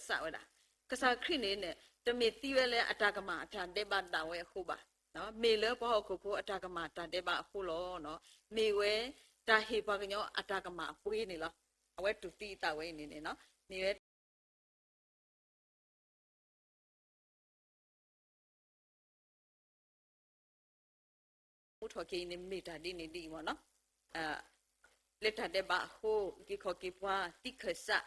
စးဝဲဒၣ်, ကစၢ်ခရံာ်န့ၣ်န့ၣ် တမ့ၢ်သံဝဲလၢအတၢ်ကမၣ်အတၢ်ဒဲးဘးဒၣ်ဝဲအဃိဘၣ်, မ့ၢ်လၢပှၤဟီၣ်ခိၣ်ဖိအတၢ်ကမၣ်တၢ်ဒဲးဘးအဃိလီၤ. မ့ၢ်ဝဲတၢ်ဟ့ၣ်ပှၤကညီအတၢ်ကမၣ်အပှ့ၤန့ၣ်လီၤ. အဝဲတူၢ်သံအသးဝဲအံၤန့ၣ်န့ၣ် မ့ၢ်ဝဲ သမူထီၣ်က့ၤအံၤန့ၣ် မ့ၢ်တၢ်ဒ်န့ၣ်ဒ်အံၤမ့ၢ်နီၤ, လၢတၢ်ဒဲးဘးအဃိ အုၣ်က့ၤခီၣ်က့ၤပှၤ သံခၢၣ်စး,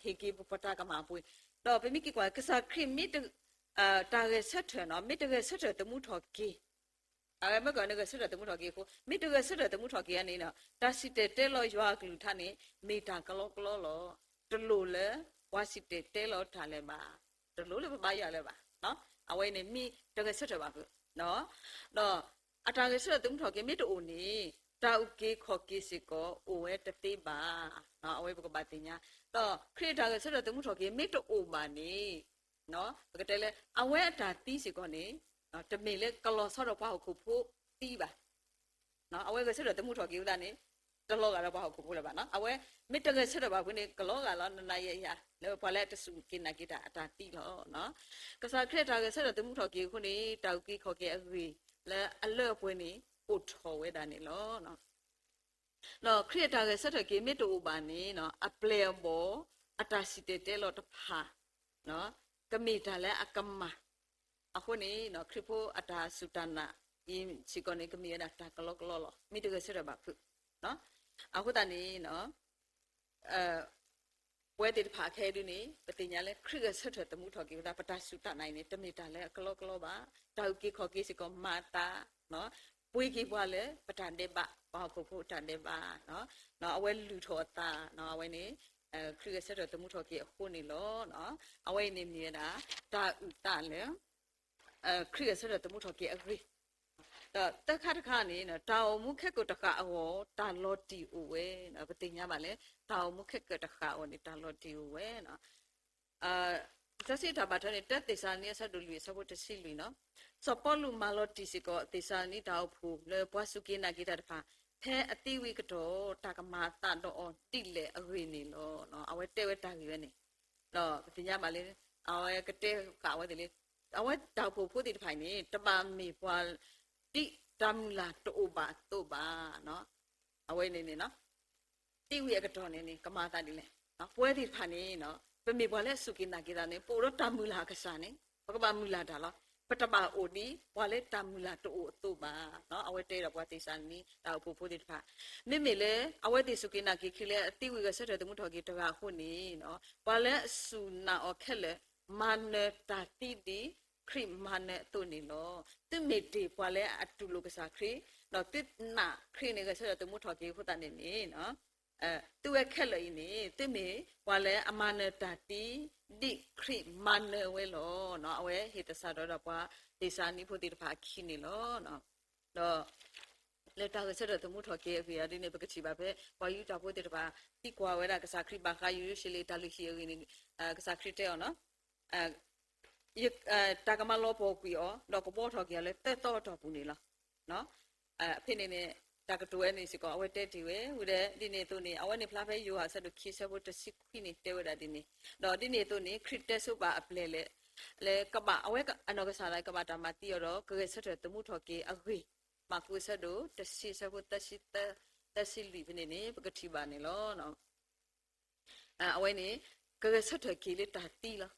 ဟ့ၣ်က့ၤပတၢ်ကမၣ်အပှ့ၤ, ဒီးပမ့ၢ်က့ၤကွၢ် ကစၢ်ခရံာ်မ့ၢ် တၢ်ဂဲၤဆၢထၢၣ်နီၤ မ့ၢ်တဂဲၤဆၢထၢၣ်သမူထီၣ်က့ၤ, အဝဲမ့ၢ်ကီးန့ၣ် ဂဲၤဆၢထၢၣ်သမူထီၣ်က့ၤအဃိ မ့ၢ်တဂဲၤဆၢထၢၣ်သမူထီၣ်က့ၤန့ၣ် တၢ်စံၣ်တဲၤတဲလီၤယွၤအကလုၢ်ကထါန့ၣ် မ့ၢ်တၢ်ကလီကလီလီၤ. တလိၣ်လၢ ပှၤစံၣ်တဲၤတဲလီၤတၢ်လၢၤဘၣ်, တလိၣ်လၢပဘါယွၤလၢၤဘၣ်. အဝဲန့ၣ်မ့ၢ်တဂဲၤဆၢထၢၣ်ဘၣ်ဖုး, ဒီးအတၢ်ဂဲၤဆၢထၢၣ်သမူထီၣ်က့ၤမ့ၢ်တအိၣ်န့ၣ် တၢ်အုၣ်က့ၤခီၣ်က့ၤစ့ၢ်ကီးအိၣ်ဝဲတသ့ဘၣ်. အဝဲပကဘၣ်သ့ၣ်ညါ, ဒီးခရံာ်အတၢ်ဂဲၤဆၢထၢၣ်သမူထီၣ်က့ၤမ့ၢ်တအိၣ်ဘၣ်န့ၣ် ပကတဲလၢ အဝဲအတၢ်သံစ့ၢ်ကီးန့ၣ် တမ့ၢ်လၢကလီၤဆီဒီးပှၤဟီၣ်ခိၣ်ဖိသံဘၣ်. အဝဲဂဲၤဆၢထၢၣ်သမူထီၣ်က့ၤဝဲဒၣ်န့ၣ် တလီၤဂာ်ဒီးပှၤဟီၣ်ခိၣ်ဖိလၢၤဘၣ်နီၤ. အဝဲမ့ၢ်တဂဲၤဆၢထၢၣ်ဘၣ်ဖုးန့ၣ် ကလီၤဂာ်လီၤ နၤနၤယၤယၤ လၢပှၤလၢအတစူၢ်က့ၤနာ်က့ၤတၢ်အတၢ်သံလီၤ. ကစၢ်ခရံာ်အတၢ်ဂဲၤဆၢထၢၣ်သမူထီၣ်က့ၤအဃိန့ၣ် တၢ်အုၣ်က့ၤခီၣ်က့ၤအဂ့ၢ်လၢအလၢအပှဲၤန့ၣ် အိၣ်ထီၣ်ဝဲဒၣ်န့ၣ်လီၤ. ဒီးခရံာ်အတၢ်ဂဲၤဆၢထၢၣ်က့ၤမ့ၢ်တအိၣ်ဘၣ်န့ၣ် အပျဲၢ်အဘီၣ် အတၢ်စံၣ်တဲၤတဲလီၤတဖၣ် ကမ့ၢ်တၢ်လၢအကမၣ်. အဃိန့ၣ် ခရံာ်ဖိအတၢ်စူၢ်တၢ်နာ်အံၤစ့ၢ်ကီးန့ၣ် ကမ့ၢ်ဝဲဒၣ်တၢ်ကလီကလီလီၤ. မ့ၢ်တဂဲၤဆၢထၢၣ်ဘၣ်ဖုး. အဃိသတးန့ၣ် ပဝဲသ့ၣ်တဖၣ်ခဲအံၤဒုန့ၣ် ပသ့ၣ်ညါလၢခရံာ်ဂဲၤဆၢထၢၣ်သမူထီၣ်က့ၤဝဲဒၣ် ပတၢ်စူၢ်တၢ်နာ်အံၤန့ၣ် တမ့ၢ်တၢ်လၢအကလီကလီဘၣ်. တၢ်အုၣ်က့ၤခီၣ်က့ၤစ့ၢ်ကီးမၤအသး ပှ့ၤက့ၤပှၤလၢပတၢ်ဒဲးဘး ပှၤဟီၣ်ခိၣ်ဖိတၢ်ဒဲးဘး အဝဲလုၢ်ထီၣ်အသး အဝဲန့ၣ် ခရံာ်ဂဲၤဆၢထၢၣ်သမူထီၣ်က့ၤအဃိန့ၣ်လီၤ. အဝဲအံၤန့ၣ်မ့ၢ်ဝဲဒၣ် တၢ်အုၣ်သးလၢ ခရံာ်ဂဲၤဆၢထၢၣ်သမူထီၣ်က့ၤအဂ့ၢ်, ဒီးသၢခါတခါန့ၣ် တၢ်အိၣ်မူခဲကိာ်တဃာ်အဂီၢ် တၢ်လီၤတံၢ်အိၣ်ဝဲ, ပသ့ၣ်ညါဘၣ်လၢ တၢ်အိၣ်မူခဲကိာ်တဃာ်အဂီၢ်န့ၣ် တၢ်လီၤတံၢ်အိၣ်ဝဲ လံာ်စီဆှံတၢ်ဘၣ်ထွဲန့ၣ် တၢသ့းစၤလနံ အဆၢဒိၣ်လွံၢ် အဆၢဖိတဆံလွံၢ်နီၤ, စီၤပီလူးမၤလီၤတံၢ်စ့ၢ်ကီး သ့းစၤလနံတၢ်အိၣ်ဖှိၣ်လၢပှၤစူၢ်က့ၤနာ်က့ၤတၢ်တဖၣ် ဖဲအသံဝံၤအကတီၢ် တၢ်ကမၤအသးဒီးအီၤဒ်လဲၣ်အဂ့ၢ်န့ၣ်လီၤ. အဝဲတဲဝဲတၢ်ဂ့ၢ်ဝဲန့ၣ် ဒီးပသ့ၣ်ညါဘၣ်လၢ အဝဲကတဲဃာ်ဝဲသ့ၣ်လၢ အဝဲတၢ်အိၣ်ဖှိၣ်ဖိသ့ၣ်တဖၣ်အံၤန့ၣ် တဘၣ်မ့ၢ်ပှၤ ဒ်တၢ်မုၢ်လၢ်တအိၣ်ဘၣ်အသိးဘၣ်. အဝဲန့ၣ်န့ၣ် သံဝံၤအကတီၢ်န့ၣ်န့ၣ် ကမၤအသးဒ်လဲၣ်. ပဝဲသ့ၣ်တဖၣ်န့ၣ် ပမ့ၢ်ပှၤလၢအစူၢ်က့ၤနာ်က့ၤတၢ်န့ၣ် ပအိၣ်ဒီးတၢ်မုၢ်လၢ်အကစၢ်န့ၣ် ပကဘၣ်မုၢ်လၢ်တၢ်လီၤ. ပတဘၣ်အိၣ်ဒ်ပှၤလၢတၢ်မုၢ်လၢ်တအိၣ်အသိးဘၣ်. အဝဲတဲဒီးပှၤသ့းစၤလနံ တၢ်အိၣ်ဖှိၣ်ဖိသ့ၣ်တဖၣ် မ့မ့ၢ်လၢ အဝဲသ့ၣ်စူၢ်က့ၤနာ်က့ၤခရံာ်လၢအသံဝံၤဂဲၤဆၢထၢၣ်သမူထီၣ်က့ၤတဂၤအဃိန့ၣ် ပှၤလၢအစူၢ်နာ်အီၤခဲလၢာ် မၤနၢၤတၢ်သံဒ်ခရံာ်မၤနၢၤအသိးန့ၣ်လီၤ. သုမ့ၢ်တ့ၢ်ပှၤလၢအတူၢ်လိာ်ကစၢ်ခရံာ် ဒီးသုနာ်ခရံာ်န့ၣ်ဂဲၤဆၢထၢၣ်သမူထီၣ်က့ၤအဃိသတးန့ၣ်န့ၣ် သုဝဲခဲလၢာ်အံၤန့ၣ် သုမ့ၢ်ပှၤလၢအမၤနၢၤတၢ်သံ ဒ်ခရံာ်မၤနၢၤဝဲလီၤ. အဝဲဟ့ၣ်သဆၣ်ဒီးပှၤသ့းစၤလနံဖိသ့ၣ်တဖၣ်အခံန့ၣ်လီၤ. ဒီး လၢတၢ်ဂဲၤဆၢထၢၣ်သမူထီၣ်က့ၤအဂ့ၢ်အံၤဒ်န့ၣ် ပကထံၣ်ဘၣ်ဖဲ ပှၤယူဒၤဖိသ့ၣ်တဖၣ် သံကွၢ်ဝဲဒၣ်ကစၢ်ခရံာ်ဘၣ်ဃးယရူၤၡလ့ၣ်တၢ်လုၢ်ဟံၣ်အဂ့ၢ်န့ၣ် ကစၢ်ခရံာ်တဲအီၤနီၤ တၢ်ကမၤလီၤပှီၢ်ကွံာ်အီၤ ဒီးကဘှီထီၣ်က့ၤအီၤလၢသၢသီအတီၢ်ပူၤန့ၣ်လီၤ. ဖဲန့ၣ်န့ၣ် တၢ်ကတိၤဝဲန့ၣ်စ့ၢ်ကီး အဝဲတဲတ့ၢ်ဝဲ ဝံၤဒီးဒ်န့ၣ်အသိးန့ၣ် အဝဲန့ၣ်ဖျါဖဲယိၤဟၣ်အဆၢဒိၣ်ခံ အဆၢဖိတဆံခွံန့ၣ် တဲဝဲဒၣ်ဒ်န့ၣ်, ဒီးဒ်န့ၣ်အသိးန့ၣ် ခရံာ်တဲဆိပာ်အပျဲၢ်လၢ လၢကဘၣ် အဝဲအနီၢ်ကစၢ်ဒၣ်ကဘၣ်တၢ်မၤသံအီၤဒီး ကဂဲၤဆၢထၢၣ်သမူထီၣ်က့ၤအဂ့ၢ်, မၢ်ကူးအဆၢဒိၣ်တဆံ အဆၢဖိသၢဆံသၢ သၢဆံလွံၢ်ဖဲန့ၣ်န့ၣ် ပကထံၣ်ဘၣ်န့ၣ်လီၤ. အဝဲန့ၣ် ကဂဲၤဆၢထၢၣ်က့ၤလၢတၢ်သံလီၤ.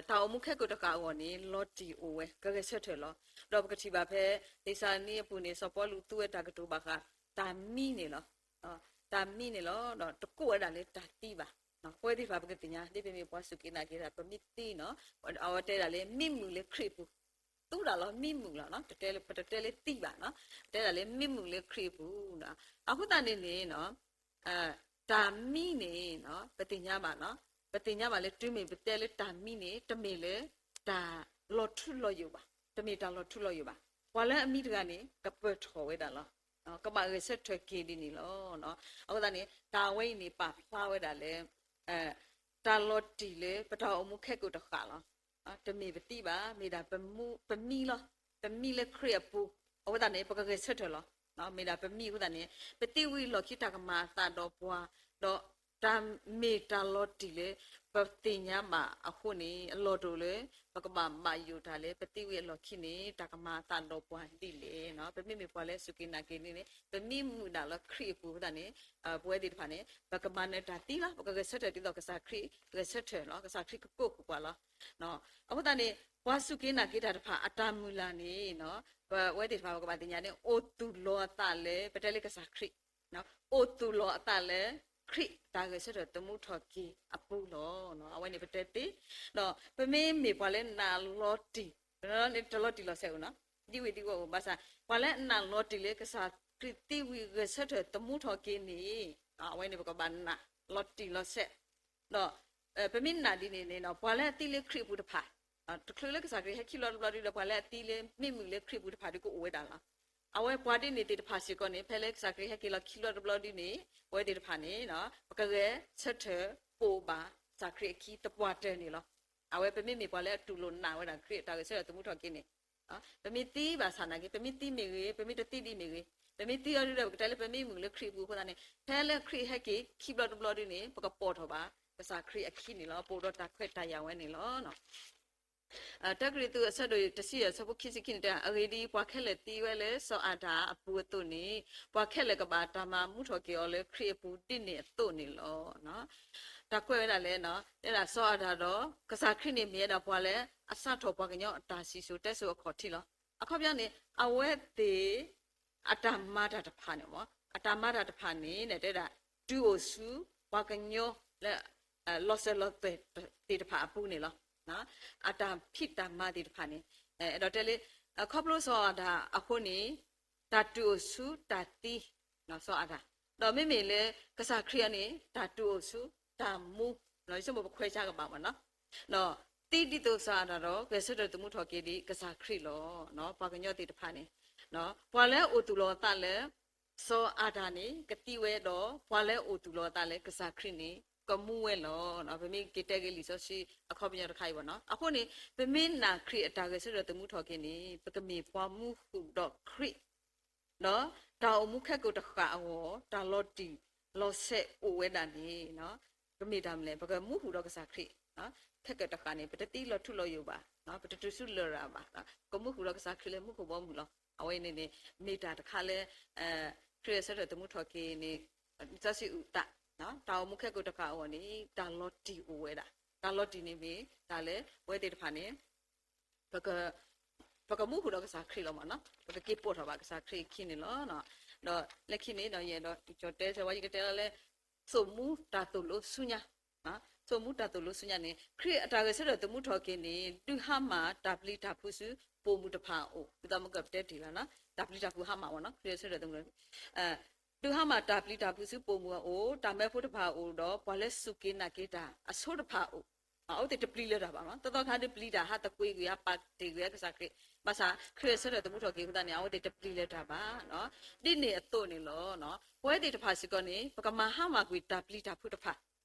တၢ်အိၣ်မူခဲကိာ်တဃာ်အဂီၢ်န့ၣ် လီၤတံၢ်အိၣ်ဝဲ ကဂဲၤဆၢထၢၣ်လီၤ. ဒီးပကထံၣ်ဘၣ်ဖဲ သ့းစၤလနံအပူၤန့ၣ် စီၤပီလူးသူဝဲတၢ်ကတိၤဘၣ်ဃး တၢ်မံန့ၣ်လီၤ. တၢ်မံန့ၣ်လီၤ. ဒီးတကိးဝဲဒၣ်လၢတၢ်သံဘၣ်. ပဝဲသ့ၣ်တဖၣ်ပကသ့ၣ်ညါ ဒ်ပမ့ၢ်ပှၤစူၢ်က့ၤနာ်က့ၤတၢ် ပမ့ၢ်သံနီၤ အဝဲတဲဒၣ်လၢမံမုာ်လၢခရံာ်အပူၤ, သူဒၣ်လီၤ မံမုာ်လီၤ. ပတတဲလၢသံဘၣ်နီၤ, တဲဒၣ်လၢမံမုာ်လၢခရံာ်အပူၤ. အဃိသတးန့ၣ်န့ၣ် တၢ်မံန့ၣ် ပသ့ၣ်ညါဘၣ်နီၤ, ပသ့ၣ်ညါဘၣ်လၢတုၤမ့ၢ်ပတဲလၢတၢ်မံန့ၣ် တမ့ၢ်လၢတၢ်လီၤထူလီၤယိာ်ဘၣ်, တမ့ၢ်တၢ်လီၤထူလီၤယိာ်ဘၣ်. ပှၤလၢအမံတဂၤန့ၣ် ကပၢၢ်ထီၣ်ဝဲဒၣ်လီၤ. ကဘၣ်ဂဲၤဆၢထၢၣ်က့ၤဒ်န့ၣ်လီၤ. အဃိသတးန့ၣ် တၢ်ဝဲအံၤန့ၣ် ပာ်ဖျါဝဲဒၣ်လၢ တၢ်လီၤတံၢ်လၢပတၢ်အိၣ်မူခဲကိာ်တဃာ်လီၤ. တမ့ၢ်ပသံဘၣ်, မ့ၢ်ဒၣ်ပမံလီၤ. ပမံလၢခရံာ်အပူၤ, အဃိသတးန့ၣ် ပကဂဲၤဆၢထၢၣ်လီၤ. မ့ၢ်ဒၣ်ပမံအဃိသတးန့ၣ် ပသံဝံၤလီၢ်ခံတၢ်ကမၤအသးဒီးပှၤ, ဒီးတၢ်မ့ၢ်တၢ်လီၤတံၢ်လၢ ပသ့ၣ်ညါဘၣ်အဃိန့ၣ် အလီၢ်တအိၣ်လၢ ပကဘၣ်ဘၣ်ယိၣ်တၢ်လၢ ပသံဝံၤအလီၢ်ခံန့ၣ် တၢ်ကမၤအသးဒီးပှၤဒ်လဲၣ်. ပမ့မ့ၢ်ပှၤလၢအစူၢ်က့ၤနာ်က့ၤန့ၣ် ပမ့ၢ်မုာ်ဒၣ်လၢခရံာ်အပူၤအဃိသတးန့ၣ် ပဝဲသ့ၣ်တဖၣ်န့ၣ် ပကမၤနၢၤတၢ်သံလီၤ. ပကဂဲၤဆၢထၢၣ်ဒ်သိးကစၢ်ခရံာ်ဂဲၤဆၢထၢၣ်လီၤ. ကစၢ်ခရံာ်ကကိးဃုာ်ပှၤလီၤ. အဃိသတးန့ၣ် ပှၤစူၢ်က့ၤနာ်က့ၤတၢ်တဖၣ်အတၢ်မုၢ်လၢ်န့ၣ် ပဝဲသ့ၣ်တဖၣ်ပကဘၣ်သ့ၣ်ညါန့ၣ် အိၣ်သူၣ်လီၤအသးလၢ ပတဲလၢကစၢ်ခရံာ် အိၣ်သူၣ်လီၤအသးလၢ ခရံာ်တၢ်ဂဲၤဆၢထၢၣ်သမူထီၣ်က့ၤအပူၤလီၤ. အဝဲန့ၣ်ပတဲသ့, ဒီးပမ့မ့ၢ်ပှၤလၢနာ်လီၤတံၢ်, တလီၤတံၢ်လီၤဆဲးအိၣ်နီၤ, ဒ်ဝံၤဒ်ဝီၢ်အိၣ်ဘၣ်ဆၣ် ပှၤလၢအနာ်လီၤတံၢ်လၢ ကစၢ်ခရံာ်သံဝံၤဂဲၤဆၢထၢၣ်သမူထီၣ်က့ၤန့ၣ် အဝဲန့ၣ်ပကဘၣ်နာ်လီၤတံၢ်လီၤဆဲး ဒီး ပမ့ၢ်နာ်ဒ်န့ၣ်န့ၣ် ပှၤလၢအသံလၢခရံာ်အပူၤတဖၣ်, တချုးလၢကစၢ်ခရံာ်ဟဲခံဘျီတဘျီဒုဒီး ပှၤလၢအသံလၢမ့ၢ်မုာ်လၢခရံာ်အပူၤတဖၣ်ဒုကအိၣ်ဝဲဒၣ်လီၤ. အဝဲပှၤဒ်န့ၣ်သ့ၣ်တဖၣ်စ့ၢ်ကီးန့ၣ် ဖဲလၢကစၢ်ခရံာ်ဟဲက့ၤလီၤခံဘျီတဘျီဒုန့ၣ် ပဝဲသ့ၣ်တဖၣ်န့ၣ် ပကဂဲၤဆၢထၢၣ်ပိာ်ဘၣ်ကစၢ်ခရံာ်အခံသပှၢ်တၢၢ်န့ၣ်လီၤ. အဝဲပမ့မ့ၢ်ပှၤလၢအတူၢ်လိာ်နာ်ဝဲဒၣ်ခရံာ်အတၢ်ဂဲၤဆၢထၢၣ်သမူထီၣ်က့ၤန့ၣ် ပမ့ၢ်သံဘၣ်ဆၣ်နာ်က့ ပမ့ၢ်သံမ့ၢ်ဂ့ၤ ပမ့ၢ်တသံဒံးမ့ၢ်ဂ့ၤ, ပမ့ၢ်သံအီၤဒုဒီးပကတဲလၢပမ့ၢ်မုာ်လၢခရံာ်အပူၤအဃိသတးန့ၣ် ဖဲလၢခရံာ်ဟဲက့ၤခံဘျီတဘျီဒုန့ၣ် ပကပိာ်ထီၣ်ဘၣ် ကစၢ်ခရံာ်အခံန့ၣ်လီၤ. ပအိၣ်ဒီးတၢ်ခွဲးတၢ်ယာ်ဝဲန့ၣ်လီၤ. တၢကရံၣ်သူးအဆၢဒိၣ်တဆံယဲၢ်အဆၢဖိခံဆံခံန့ၣ်တဲ အဂ့ၢ်ဒ်အံၤ, ပှၤခဲလၢာ်သံဝဲလၢစီၤအၤဒၣ်အပူၤအသိးန့ၣ် ပှၤခဲလၢာ်ကဘၣ်တၢ်မၤမူထီၣ်က့ၤအီၤလၢခရံာ်အပူၤဒ်န့ၣ်အသိးန့ၣ်လီၤ. တၢ်ကွဲးဝဲဒၣ်လဲၣ်, တဲဒၣ်စီၤအၤဒၣ်ဒီး ကစၢ်ခရံာ်န့ၣ်မ့ၢ်ဝဲဒၣ်ပှၤလၢအစးထီၣ်ပှၤကညီအတၢ်စံၣ်စိၤတဲစိၤအခီၣ်ထံးလီၤ. အခီပညီန့ၣ် အဝဲသ့ၣ် အတၢ်မၤတၢ်တဖၣ်န့ၣ်မ့ၢ် အတၢ်မၤတၢ်တဖၣ်န့ၣ် တဲဒၣ် တုၤအိၣ်ဆူ ပှၤကညီလၢ လီၤစၢၤလီၤသွဲၣ်သ့ၣ်တဖၣ်အပူၤန့ၣ်လီၤ. အတၢ်ဖံးတၢ်မၤသ့ၣ်တဖၣ်န့ၣ် အဲၣ်ဒိးတဲလၢ ခီဖျိစီၤအၤဒၣ်အဃိန့ၣ် တၢ်တုၤအိၣ်ဆူတၢ်သံ စီၤအၤဒၣ်, ဒီးမ့မ့ၢ်လၢကစၢ်ခရံာ်အံၤန့ၣ် တၢ်တုၤအိၣ်ဆူတၢ်မူ, ယဆိကမိၣ်ပခွဲးဆါကဘၣ်မ့ၢ်နီၤ, ဒီးသံဒ်သိးစီၤအၤဒၣ်ဒီး ဂဲၤဆၢထၢၣ်သမူထီၣ်က့ၤဒ်ကစၢ်ခရံာ်လီၤ. ပှၤကညီသ့ၣ်တဖၣ်န့ၣ် ပှၤလၢအအိၣ်သူၣ်လီၤအသးလၢ စီၤအၤဒၣ်န့ၣ် ကသံဝဲဒီး ပှၤလၢအအိၣ်သူၣ်လီၤအသးလၢကစၢ်ခရံာ်န့ၣ် ကမူဝဲလီၤ. ပမ့ၢ်က့ၤတဲက့ၤလံာ်စီဆှံအခီပညီတခါအံၤဘၣ်နီၤ. အဃိန့ၣ် ပမ့ၢ်နာ်ခရံာ်အတၢ်ဂဲၤဆၢထၢၣ်သမူထီၣ်က့ၤန့ၣ် ပကမ့ၢ်ပှၤမူဃုာ်ဒီးခရံာ် ဒီးတၢ်အိၣ်မူခဲကိာ်တဃၣ်အဂီၢ် တၢ်လီၤတံၢ်လီၤဆဲးအိၣ်ဝဲဒၣ်န့ၣ် ကမ့ၢ်တၢ်မနုၤလဲၣ်, ပကမူဃုာ်ဒီးကစၢ်ခရံာ် ခဲကိာ်တဃၣ်န့ၣ် ပတသံလီၤထူလီၤယိာ်ဘၣ်, ပတတုၤဆူလရာ်ဘၣ်, ပကမူဃုာ်ဒီးကစၢ်ခရံာ်လၢမူခိၣ်ဘီမုၢ်လီၤ. အဝဲန့ၣ်န့ၣ် မ့ၢ်တၢ်တခါလၢ ခရံာ်အဆၢထၢၣ်သမူထီၣ်က့ၤန့ၣ် လံာ်စီဆှံအုၣ်သး တၢ်အိၣ်မူခဲကိာ်တဃၣ်အဂီၢ်န့ၣ် တၢ်လီၤတံၢ်အိၣ်ဝဲဒၣ်. တၢ်လီၤတံၢ်န့ၣ်မ့ၢ်တၢ်လၢပဝဲသ့ၣ်တဖၣ်န့ၣ် ပကမူဃုာ်ဒီးကစၢ်ခရံာ်လီၤမ့ၢ်နီၤ, ပကက့ၤပိာ်ထီၣ်ဘၣ်ကစၢ်ခရံာ်အခံန့ၣ်လီၤ. ဒီးလၢခံန့ၣ် ယအဲၣ်ဒိးကၠီၣ်တဲဆၢဝဲ ယကတဲလီၤလၢ သိၣ်မူတၢ်သိၣ်လိဆူညါ, သိၣ်မူတၢ်သိၣ်လိဆူညါန့ၣ် ခရံာ်အတၢ်ဂဲၤဆၢထၢၣ်သမူထီၣ်က့ၤန့ၣ် ဒုးဟါမၢ်တၢ်ပျံၤတၢ်ဖုးဆူပိာ်မုၣ်တဖၣ်အအိၣ်, ဒ်သိးမ့ၢ်ကပတဲတ့ၢ်လီၤ, တၢ်ပျံၤတၢ်ဖုးဟါမၢ်မ့ၢ်နီၤ, ခရံာ်အဆၢထၢၣ်သမူထီၣ် ဒုးဟါမၢ်တၢ်ပျံၤတၢ်ဖုးဆူပိာ်မုၣ်အအိၣ်, တၢ်မၢဖိတဖၣ်အအိၣ်ဒီး ပှၤလၢစူၢ်က့ၤနာ်က့ၤတၢ်အဆိတဖၣ်အအိၣ်, အဝဲသ့ၣ်တပျံၤလၢၤတၢ်ဘၣ်မ့ၢ်နီၤ, သီသီခါဒုးပျံၤတၢ်ဟးသကွံာ်ကွံာ်ဟးပာ်တ့ၢ်ကွံာ်ကစၢ်ခရံာ်, ဘၣ်ဆၣ်ခရံာ်အဆၢထၢၣ်သမူထီၣ်က့ၤအဃိသတးန့ၣ် အဝဲသ့ၣ်တပျံၤလၢၤတၢ်ဘၣ်. ဒ်န့ၣ်အသိးန့ၣ်လီၤ. ပဝဲသ့ၣ်တဖၣ်စ့ၢ်ကီးန့ၣ် ပကမၤဟါမၢ်ကွံာ်တၢ်ပျံၤတၢ်ဖုးတဖၣ်,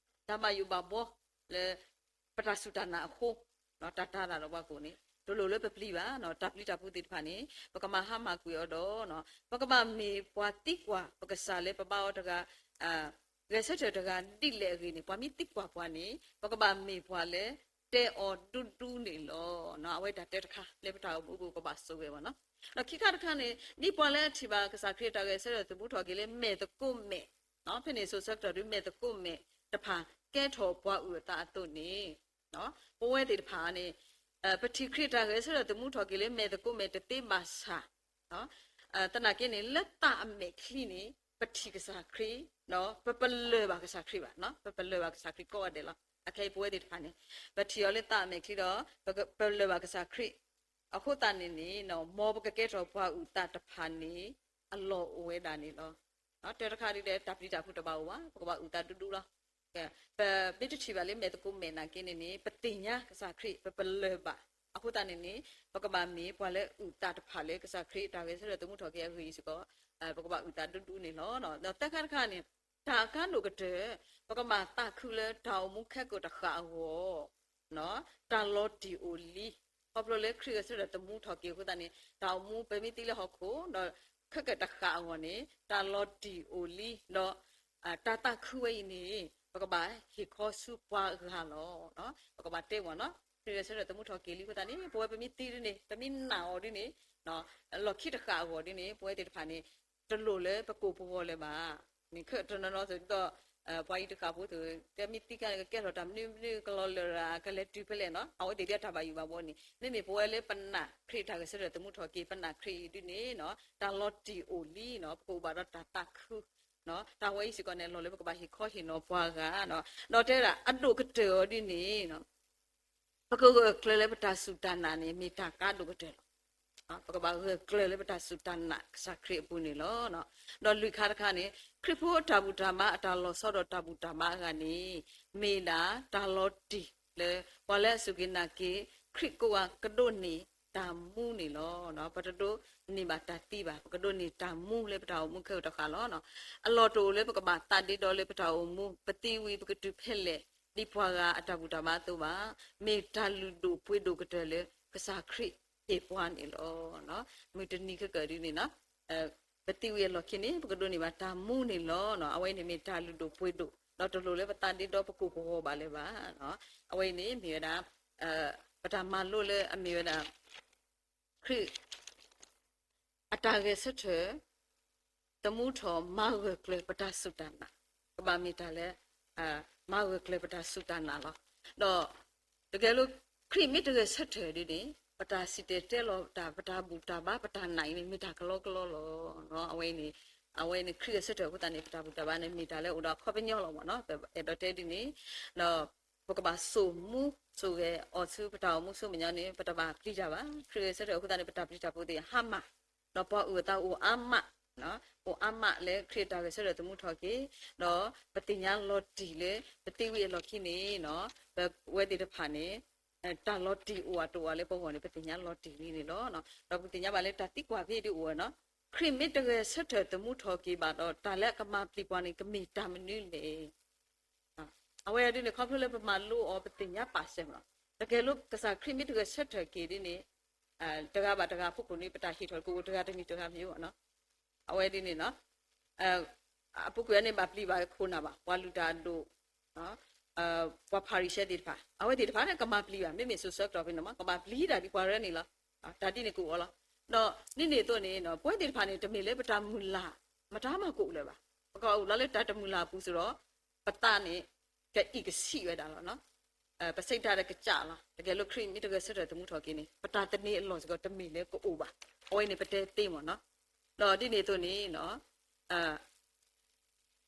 တၢ်ဘၣ်ယိၣ်ဘၣ်ဘှီ လၢ ပတၢ်စူၢ်တၢ်နာ်အဃိ တၢ်တၤတၢ်ဒီးပှၤကိးန့ၣ် တလိၣ်လၢပပျံၤဘၣ်, တၢ်ပျံၤတၢ်ဖုးသ့ၣ်တဖၣ်န့ၣ် ပကမၤဟါမၢ်ကွံာ်အီၤဒီး ပကဘၣ်မ့ၢ်ပှၤသံကွၢ်ပကစၢ်လၢပဘါအီၤတဂၤ ဂဲၤဆၢထၢၣ်တဂၤဒ်လဲၣ်အဂ့ၢ်န့ၣ် ပှၤမ့ၢ်သံကွၢ်ပှၤန့ၣ် ပကဘၣ်မ့ၢ်ပှၤလၢတဲအီၤဒူဒူန့ၣ်လီၤ. အဝဲတၢ်တဲတခါလၢပတၢ်အိၣ်မူအပူၤကဘၣ်ဆိၣ်ဂ့ၤဘၣ်နီၤ. ဒီးခံခါတခါန့ၣ် ဒ်ပှၤလၢအထံၣ်ဘၣ်ကစၢ်ခရံာ်အတၢ်ဂဲၤဆၢထၢၣ်သမူထီၣ်က့ၤလၢမဲာ်သကိးမဲာ်, ဖဲန့ၣ်စိၤဆၢကတီၢ်ဒုးမဲာ်သကိးမဲာ်တဖၣ် ကဲထီၣ်ပှၤအုၣ်အသးအသိးန့ၣ် ပဝဲသ့ၣ်တဖၣ်န့ၣ် ပထံၣ်ခရံာ်တၢ်ဂဲၤဆၢထၢၣ်သမူထီၣ်က့ၤလၢမဲာ်သကိးမဲာ်တသ့ဘၣ်ဆၣ် သနာ်က့န့ၣ် လၢသးအမဲာ်ချံန့ၣ် ပထံၣ်ကစၢ်ခရံာ် ဒီးပပလၢၢ်ဘၣ်ကစၢ်ခရံာ်ဘၣ်, ပပလၢၢ်ဘၣ်ကစၢ်ခရံာ်ကိးဂၤဒဲးလီၤ. အခဲအံၤပဝဲသ့ၣ်တဖၣ်န့ၣ် ပထံၣ်အီၤလၢသးအမဲာ်ချံဒီး ပပလၢၢ်ဘၣ်ကစၢ်ခရံာ် အဃိသတးန့ၣ်န့ၣ် မ်ပကကဲထီၣ်ပှၤအုၣ်သးတဖၣ်န့ၣ် အလီၢ်အိၣ်ဝဲဒၣ်န့ၣ်လီၤ. တၢ်တခါဒ်လဲၣ် တၢ်ပျံၤတၢ်ဖုးတဘၣ်အိၣ်ဘၣ်, ပကဘၣ်အုၣ်သးဒူဒူလီၤ. ပမ့ၢ်တထံၣ်ဘၣ်လၢမဲာ်သကိးမဲာ်နာ်က့န့ၣ်န့ၣ် ပသ့ၣ်ညါကစၢ်ခရံာ် ပပလၢၢ်ဘၣ်. အဃိသတးန့ၣ်န့ၣ် ပကဘၣ်မ့ၢ်ပှၤလၢအုၣ်သးတဖၣ်လၢကစၢ်ခရံာ်တၢ်ဂဲၤဆၢထၢၣ်သမူထီၣ်က့ၤအဂ့ၢ်အံၤစ့ၢ်ကီး ပကဘၣ်အုၣ်သးဒူဒူန့ၣ်လီၤ. ဒီးသၢခါတခါန့ၣ် တၢ်အကါဒိၣ်ကတၢၢ် ပကဘၣ်သးခုလၢတၢ်အိၣ်မူခဲကိာ်တဃၣ်အဂီၢ် တၢ်လီၤတံၢ်အိၣ်လံ. ခီဖျိလၢခရံာ်အဆၢထၢၣ်သမူထီၣ်က့ၤအဃိသတးန့ၣ် တၢ်အိၣ်မူပမ့ၢ်သံလၢဟီၣ်ခိၣ် ဒီးခဲကိာ်တဃၣ်အဂီၢ်န့ၣ် တၢ်လီၤတံၢ်အိၣ်လံ ဒီး တၢ်သးခုဝဲအံၤန့ၣ် ပကဘၣ်ဟ့ၣ်ခီဆူပှၤဂၤလီၤ. ပကဘၣ်တဲမ့ၢ်နီၤ, ခရံာ်ဂဲၤဆၢထၢၣ်သမူထီၣ်က့ၤလံအဃိသတးန့ၣ် ပဝဲပမ့ၢ်သံဒ်န့ၣ် ပမ့ၢ်နာ်အီၤဒ်န့ၣ် လီၢ်ခံတဃာ်အဂီၢ်ဒ်န့ၣ် ပဝဲသ့ၣ်တဖၣ်န့ၣ် တလိၣ်လၢပကိာ်ပဂီၤလၢၤဘၣ်. မ့ၢ်ခဲတနီၤနီၤစ့ၢ်ကီး ပှၤအံၤတဃာ်ဖိသ့ၣ် ကမ့ၢ်သံခါန့ၣ် ကကဲထီၣ်တၢ်မနုၤမနုၤ ကလီၤလၢာ်ရၣ် ကလဲၤတုၤဖဲလဲၣ်နီၤ အဝဲသ့ၣ်ဒ်အတၢ်ဘၣ်ယိၣ်ဘၣ်ဘီန့ၣ် မ့မ့ၢ်ပဝဲလၢပနာ်ခရံာ်တၢ်ဂဲၤဆၢထၢၣ်သမူထီၣ်က့ၤ ပနာ်ခရံာ်အံၤဒ်န့ၣ် တၢ်လီၤတံၢ်အိၣ်လံနီၤ ပကအိၣ်ဘၣ်ဒီးတၢ်သးခု တၢ်ဝဲအံၤစ့ၢ်ကီးန့ၣ် အလီၢ်လၢပကဘၣ်ဟ့ၣ်ခီဟ့ၣ်နီၤပှၤဂၤနီၤ ဒီးတဲဝဲဒၣ် အဒိၣ်ကတၢၢ်အီၤဒ်န့ၣ် ပကဂၢၢ်ကျၢၤလၢပတၢ်စူၢ်တၢ်နာ်န့ၣ် မ့ၢ်တၢ်ကါဒိၣ်ကတၢၢ်လီၤ. ပကဘၣ်ဂၢၢ်ကျၢၤလၢပတၢ်စူၢ်တၢ်နာ်ကစၢ်ခရံာ်အပူၤန့ၣ်လီၤ. ဒီးလွံၢ်ခါတခါန့ၣ် ခရံာ်ဖိအတၢ်ဘူၣ်တၢ်ဘါအတၢ်လီၤဆီဒီးတၢ်ဘူၣ်တၢ်ဘါအဂၤန့ၣ် မ့ၢ်ဒၣ်တၢ်လီၤတံၢ်လၢ ပှၤလၢအစူၢ်က့ၤနာ်က့ၤ ခရံာ်ကိးဂၤကဒိးန့ၢ်တၢ်မူန့ၣ်လီၤ. ပတဒိးန့ၢ်ဘၣ်တၢ်သံဘၣ် ပကဒိးန့ၢ်တၢ်မူလၢပတၢ်အိၣ်မူခဲအံၤတဃာ်လီၤ. အလီၢ်တအိၣ်လၢပကဘၣ်သးဒ့ဒီလၢပတၢ်အိၣ်မူ ပသံဝံၤပကတုၤဖဲလဲၣ် ဒ်ပှၤဂၤအတၢ်ဘူၣ်တၢ်ဘါအသိးဘၣ်. မ့ၢ်တၢ်လုၢ်ဒိၣ်ပှ့ၤဒိၣ်ကတၢၢ်လၢကစၢ်ခရံာ်ဟ့ၣ်ပှၤန့ၣ်လီၤ. မုၢ်တနံၤခဲကၢၢ်ဒ်န့ၣ်နီၤ ပသံဝံၤအလီၢ်ခံန့ၣ် ပကဒိးန့ၢ်ဘၣ်တၢ်မူန့ၣ်လီၤ. အဝဲအံၤန့ၣ်မ့ၢ်တၢ်လုၢ်ဒိၣ်ပှ့ၤဒိၣ် ဒီးတလိၣ်လၢပသးဒ့ဒီပကိာ်ပဂီၤဘၣ်လၢၤဘၣ်. အဝဲအံၤန့ၣ်မ့ၢ်ဝဲဒၣ် ပတၢ်မၤလိလၢအမ့ၢ်ဝဲဒၣ် ခရံာ် အတၢ်ဂဲၤဆၢထၢၣ် သမူထီၣ်မၤဂၢၢ်ကျၢၤပတၢ်စူၢ်တၢ်နာ်, ကဘၣ်မ့ၢ်တၢ်လၢ မၤဂၢၢ်ကျၢၤပတၢ်စူၢ်တၢ်နာ်လီၤ. ဒီး တကယ်လို့ ခရံာ်မ့ၢ်တဂဲၤဆၢထၢၣ်ဒ်န့ၣ် ပတၢ်စံၣ်တဲၤတဲလီၤတၢ် ပတၢ်ဘူၣ်တၢ်ဘါ ပတၢ်နာ်အံၤန့ၣ် မ့ၢ်တၢ်ကလီကလီလီၤ. အဝဲန့ၣ် အဝဲန့ၣ်ခရံာ်ဂဲၤဆၢထၢၣ်အဃိသတးန့ၣ် ပတၢ်ဘူၣ်တၢ်ဘါန့ၣ် မ့ၢ်တၢ်လၢအိၣ်ဒီးအခီပညီလီၤမ့ၢ်နီၤ. ပအဲၣ်ဒိးတဲဒ်န့ၣ် ဒီး ပကဘၣ်စိာ်မူစိာ်ဂဲၤအီၤဆူပတၢ်အိၣ်မူဆူမဲာ်ညါန့ၣ် ပတဘၣ်ပျံၤတၢ်ဘၣ်. ခရံာ်ဂဲၤဆၢထၢၣ်အဃိသတးန့ၣ် ပတၢ်ပျံၤတၢ်ဖုးသ့ၣ်ဟါမၢ်, ဒီးပှၤအုၣ်အသးအိၣ်အါမး, အိၣ်အါမးလၢခရံာ်အတၢ်ဂဲၤဆၢထၢၣ်သမူထီၣ်က့ၤ, ဒီးပသ့ၣ်ညါလီၤတံၢ်လၢ ပသံဝံၤအလီၢ်ခံန့ၣ် ပဝဲသ့ၣ်တဖၣ်န့ၣ် တၢ်လီၤတံၢ်အိၣ်အတအိၣ်လၢပဂီၢ်န့ၣ် ပသ့ၣ်ညါလီၤတံၢ်လံန့ၣ်လီၤ. ဒီးပသ့ၣ်ညါဘၣ်လၢတၢ်သံကွၢ်ဖဲဒ်အိၣ်ဝဲနီၤ, ခရံာ်မ့ၢ်တဂဲၤဆၢထၢၣ်သမူထီၣ်က့ၤဘၣ်ဒီး တၢ်လၢအကမၤပျံၤပှၤန့ၣ် ကမ့ၢ်တၢ်မနုၤလဲၣ်. အဝဲဒ်န့ၣ် ခီဖျိလၢပမၤလိအီၤ ပသ့ၣ်ညါပာ်စၢၤမးလီၤ. တကယ်လို့ကစၢ်ခရံာ်မ့ၢ်တဂဲၤဆၢထၢၣ်က့ၤဒ်န့ၣ် တဂၤဘၣ်တဂၤအဖီခိၣ်န့ၣ် ပတၢ်ဟ့ၣ်ထီၣ်ကအိၣ်တဂၤတမံၤတဂၤမံၤမးလီၤ. အဝဲဒ်န့ၣ် အပူၤကွံာ်န့ၣ် ဘၣ်ပျံၤဘၣ်ခိၣ်နၢ်ဘၣ်, ပှၤလုၢ်တၢ်အဒိၣ် ပှၤဖၤရံၤၡဲသ့ၣ်တဖၣ်, အဝဲသ့ၣ်တဖၣ်န့ၣ် ကမၤပျံၤဘၣ်, မ့မ့ၢ်စိၤဆၢကတီၢ်ဖဲန့ၣ်မး ကမၤပျံၤတၢ်ဒ်ပှၤရၢန့ၣ်လီၤ. တၢ်ဒ်န့ၣ်ကအိၣ်လီၤ. ဒီးဒ်န့ၣ်အသိးန့ၣ် ပဝဲသ့ၣ်တဖၣ်န့ၣ် တမ့ၢ်လၢပတၢ်မုၢ်လၢ် မတၤမၤကအိၣ်လၢၤဘၣ်. ပကအိၣ်လီၤလၢတၢ်တမုၢ်လၢ်အပူၤစ့ၢ်ဒီး ပသးန့ၣ် ကအံၣ်ကဆံးဝဲဒၣ်လီၤ. ပစိတ်ဓာတ်ကကျလီၤ. တကယ်လို့ခရံာ်မ့ၢ်တဂဲၤဆၢထၢၣ်သမူထီၣ်က့ၤန့ၣ် ပတၢ်သန့ၤအလီၢ်စ့ၢ်ကီး တမ့ၢ်လၢကအိၣ်ဘၣ်. အဝဲန့ၣ်ပတဲသ့မးလီၤ. ဒီးဒ်န့ၣ်အသိးန့ၣ်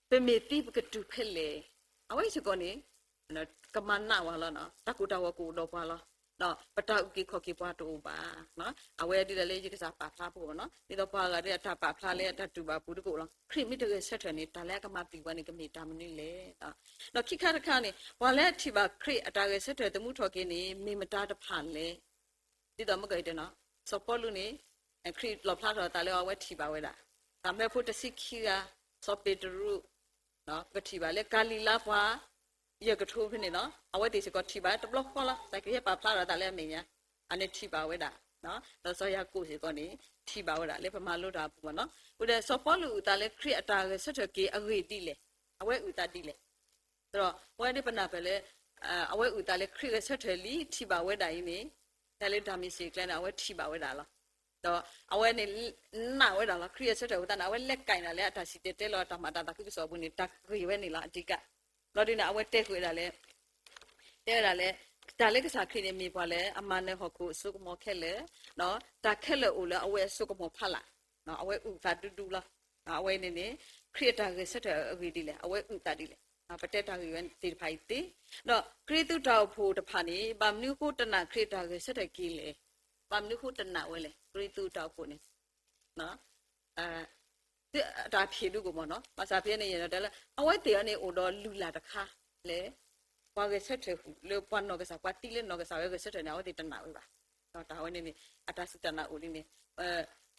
ပမ့ၢ်သံပကတုၤဖဲလဲၣ်. အဝဲစ့ၢ်ကီးန့ၣ် ကမၤနးဝဲလီၤ. တၢ်ကိၢ်တၢ်ဂီၤကအိၣ်ဒီးပှၤလီၤ. ဒီးပတၢ်အုၣ်က့ၤခီၣ်က့ၤပှၤတအိၣ်ဘၣ်. အဝဲဒ်လဲၣ်လၢယကစၢ်ပာ်ဖျါဖုၣ်မးလီၤ. ဒ်သိးပှၤဂၤဒ်အတၢ်ပာ်ဖျါလၢအတၢ်တူၢ်ဘၣ်ပူၤတကအိၣ်လီၤ. ခရံာ်မ့ၢ်တဂဲၤဆၢထၢၣ်န့ၣ် တၢ်လၢအကမၤပျံၤပှၤန့ၣ် ကမ့ၢ်တၢ်မနုၤလဲၣ်. ဒီးခံခါတခါန့ၣ် ပှၤလၢအထံၣ်ဘၣ်ခရံာ်အတၢ်ဂဲၤဆၢထၢၣ်သမူထီၣ်က့ၤန့ၣ် မ့ၢ်မတၤတဖၣ်လဲၣ်. ဒ်သိးမ့ၢ်ကတဲနီၤ, စီၤပီလူးန့ၣ် ခရံာ်လီၣ်ဖျါထီၣ်အသးလၢအဝဲထံၣ်ဘၣ်ဝဲဒၣ် တၢ်မၢဖိတဆံခံဂၤ, စီၤပ့းတရူး, ပကထံၣ်ဘၣ်လၢကၤလံၤလါပှၤ ယဲၢ်ကထိဖဲန့ၣ်လီၤ. အဝဲသ့ၣ်စ့ၢ်ကီးထံၣ်ဘၣ်တဘျီဃီလီၤ. တၢ်ကဟဲပာ်ဖျါထီၣ်အသးလၢအမဲာ်ညါ, အန့ၣ်ထံၣ်ဘၣ်ဝဲဒၣ် ဒီးစီၤယၤကိာ်စ့ၢ်ကီးန့ၣ် ထံၣ်ဘၣ်ဝဲဒၣ်လၢပမၤလိတၢ်အပူၤမးလီၤ. အဃိဒီးစီၤပီလူးအုၣ်သးလၢခရံာ်အတၢ်ဂဲၤဆၢထၢၣ်က့ၤအဂ့ၢ်ဒ်လဲၣ်, အဝဲအုၣ်သးဒ်လဲၣ်. ဒီးပဝဲဒၣ်ပနၢ်ပၢၢ်လၢ အဝဲအုၣ်သးလၢခရံာ်ဂဲၤဆၢထၢၣ်လံ ထံၣ်ဘၣ်ဝဲဒၣ်အံၤန့ၣ် တၢ်လၢတၢ်မ့ၢ်စ့ၢ်ကျဲန့ၣ် အဝဲထံၣ်ဘၣ်ဝဲဒၣ်လီၤ. ဒီးအဝဲန့ၣ် နာ်ဝဲဒၣ်လီၤ. ခရံာ်ဂဲၤဆၢထၢၣ်အဃိသတးန့ၣ် အဝဲလဲၤကဲနၤလၢအတၢ်စံၣ်တဲၤတဲလီၤအတၢ်မၤတၢ်သးခုကစီၣ်အပူၤန့ၣ် တၢ်ဂ့ၢ်ဝဲန့ၣ်လီၤ အဓိက. ဘျီဒ်န့ၣ် အဝဲတဲဃုာ်ဝဲဒၣ်လၢ တဲဝဲဒၣ်လၢ တၢ်လၢကစၢ်ခရံာ်န့ၣ် မ့ၢ်ပှၤလၢအမၤနၢၤဟီၣ်ခိၣ်အစိကမီၤခဲလၢာ်, တၢ်ခဲလၢာ်အိၣ်လၢအဝဲအစိကမီၤဖီလာ်, အဝဲအုၣ်သးဒူဒူလီၤ. အဝဲန့ၣ်န့ၣ် ခရံာ်အတၢ်ဂဲၤဆၢထၢၣ်အဂ့ၢ်ဒ်လဲၣ်, အဝဲအုၣ်သးဒ်လဲၣ်. ပတဲတၢ်ဂ့ၢ်ဝဲသ့ၣ်တဖၣ်အံၤသ့, ဒီးကရံၣ်သူးတၢ်အိၣ်ဖှိၣ်တဖၣ်န့ၣ် ဘၣ်မနုၤအဃိတနာ်ခရံာ်အတၢ်ဂဲၤဆၢထၢၣ်က့ၤလဲၣ်, ဘၣ်မနုၤအဃိတနာ်ဝဲလဲၣ် ကရံၣ်သူးတၢ်အိၣ်ဖှိၣ်န့ၣ် တၢ်ဖံးဒူကမီၤနီၤ, ဘၣ်ဆၣ်ဖဲန့ၣ် ယအဲၣ်ဒိးတဲလၢ အဝဲသ့ၣ်အံၤန့ၣ် အိၣ်ဒီးလုၢ်လၢ်တခါလၢ ပှၤဂဲၤဆၢထၢၣ်လၢပှၤနီၢ်ကစၢ် ပှၤသံလၢနီၢ်ကစၢ်ဝဲဂဲၤဆၢထၢၣ်န့ၣ် အဝဲသ့ၣ်တနာ်ဝဲဘၣ်. တၢ်ဝဲန့ၣ်န့ၣ် အတၢ်စူၢ်တၢ်နာ်အိၣ်လံန့ၣ်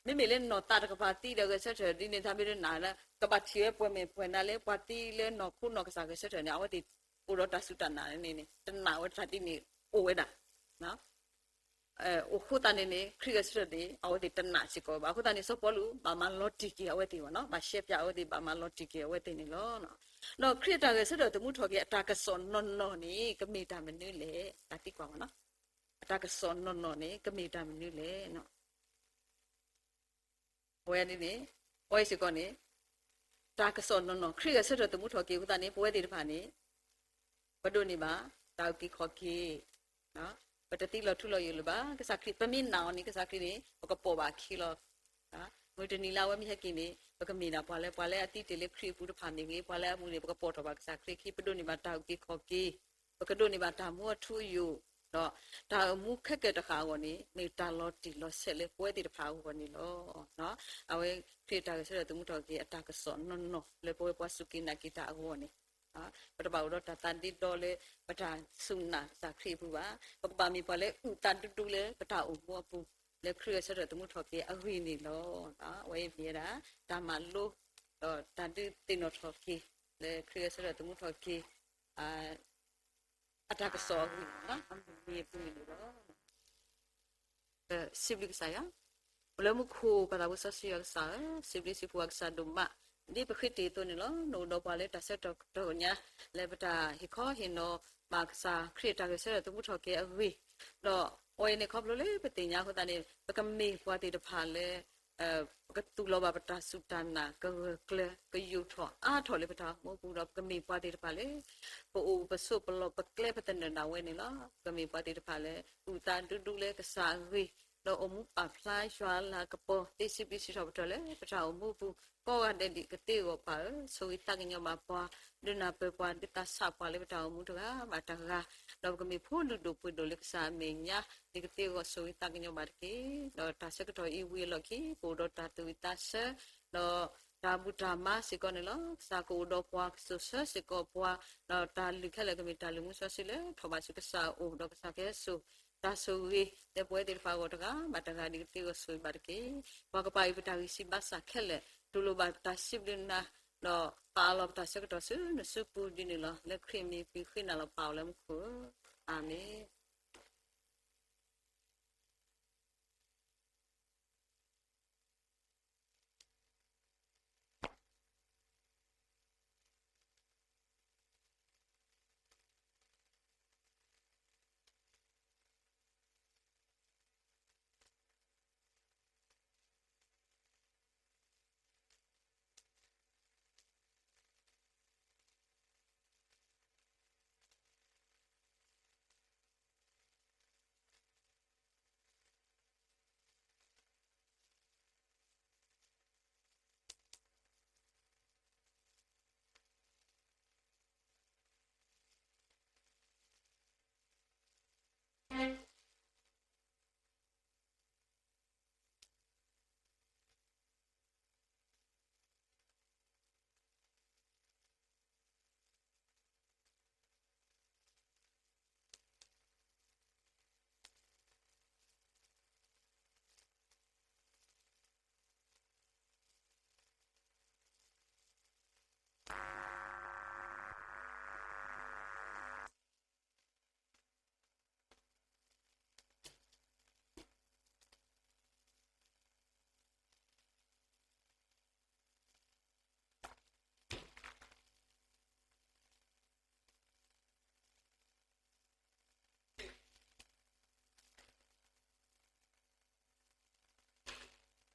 မ့မ့ၢ်လၢနီၢ်သးတကပၤသံဒီးဂဲၤဆၢထၢၣ်ဒ်န့ၣ် တၢ်မ့ၢ်တနာ်လၢ ကဘၣ်ထံၣ်ဝဲပှဲၤမဲာ်ပှဲၤနါလၢ ပှၤသံလၢနီၢ်ခိနီၢ်ကစၢ်ဂဲၤဆၢထၢၣ်န့ၣ် အဝဲသ့ၣ်အိၣ်ဒီးတၢ်စူၢ်တၢ်နာ်န့ၣ်န့ၣ် တနာ်ဝဲတၢ်သံန့ၣ်အိၣ်ဝဲဒၣ် အဃိသတးန့ၣ်န့ၣ် ခရံာ်ဂဲၤဆၢထၢၣ်န့ၣ် အဝဲသ့ၣ်တနာ်စ့ၢ်ကီးဘၣ်. အဃိသတးန့ၣ် စီၤပီလူး ဘၣ်မၤလီၤတံၢ်က့ၤအဝဲသ့ၣ်မ့ၢ်နီၤ, ဘၣ်ရှဲပၠးအဝဲသ့ၣ် ဘၣ်မၤလီၤတံၢ်က့ၤအဝဲသ့ၣ်န့ၣ်လီၤ. ဒီးခရံာ်အတၢ်ဂဲၤဆၢထၢၣ်သမူထီၣ်က့ၤ အတၢ်ကစီၣ်နီၢ်နီၢ်န့ၣ် ကမ့ၢ်တၢ်မနုၤလဲၣ်. တၢ်သံကွၢ်မ့ၢ်နီၤ, အတၢ်ကစီၣ်နီၢ်နီၢ်န့ၣ် ကမ့ၢ်တၢ်မနုၤလဲၣ်. အဝဲန့ၣ်န့ၣ် အဝဲစ့ၢ်ကီးန့ၣ် တၢ်ကစီၣ်နီၢ်နီၢ် ခရံာ်ဂဲၤဆၢထၢၣ်သမူထီၣ်က့ၤအဃိသတးန့ၣ် ပဝဲသ့ၣ်တဖၣ်န့ၣ် ပဒိးန့ၢ်ဘၣ် တၢ်အုၣ်က့ၤခီၣ်က့ၤ, ပတသံလီၤထူလီၤယိာ်လၢၤဘၣ်. ကစၢ်ခရံာ် ပမ့ၢ်နာ်အီၤန့ၣ် ကစၢ်ခရံာ်န့ၣ် ပကပိာ်ဘၣ်အခံလီၤ. မုၢ်တနံၤလၢအဝဲမ့ၢ်ဟဲက့ၤန့ၣ် ပကမ့ၢ်ဒၣ်ပှၤလၢ ပှၤလၢအသံတ့ၢ်လၢခရံာ်အပူၤတဖၣ်မ့ၢ်ဂ့ၤ, ပှၤလၢအမူန့ၣ် ပကပိာ်ထီၣ်ဘၣ်ကစၢ်ခရံာ်အခံ, ပဒိးန့ၢ်ဘၣ်တၢ်အုၣ်က့ၤခီၣ်က့ၤ, ပကဒိးန့ၢ်ဘၣ်တၢ်မူအထူအယိာ်, ဒီးတၢ်အိၣ်မူခဲကၢၢ်တဃၣ်အဂီၢ်န့ၣ် မ့ၢ်တၢ်လီၤတံၢ်လီၤဆဲးလၢပဝဲသ့ၣ်တဖၣ်အဂီၢ်န့ၣ်လီၤ. အဝဲခရံာ်တၢ်ဂဲၤဆၢထၢၣ်သမူထီၣ်က့ၤ အတၢ်ကစီၣ်နီၢ်နီၢ်လၢပဝဲပှၤစူၢ်က့ၤနာ်က့ၤတၢ်အဂီၢ်န့ၣ် ပတဘၣ်အိၣ်ဒီးတၢ်သးဒ့ဒီလၢ ပတၢ်စူၢ်နာ်ကစၢ်ခရံာ်အပူၤဘၣ်. ပကဘၣ်မ့ၢ်ပှၤလၢအုၣ်သးဒူဒူလၢပတၢ်အိၣ်မူအပူၤ လၢခရံာ်ဂဲၤဆၢထၢၣ်သမူထီၣ်က့ၤအဂ့ၢ်န့ၣ်လီၤ. အဝဲအံၤမ့ၢ်ဝဲဒၣ် တၢ်မၤလိ ဒီးတၢ်ဒုးသ့ၣ်နီၣ်ထီၣ်က့ၤ လၢခရံာ်ဂဲၤဆၢထၢၣ်သမူထီၣ်က့ၤ အတၢ်ကစီၣ်အဂ့ၢ်န့ၣ်လီၤ. အမုၢ်နံၤအပူၤန့ၣ်လီၤ. စံးဘျုးကစၢ်ယွၤ, အိၣ်လၢမူခိၣ်ပၢ်သးဘိစီဆှံယွၤကစၢ်ဧၢ, စံးဘျုးစံးဖှိၣ်ပှၤကစၢ်ဒိၣ်မး, ဒ်ပဃ့တ့ၢ်အသိးန့ၣ်လီၤ. နအိၣ်ဒီးပှၤလၢတၢ်ဆၢကတီၢ်ညါ လၢပတၢ်ဟ့ၣ်ခီဟ့ၣ်နီၤဘၣ်ကစၢ်ခရံာ်အတၢ်ဂဲၤဆၢထၢၣ်သမူထီၣ်က့ၤအဂ့ၢ်, ဒီးအဝဲအံၤန့ၣ်ခီဖျိလၢပသ့ၣ်ညါအဃိသတးန့ၣ် ပကမ့ၢ်ပှၤသ့ၣ်တဖၣ်လၢ ပကသူၣ်လီၤဘၣ်ပတၢ်စူၢ်တၢ်နာ် ကဂၢၢ်ကျၢၤ ကယိာ်ထီၣ်အါထီၣ်လၢပတၢ်အိၣ်မူအပူၤဒီး ပကမ့ၢ်ပှၤသ့ၣ်တဖၣ်လၢ ပအိၣ်ပဆိးပလီၢ်ပကျဲပသနၢၣ်ဒၣ်ဝဲန့ၣ်လီၤ. ပကမ့ၢ်ပှၤသ့ၣ်တဖၣ်လၢ အုၣ်သးဒူဒူလၢကစၢ်အဂ့ၢ်, ဒီးအိၣ်မူပာ်ဖျါယွၤအလၤကပီၤ သ့စံးဘျုးစံးထီၣ်ပတြၢၤလၢပတၢ်အိၣ်မူအပူၤ ကိးဂၤဒဲးဒ်ကသ့အဂီၢ်ပၢ်ဧၢ, ဆိၣ်ဂ့ၤသးကညီၤဘၣ်ပှၤ, ဒုးနၢ်ပၢၢ်ပှၤ ဒုးသးဆးပှၤလၢပတၢ်အိၣ်မူတဂၤဘၣ်တဂၤ, ဒီးပကမ့ၢ်ဖိလုၢ်ဒိၣ်ပှ့ၤဒိၣ်လၢကစၢ်အမဲာ်ညါ ဒ်ကသ့အဂီၢ် ဆိၣ်ဂ့ၤသးကညီၤဘၣ်တက့ၢ်. ဒီးတၢ်ဆၢကတီၢ်အံၤဝံၤအလီၢ်ခံ ပအိၣ်ဒီးတၢ်သူၣ်ဝံၣ်သးဆၢ ဒီးတၢ်ဘူၣ်တၢ်မါစ့ၢ်ကီးန့ၣ်လီၤ. ကစၢ်ကအိၣ်ဒီးပှၤ ကစိာ်ဆၢစ့ၢ်ကီးပှၤ, ဒီးတၢ်လုၢ်ခဲလၢာ်ကမ့ၢ်တၢ်လုၢ်မူစီဆှံလၢထီၣ်ဘၣ်ဆူကစၢ်အအိၣ်, ဒီးကစၢ်ကဟဲစိာ်တၢ်ဆိၣ်ဂ့ၤ လၢပဝဲသ့ၣ်တဖၣ်အဂီၢ်တဂၤဘၣ်တဂၤ ဒ်ကသ့အဂီၢ် ဆိၣ်ဂ့ၤဘၣ်တက့ၢ်. ပှၤကပာ်အုၣ်ပတၢ်ဂံၢ်စၢ်ဘါစၢ်ခဲလၢာ် တူၢ်လိာ်ဘၣ်ပတၢ်စံးဘျုးနၤ, ဒီးပာ်အလီၤပတၢ်ဆၢကတီၢ်ဆူနစုပူၤဒ်န့ၣ်လီၤ. လၢခရံာ်မံၤပဃ့နၤလီၤပာ်အီၤလၢမူခိၣ်ဧၢ, အၤမ့ၣ်.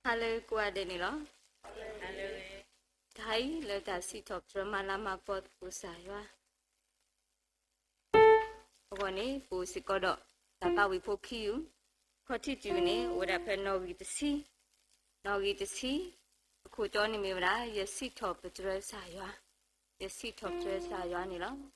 ဟါလၢကိးဂၤဒဲးန့ၣ်လီၤ. တဟါအံၤလၢတၢ်စံးထီၣ်ပတြၢၤမၤလၤမၤကပီၤသကိးကစၢ်ယွၤအဂီၢ်န့ၣ် ပအိၣ်စ့ၢ်ကီးဒီး တၢ်သးဝံၣ်ဖိခံယူၢ်, ခီၣ်ထံးတံၢ်န့ၣ် အိၣ်ဝဲဒၣ်ဖဲနီၣ်ဂံၢ်တဆံ, နီၣ်ဂံၢ်တဆံ, အခိၣ်တီန့ၣ်မ့ၢ်ဝဲဒၣ် ယစံးထီၣ်ပတြၢၤကစၢ်ယွၤ, ယစံးထီၣ်ပတြၢၤကစၢ်ယွၤန့ၣ်လီၤ.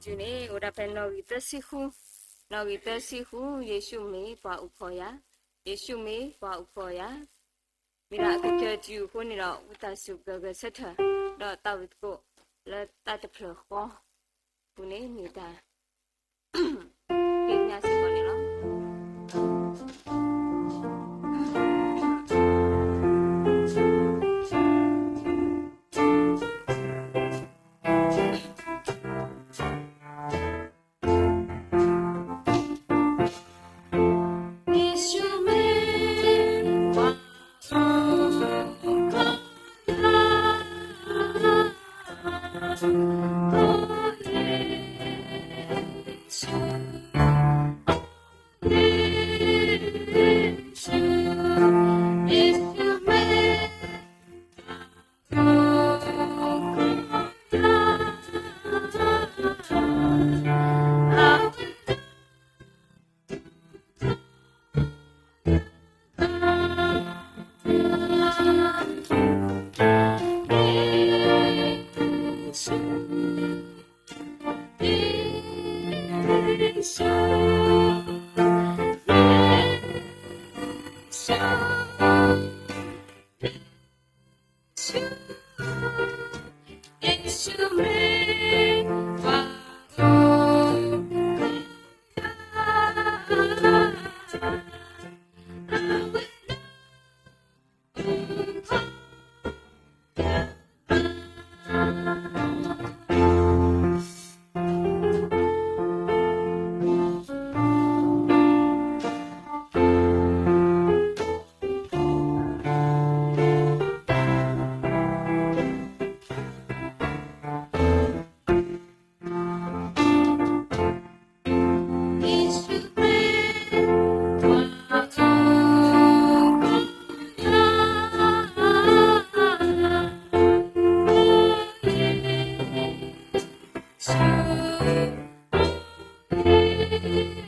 တၢ်ကစီၣ်ပကစၢ်တယုၢ်န့ၣ် အိၣ်ဒၣ်ဖဲနီၣ်ဂံၢ်သၢဆံဃု, နီၣ်ဂံၢ်သၢဆံဃု, ယ့ၣ်ၡူးမ့ၢ်ပှၤအိၣ်ဖှိၣ်ယၤ, ယ့ၣ်ၡူးမ့ၢ်ပှၤအိၣ်ဖှိၣ်ယၤ, မ့ၢ်ဒၣ်အကစၢ်တယုၢ်အဃိန့ၣ်ဒီး ဝံသးစူၤကဂဲၤဆၢထၢၣ် ဒီးသးဝံၣ်သကိးလၢတၢ်တဖျၢၣ်ဃီအပူၤန့ၣ် မ့ၢ်တၢ်ဃ့ကညးစ့ၢ်ကီးန့ၣ်လီၤ. ပပၢ်သ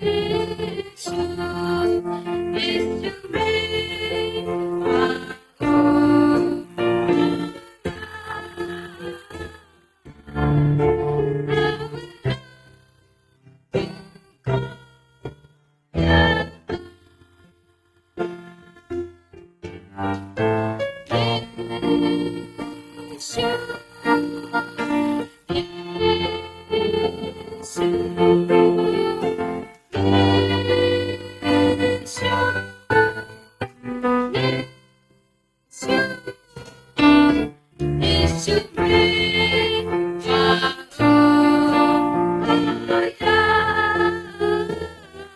းဘိ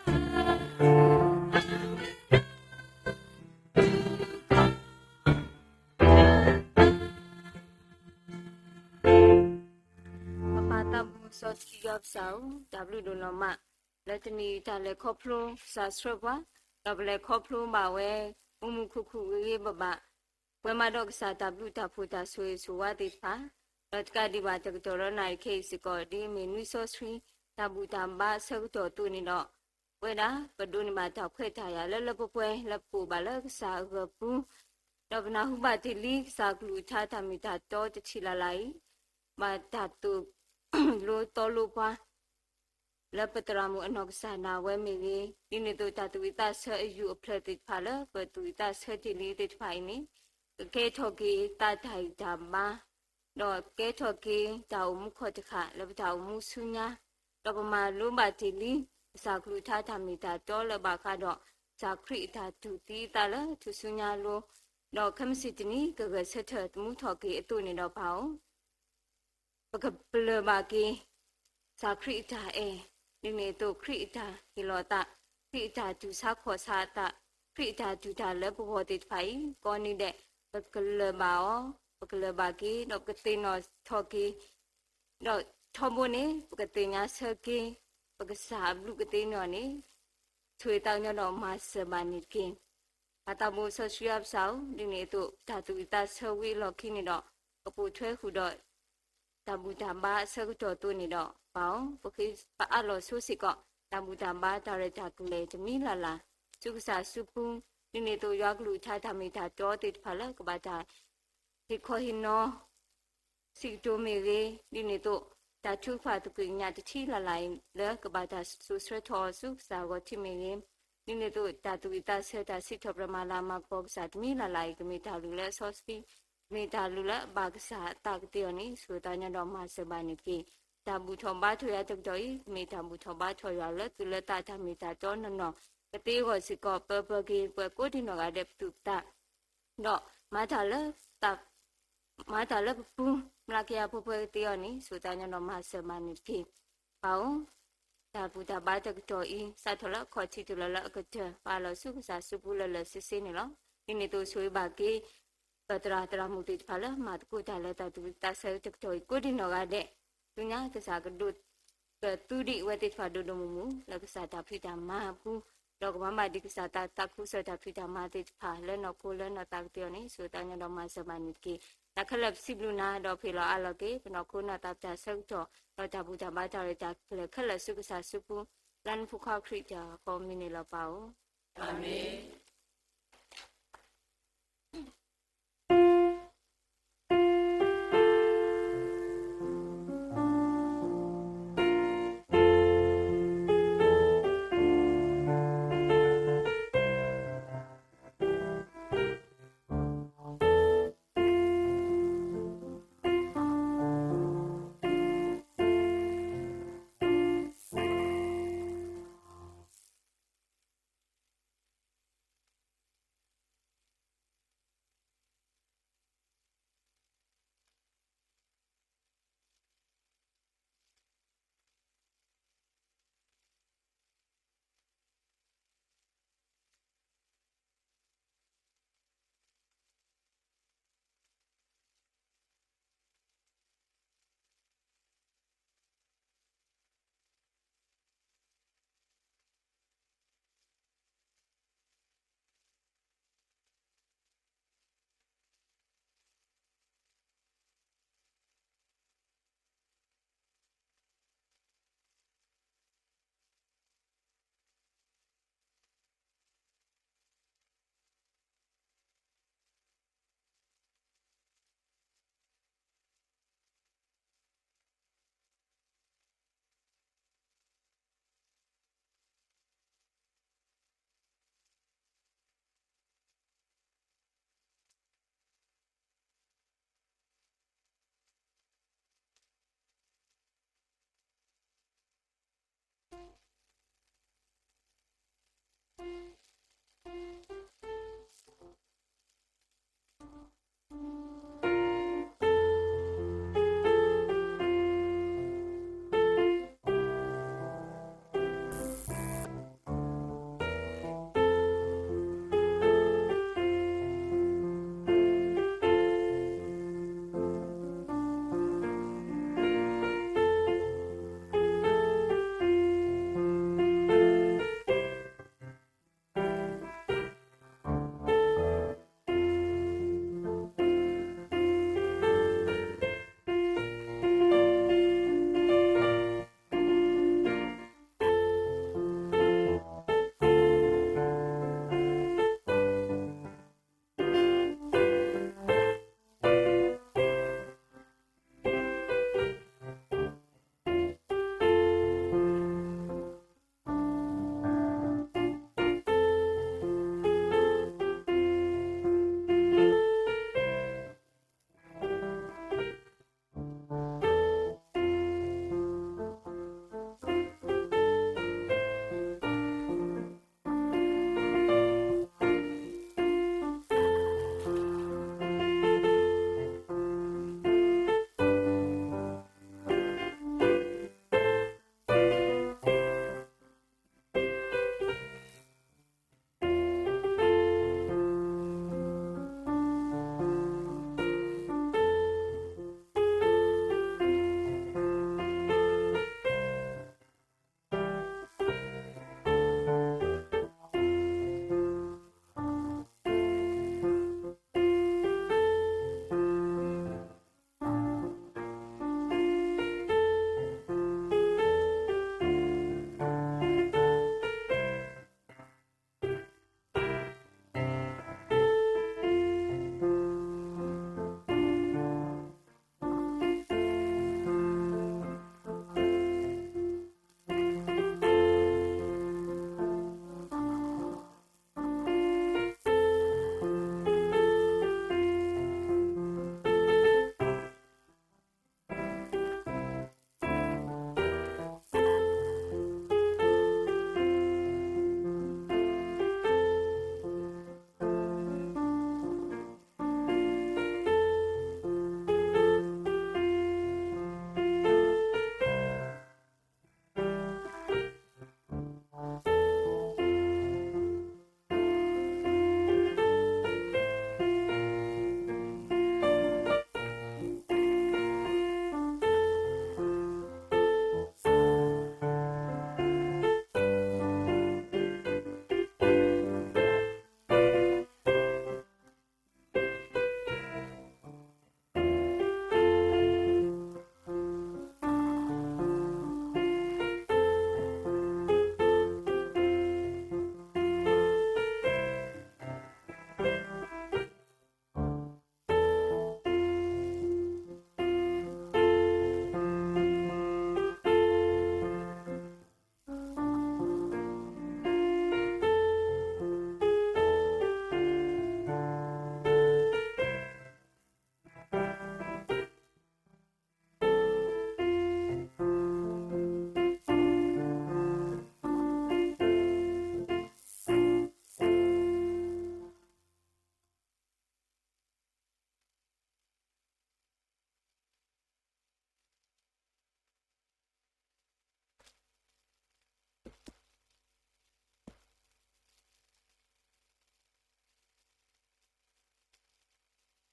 စီဆှံယွၤပစၢ်ဧၢ, တၢ်ဘျုးဒိၣ်နီၢ်မး လၢတနံၤအံၤတၢ်လဲၤခီဖျိကစၢ်ဆှၢပှၤ, ဒီးပလဲၤခီဖျိဘၣ်ဝဲ မူမူခူခူဂ့ၤဂ့ၤဘၣ်ဘၣ်, ပှဲၤမးဒီးကစၢ်တၢ်ဘျုးတၢ်ဖှိၣ်တၢ်ဆိၣ်ဂ့ၤဆိၣ်ဝါသ့ၣ်တဖၣ်, ဒီးတကးဒံးဘၣ်တကတီၢ်ဒီးနၣ်ရံၣ်ခဲအံၤစ့ၢ်ကီး ဒ်အမ့ၢ်နွံစီဆှံ တၢ်ဘူၣ်တၢ်ဘါအဆၢကတီၢ်အသိးန့ၣ်ဒီး, ပဝဲဒၣ်ပဒိးန့ၢ်ဘၣ်တၢ်ခွဲးတၢ်ယာ်လၢလၢပှဲၤပှဲၤလၢပကအိၣ်ဘၣ်လၢကစၢ်အဂီၢ်ပူၤ, ဒီးပနၢ်ဟူဘၣ်တ့ၢ်လံ ကစၢ်ကလုၢ်ကထါတၢ်မ့ၢ်တၢ်တီတထံၣ်လၢ်လၢ်အံၤ, ဘၣ်တၢ်သိၣ်လိသီလိပှၤ လၢပသရၣ်မုၣ်အနီၢ်ကစၢ်ဒၣ်ဝဲမ့ၢ်ဂ့ၤ, ဒ်န့ၣ်အသိးတၢ်သူၣ်ဝံၣ်သးဆၢအယူၢ်အဖျၢၣ်သ့ၣ်တဖၣ်လၢပသူၣ်ဝံၣ်သးဆၢတ့ၢ်လံသ့ၣ်တဖၣ်အံၤန့ၣ်, ကကဲထီၣ်က့ၤသးတၢ်ဂံၢ်တၢ်ဘါ, ဒီးကဲထီၣ်က့ၤတၢ်အိၣ်မူခီၣ်တဃာ်လၢပတၢ်အိၣ်မူဆူညါ, ဒီးပမၤလိဘၣ်တ့ၢ်လံ ကစၢ်ကလုၢ်ကထါတၢ်မ့ၢ်တၢ်တီလၢဘၣ်ဃးဒီး ကစၢ်ခရံာ်အတၢ်တူၢ်သံအသးလၢထူၣ်စုညါအလိၤ, ဒီးခဲမုၢ်ဆ့ၣ်တနံၤ ကဂဲၤဆၢထၢၣ်သမူထီၣ်က့ၤအသိးန့ၣ်ဒီးပၢ်ဧၢ ပကပလၢၢ်ဘၣ်က့ၤ ကစၢ်ခရံာ်အတၢ်အဲၣ်, ဒ်န့ၣ်အသိးခရံာ်အတၢ်ဟ့ၣ်လီၤအသး, ခရံာ်အတၢ်တူၢ်ဆါခီၣ်ဆါအသး, ခရံာ်အတၢ်တူၢ်တၢ်လၢပဂီၢ်သ့ၣ်တဖၣ်အံၤ ကိးနံၤဒဲး ပကလၢၢ်ဘၣ်အီၤ, ပကလၢၢ်ဘၣ်က့ၤ ဒီးပကသ့ၣ်နီၣ်ထီၣ်က့ၤ, ဒီးထီဘိန့ၣ် ပကသ့ၣ်ညါဆၢက့ၤ ပကစၢ်အဘျုးကသ့န့ၣ်အီၤန့ၣ် ဆိၣ်ဂ့ၤသးကညီၤဒီးမၤစၢၤဘၣ်န့ၣ်တက့ၢ်. ပၢ်သးဘိစီဆှံယွၤပစၢ်ဧၢ, ဒ်န့ၣ်အသိး တၢ်သူၣ်ဝံၣ်သးဆၢဝံၤအလီၢ်ခံန့ၣ်ဒီး ကပိာ်ထွဲဃုာ်ဒီး တၢ်ဘူၣ်တၢ်ဘါအဆၢကတီၢ်အသိးန့ၣ်ဒီး ပၢ်ဧၢ, ပဃ့ပအးလီၤဆိစ့ၢ်ကီး တၢ်ဘူၣ်တၢ်ဘါတၢ်ရဲၣ်တၢ်ကျဲၤတမံၤလၢ်လၢ် ဆူကစၢ်အစုပူၤ, ဒ်န့ၣ်အသိးယွၤကလုၢ်ကထါတၢ်မ့ၢ်တၢ်တီသ့ၣ်တဖၣ်လၢကဘၣ်တၢ်ဟ့ၣ်ခီဟ့ၣ်နီၤ စံးကတိၤမ့ၢ်ဂ့ၤ, ဒ်န့ၣ်အသိး တၢ်ထုကဖၣ်သကွံာ်ကညးတထံၣ်လၢ်လၢ်အံၤ လၢကဘၣ်တၢ်စိာ်ဆှၢထီၣ်အီၤဆူကစၢ်အဂီၢ်ထံးမ့ၢ်ဂ့ၤ, ဒ်န့ၣ်အသိး တၢ်သူၣ်ဝံၣ်သးဆၢ တၢ်စံးထီၣ်ပတြၢၤမၤလၤမၤကပီၤကစၢ်တမံၤလၢ်လၢ်အံၤ ကမ့ၢ်တၢ်လုၢ်လၢအစီဆှံ, ကမ့ၢ်တၢ်လုၢ်လၢအဘၣ်ကစၢ်အသးကသ့အီၤန့ၣ် ဆိၣ်သးညီဒီးမၤစၢၤဘၣ်န့ၣ်တက့ၢ်. တၢ်ဘူၣ်ထီၣ်ဘါထီၣ်ယွၤတကတီၢ်အံၤ ကမ့ၢ်တၢ်ဘူၣ်ထီၣ်ဘါထီၣ်ယွၤလၢသုလၢသးတၢ်မ့ၢ်တၢ်တီနီၢ်နီၢ်, ကသ့အဂီၢ်စ့ၢ်ကီး ပၢပှဲၤက့ၤပှၤကိးဒံးနီၢ်ဂၤဒဲးပသူၣ်ပသး ဒီး မၤတၢ်လၢ မၤတၢ်လၢပပူၤ မျးကယၤပှဲၤပှဲၤကသ့အီၤန့ၣ် ဆိၣ်သးညီဒီးမၤစၢၤဘၣ်န့ၣ်တက့ၢ်. ပၢ်ဧၢ, တၢ်ဘူၣ်တၢ်ဘါတကတီၢ်အံၤ စးထီၣ်လၢအခီၣ်ထံးတုၤလီၤလၢအကတၢၢ် ပာ်လီၤဆူကစၢ်စုပူၤလၢာ်လၢာ်ဆ့ဆ့န့ၣ်လီၤ. ဒ်န့ၣ်အသိးဆိၣ်ဂ့ၤဘၣ်က့ၤ ပသရၣ်သရၣ်မုၣ်သ့ၣ်တဖၣ်လၢမၤသကိးတၢ်လၢတၢ်သူၣ်ဝံၣ်သးဆၢတကတီၢ်အံၤ ကိးဒံးနီၢ်ဂၤဒဲး, ဆူညါကစၢ်ကဒိး ကသူဒံးအဝဲသ့ၣ်တဖၣ်ဒိၣ်ဒိၣ်မုၢ်မုၢ် လၢကစၢ်တၢ်ဖံးတၢ်မၤအပူၤ, ဒီးကမၤဘၣ်ဒံးကစၢ်သးသးခုကစီၣ်တၢ်ဖံးတၢ်မၤသ့ၣ်တဖၣ် လၢနီၢ်ခိလၢနီၢ်သးကသ့အီၤန့ၣ် ဆိၣ်သးညီဒီးမၤစၢၤဘၣ်န့ၣ်တက့ၢ်. တၢ်ခဲလၢာ်ပစံးဘျုးနၤ ဒီးပဟ့ၣ်လီၤအးလီၤက့ၤ ပနီၢ်ခိနီၢ်သးပတၢ်ဆၢကတီၢ် ဒီးတၢ်ဘူၣ်တၢ်ဘါတၢ်ရဲၣ်တၢ်ကျဲၤခဲလၢာ်ဆူကစၢ်စုပူၤ လၢနဖိခွါခရံာ်တၢ်အဃိမံၤန့ၣ်လီၤပၢ်ဧၢ. အၤမ့ၣ်.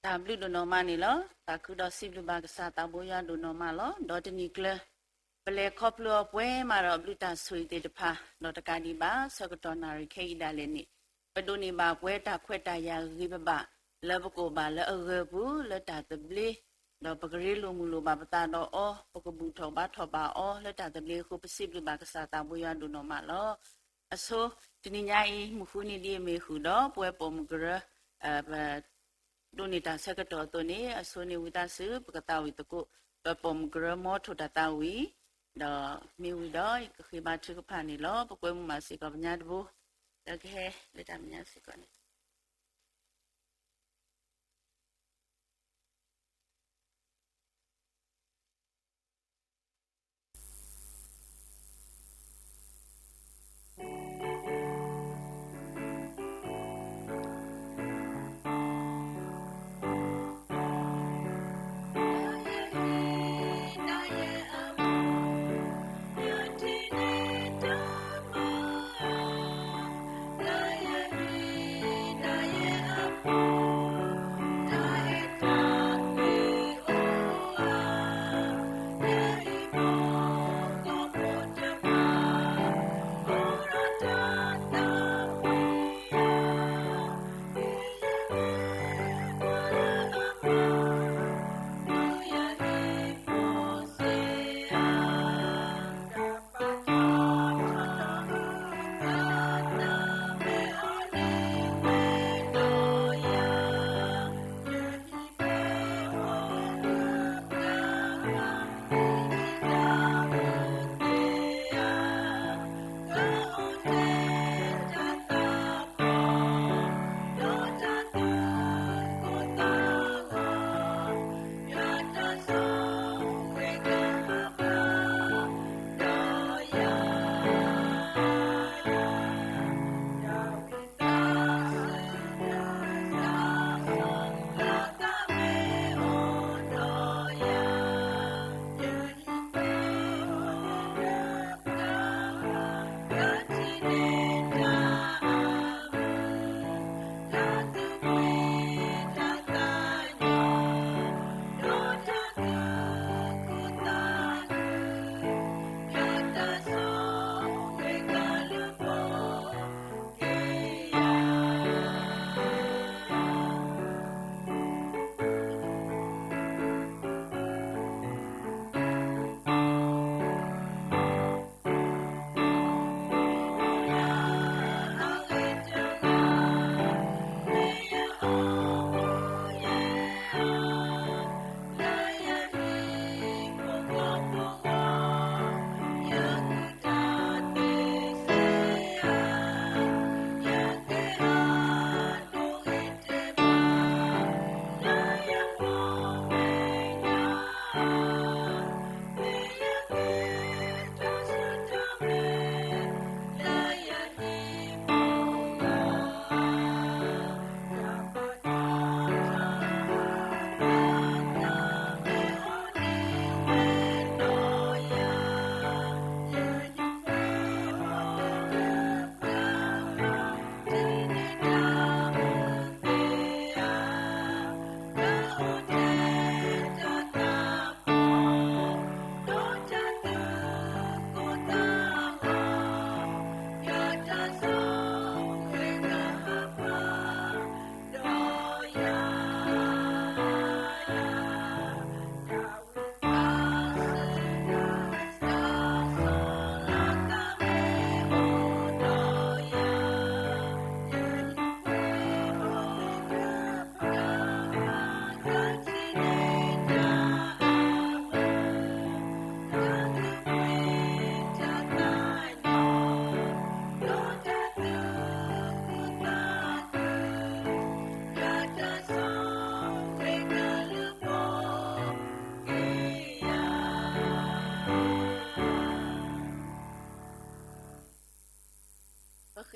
တၢ်ဘျုးဒိၣ်နီၢ်မးန့ၣ်လီၤ. သးခုဒီးစံးဘျုးဘၣ်ကစၢ်သးဘိယွၤဒိၣ်နီၢ်မးလီၤ. ဒီးတနံၤကျၢၤ ပလဲၤခီဖျိအီၤပှဲၤမးဒီးအဘျုးတၢ်ဆိၣ်ဂ့ၤသ့ၣ်တဖၣ်, ဒီးတကးဒံးဘၣ် ဆၢကတီၢ်နၣ်ရံၣ်ခဲအံၤဒၣ်လဲာ်န့ၣ်, ပဒိးန့ၢ်ဘၣ်ပှဲၤတၢ်ခွဲးတၢ်ယာ်ဂ့ၤဂ့ၤဘၣ်ဘၣ်, လၢပကအိၣ်ဘၣ်လၢအဂၢၤပူၤ လၢတၢ်သဘျ့, ဒီးပကရ့လိာ်မုာ်လိာ်ဘၣ်ပသးဒီးအီၤ, ပကဘူၣ်ထီၣ်ဘါထီၣ်ဘၣ်အီၤ လၢတၢ်သဘျ့အဃိ ပစံးဘျုးဘၣ်ကစၢ်သးဘိယွၤဒိၣ်နီၢ်မးလီၤ. အဆိ တနံၤညါအံၤ မုၢ်ဃုနံၤဒ်အမ့ၢ်ဃုာ်ဒီး ပဝဲပိာ်မုၣ်ကရၢ ပ ဒိးန့ၢ်တၢ်ဆၢကတီၢ်အသိးန့ၣ် အဆိန့ၣ်ဝံသးစူၤ ပကသးဝံၣ်သကိး ပပိာ်မုၣ်ကရၢမီထိၣ်တၢ်သးဝံၣ်, ဒီးမ့ၢ်ဝံၤဒီး ယကဃ့ဘါထုကဖၣ်န့ၣ်လီၤ. ပကွဲမုာ်ဘၣ်စ့ၢ်ကီးပညါတဘိ, ဒီးကဟဲလၢတၢ်မဲာ်ညါစ့ၢ်ကီးန့ၣ်ပဃ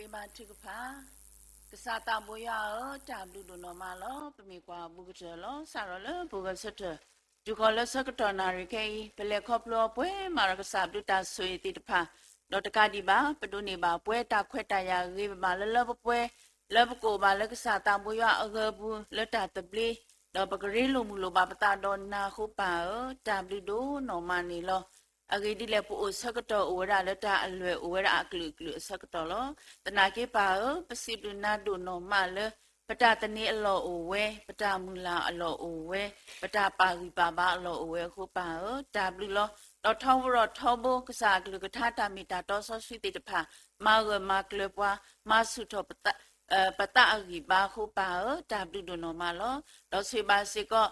့ဘါထုကဖၣ်. ကစၢ်သးဘိယွၤဧၢ, တၢ်ဘျုးဒိၣ်နီၢ်မးလီၤ. ပမ့ၢ်ကွၢ်ဘူးကတၢၢ်လီၤ. စးထီၣ်လၢပဂဲၤဆၢထၢၣ် တုၤဃီၤလၢဆၢကတီၢ်နၣ်ရံၣ်ခဲအံၤ, ပလဲၤခီဖျိအီၤပှဲၤမးဒီးကစၢ်ဘျုးတၢ်ဆိၣ်ဂ့ၤသ့ၣ်တဖၣ်, ဒီးတကးဒံးဘၣ် ပဒိးန့ၢ်ဘၣ်ပှဲၤတၢ်ခွဲးတၢ်ယာ်ဂ့ၤဂ့ၤဘၣ်ဘၣ်လၢလၢပှဲၤပှဲၤ, လၢပကအိၣ်ဘၣ်လၢကစၢ်သးဘိယွၤအဂၢၤပူၤ လၢတၢ်သဘျ့ ဒီးပကရ့လိာ်မုာ်လိာ်ဘၣ်ပသးဒီးနၤအဃိပၢ်ဧၢ, တၢ်ဘျုးဒိၣ်နီၢ်မးန့ၣ်လီၤ. အဂ့ၢ်ဒ်လဲၣ် ပအိၣ်ဆၢကတီၢ်အိၣ်ဝဲဒၣ်လၢတၢ်အလွဲၢ်အိၣ်ဝဲဒၣ်အကလုာ်ကလုာ်အဆၢကတီၢ်လီၤ. သနာ်က့ပၢ်ဧၢ, ပစံးဘျုးနၤဒိၣ်နီၢ်မးလၢ ပတၢ်သန့ၤအလီၢ်အိၣ်ဝဲ, ပတၢ်မုၢ်လၢ်အလီၢ်အိၣ်ဝဲ, ပတၢ်ပာ်ဂံၢ်ပာ်ဘါအလီၢ်အိၣ်ဝဲအဃိပၢ်ဧၢ, တၢ်ဘျုးလီၤ. ဒီးထီဘိဒီးထီဘိ ကစၢ်အကလုၢ်ကထါတၢ်မ့ၢ်တၢ်တီစီဆှံသ့ၣ်တဖၣ် မၤဂၢၢ်မၤကျၢၤပှၤ, မၤဆူၣ်ထီၣ် ပသးအဂံၢ်ဘါအဃိပၢ်ဧၢ, တၢ်ဘျုးဒိၣ်နီၢ်မးလီၤ. ဒီးဆိၣ်ဂ့ၤဘၣ်စ့ၢ်ကီး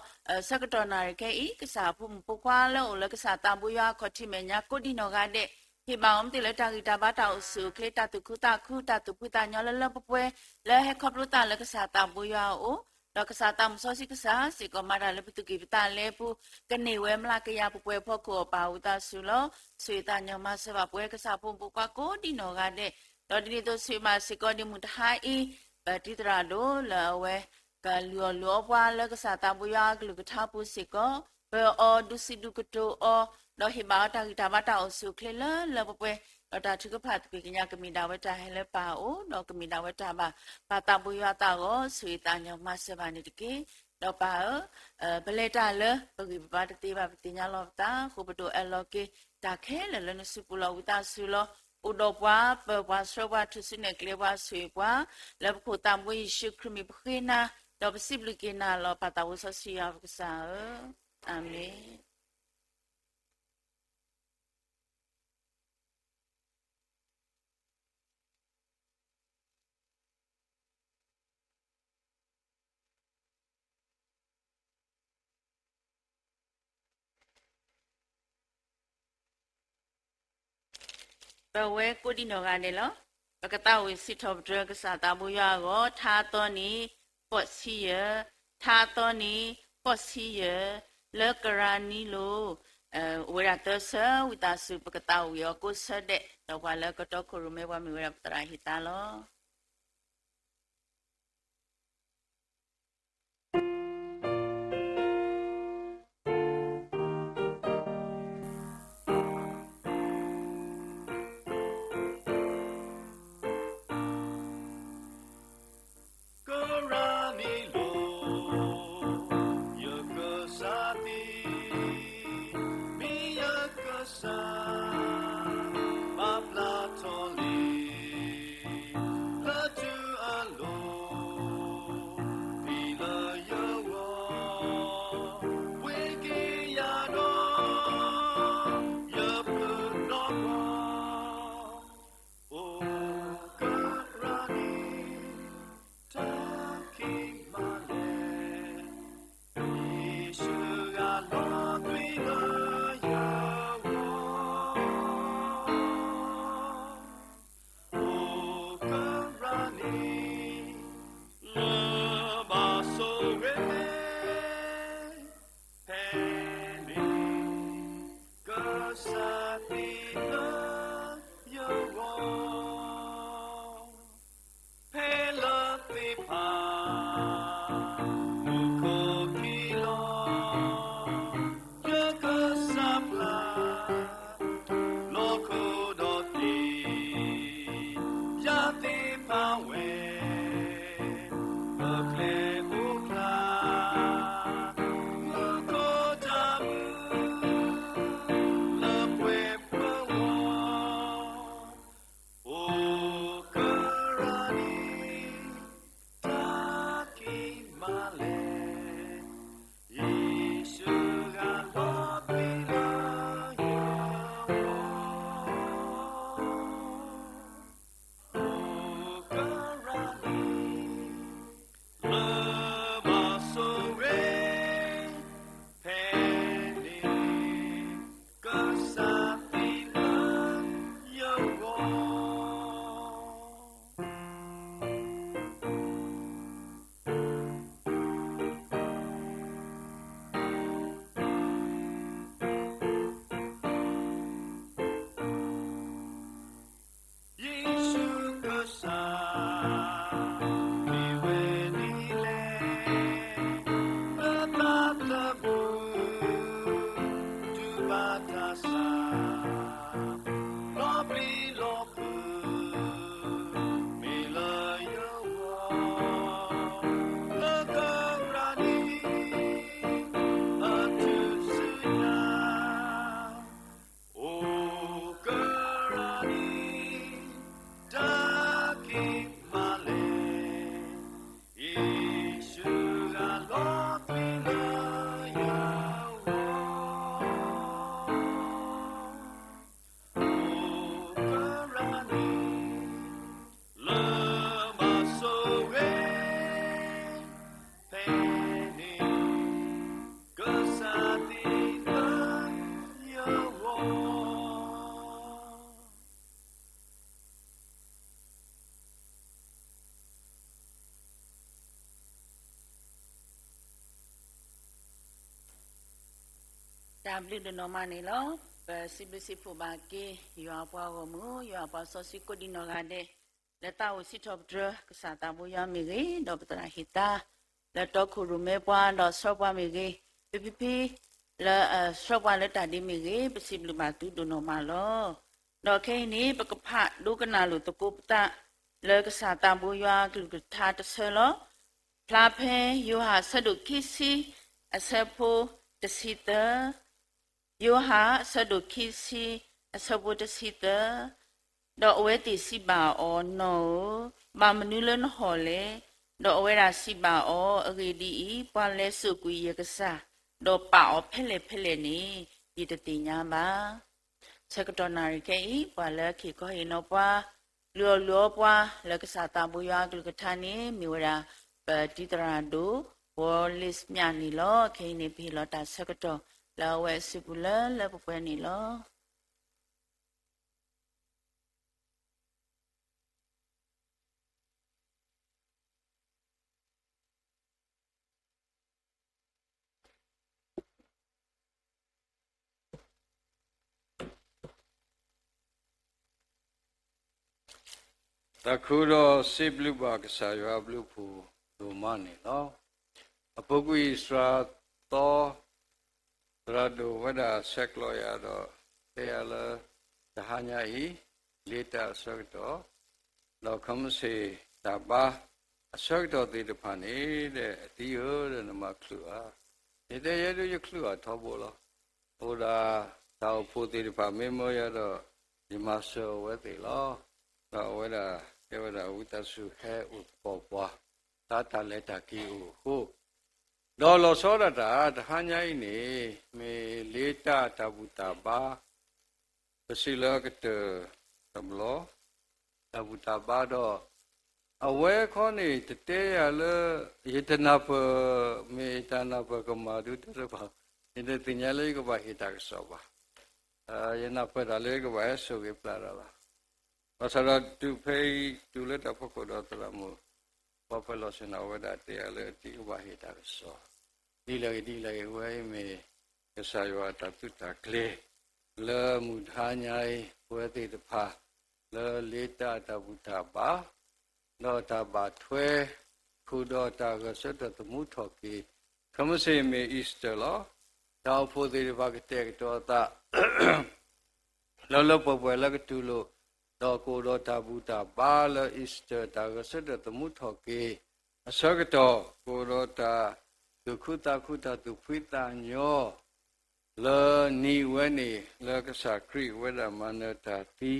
ဆၢကတီၢ်နၣ်ရံၣ်ခဲအံၤ ကစၢ်အဖိမုၣ်ဖိခွါလၢအိၣ်လၢကစၢ်သးဘိယွၤအခီၣ်ထံးမဲာ်ညါကိးဒံနီၢ်ဂၤဒဲး, ဟ့ၣ်ဘၣ်အီၤမ့ၢ်သ့ၣ်လၢတၢ်ဂံၢ်တၢ်ဘါတၢ်အိၣ်ဆူၣ်အိၣ်ချ့ တၢ်သူၣ်ဖှံသးညီလၢလၢပှဲၤပှဲၤ လၢဟဲခီဖျိသးလၢကစၢ်သးဘိယွၤအအိၣ်, ဒီးကစၢ်သးစီဆှံကစၢ်စ့ၢ်ကီးမၤတၢ်လၢပသူၣ်ကံၢ်ပသးလဲပူၤ, ကန့ၢ်ဝဲမျးကယၤပှဲၤပှဲၤဖီခိၣ်အီၤပၢ်ဝံသးစူၤလီၤ. ဆိၣ်ဂ့ၤသးညီမၤစၢၤဘၣ်ပဝဲကစၢ်ဖိမုၣ်ဖိခွါကိးဒံနီၢ်ဂၤဒဲး, ဒီးဒ်န့ၣ်အသိးဆိၣ်ဂ့ၤဘၣ်စ့ၢ်ကီးဒ်မုၢ်တဟါအံၤ ပတံၤသရၣ်ဒိၣ်လၢအဝဲ ကလုၢ်အီၣ်လုၢ်အီပှၤလၢကစၢ်သးဘိယွၤအကလုၢ်ကထါပူၤစ့ၢ်ကီး, ပၢၤအီၤဒုးစံးဒုးကတိၤအီၤ, ဒီးဟ့ၣ်ဘၣ်အီၤတၢ်ဂံၢ်တၢ်ဘါတၢ်အိၣ်ဆူၣ်အိၣ်ချ့လၢလၢပှဲၤပှဲၤ, ဒီးတၢ်ထုကဖၣ်သကွ့ၢ်ကညးကမ့ၢ်ဒၣ်ဝဲတၢ်ဟဲလၢပၢ်အအိၣ်, ဒီးကမ့ၢ်ဒၣ်ဝဲတၢ်ဘၣ်ပၢ်သးဘိယွၤအသးအဂီၢ် ဆိၣ်ဂ့ၤသးညီမၤစၢၤဘၣ်န့ၣ်တက့ၢ်. ဒီးပၢ်ဧၢ, ပလဲၤတၢ်လၢပဂံၢ်ပဘါတသ့ဘၣ် ပသ့ၣ်ညါလီၤပသးအဃိပဒိၣ်အၢၣ်လီၤက့ၤ တၢ်ခဲလၢာ်လၢနစုပူၤလီၤဝံသးစူၤလီၤ. အိၣ်ဒီးပှၤ ပၢၤပှၤဆှၢပှၤ ထုးစုနဲၣ်ကျဲပှၤ ဆိၣ်ဂ့ၤပှၤ, လၢပခိၣ်သးဘိယ့ၣ်ၡူးခရံာ်မံၤပဃ့နၤ, ဒီးပစံးဘျုးက့ၤနၤလီၤ ပၢ်သးဘိစီဆှံယွၤပကစၢ်ဧၢ, အၤမ့ၣ်. ပဝဲကိးဒံနီၢ်ဂၤဒဲးလီၤ. ပကသးဝံၣ်စံးထီၣ်ပတြၢၤကစၢ်သးဘိယွၤအဂီၢ်, ထါသီန့ၣ် ဃိးဆံယဲၢ်, ထါသီန့ၣ် ဃိးဆံယဲၢ်, လၢကရၢနံလိၤ အိၣ်ဝဲဒၣ်သၢဆၢ ဝံသးစူၤ ပကသးဝံၣ်အီၤကိးဆၢဒဲး, ဒီးပှၤလၢကတီခိၣ်ရိၣ်မဲပှၤမ့ၢ်ဝဲဒၣ်ပသရၣ်ဟ့ၣ်သါလီၤ. တၢ်ဘျုးဒိၣ်နီၢ်မးန့ၣ်လီၤ. ပစံးဘျုးစံးဖှိၣ်ဘၣ်က့ၤ ယွၤအပှၤဂီၢ်မုၢ် ယွၤအပှၤစီဆှံကိးဒံနီၢ်ဂၤဒဲး လၢသးအိၣ်စံးထီၣ်ပတြၢၤ ကစၢ်သးဘိယွၤမ့ၢ်ဂ့ၤ, ဒီးပသရၣ်ဟ့ၣ်သါ လၢတီခိၣ်ရိၣ်မဲပှၤ ဒီးဆှၢပှၤမ့ၢ်ဂ့ၤ, ဖံဖံဖံ လၢဆှၢပှၤလၢတၢ်ဒ့မ့ၢ်ဂ့ၤ, ပစံးဘျုးဘၣ်သုဒိၣ်နီၢ်မးလီၤ. ဒီးခဲအံၤန့ၣ် ပကဖးဒိကနၣ်လိာ်သကိးပသး လၢကစၢ်သးဘိယွၤအကလုၢ်ကထါတဆၢလီၤ. ဖျါဖဲယိၤဟၣ်အဆၢဒိၣ်ခံဆံ အဆၢဖိတဆံသၢ, ယိၤဟၣ်အဆၢဒိၣ်ခံဆံ အဆၢဖိတဆံသၢ, ဒီးအဝဲသ့ၣ်စံးဘၣ်အီၤ, နီၢ်ဧၢ, ဘၣ်မနုၤလၢနဟီၣ်လဲၣ်. ဒီးအဝဲဒၣ်စံးဘၣ်အီၤ, အဂ့ၢ်ဒ်အံၤ, ပှၤလဲၤစိာ်ကွံာ်ယကစၢ်, ဒီးပာ်အီၤဖဲလဲၣ်ဖဲလဲၣ်န့ၣ် ယတသ့ၣ်ညါဘၣ်. ဆၢကတီၢ်နၣ်ရံၣ်ခဲအံၤ ပှၤလၢကဟ့ၣ်ခီဟ့ၣ်နီၤပှၤ, လုၢ်အီၣ်လုၢ်အီပှၤ လၢကစၢ်သးဘိယွၤအကလုၢ်ကထါန့ၣ် မ့ၢ်ဝဲဒၣ် ပတံၤသရၣ်ဒိၣ် ဝီလ့ၣ်မၠးန့ၣ်လီၤ. ခဲအံၤန့ၣ် ပဟ့ၣ်လီၤတၢ်ဆၢကတီၢ် လၢအဝဲအစုပူၤလၢလၢပှဲၤပှဲၤန့ၣ်လီၤ. သးခုဒီးစံးဘျုးဘၣ်ကစၢ်ယွၤအဘျုးအဖှိၣ်ဒိၣ်မးန့ၣ်လီၤ. အပူၤကွံာ်စှၤသီ သရၣ်ဒိၣ်ဝဲဒၣ်ဆဲးကျိးယၤဒီး တဲယၤလၢ တဟါညါအံၤ လ့တၢ်အဆၢကတီၢ် ဒီး conference တၢ်ဘါ အဆၢကတီၢ်သ့ၣ်တဖၣ်န့ၣ် ဒီးအတံၤဧၢ ဒီးနမၤချုးဧါ. ယတဲယဲဒၣ်ယချုးအီၤထီဘိလီၤ. အိၣ်ဒၣ်တၢ်အိၣ်ဖှိၣ်သ့ၣ်တဖၣ်မ့ၢ်မၢယၤဒီး ယမၤစၢၤအဝဲသ့ၣ်လီၤ. ဒီးအဝဲဒၣ်တဲဝဲဒၣ် ဝံသးစူၤဟဲအိၣ်သကိးပှၤ တၢ်လၢတၢ်က့ၤအိၣ်အဃိ ဒီးလီၤဆီဒၣ်တၢ် တဟါညါအံၤန့ၣ် မ့ၢ်လ့တၢ်တၢ်ဘူၣ်တၢ်ဘါ ပစံးလၢအကတၢၢ်တဘျီ တၢ်ဘူၣ်တၢ်ဘါဒီး အဝဲခီန့ၣ် တတဲယၤလၢ ယတနၢ်ပၢၢ် မ့ၢ်ယတၢ်နၢ်ပၢၢ်ကမၣ်ဒုတၢ်တဖၣ် ယတသ့ၣ်ညါလၢယကဘၣ်ဟ့ၣ်တၢ်ကစီၣ်ဘၣ်. ယနၢ်ပၢၢ်တၢ်လၢယကဘၣ်ဟဲစိာ်က့ၤပျၢ်တၢ်လီၤ. ဘၣ်ဆၣ်ဒီးတုၤဖဲအံၤ တုၤလၢတၢ်ဖီခိၣ်ဒီးသရၣ်မုၣ် ပှၤပၢၤလီၢ်ဆ့ၣ်နီၤဝဲဒၣ်တဲယၤလၢ တံၤကဘၣ်ဟ့ၣ်တၢ်ကစီၣ် ဒ်လဲၣ်ဂ့ၤဒ်လဲၣ်ဂ့ၤ အဝဲအံၤမ့ၢ် ကစၢ်ယွၤအတၢ်သုးတၢ်ကျဲၤ လၢမုၢ်တဟါညါအံၤ ပဝဲသ့ၣ်တဖၣ် လၢလ့တၢ်တၢ်ဘူၣ်တၢ်ဘါ ဒီးတၢ်ဘၣ်ထွဲ ဃုာ်ဒီးတၢ်ဂဲၤဆၢထၢၣ်သမူထီၣ်က့ၤ conference မ့ၢ် Easter လီၤ. တၢ်အိၣ်ဖှိၣ်သ့ၣ်တဖၣ်ကတဲာ်ကတီၤအသး လၢလၢပှဲၤပှဲၤလၢကတူၢ်လိာ် ဒီးကအိၣ်ဒီးတၢ်ဘူၣ်တၢ်ဘါလၢ Easter တၢ်ဂဲၤဆၢထၢၣ်သမူထီၣ်က့ၤ အဆၢကတီၢ် ကအိၣ်ဒီးတၢ်သူၣ်ခုသးခု တၢ်သူၣ်ဖှံသးညီ လၢနံၤဝဲန့ၣ် လၢကစၢ်ခရံာ်ဝဲဒၣ်မၤနၢၤတၢ်သံ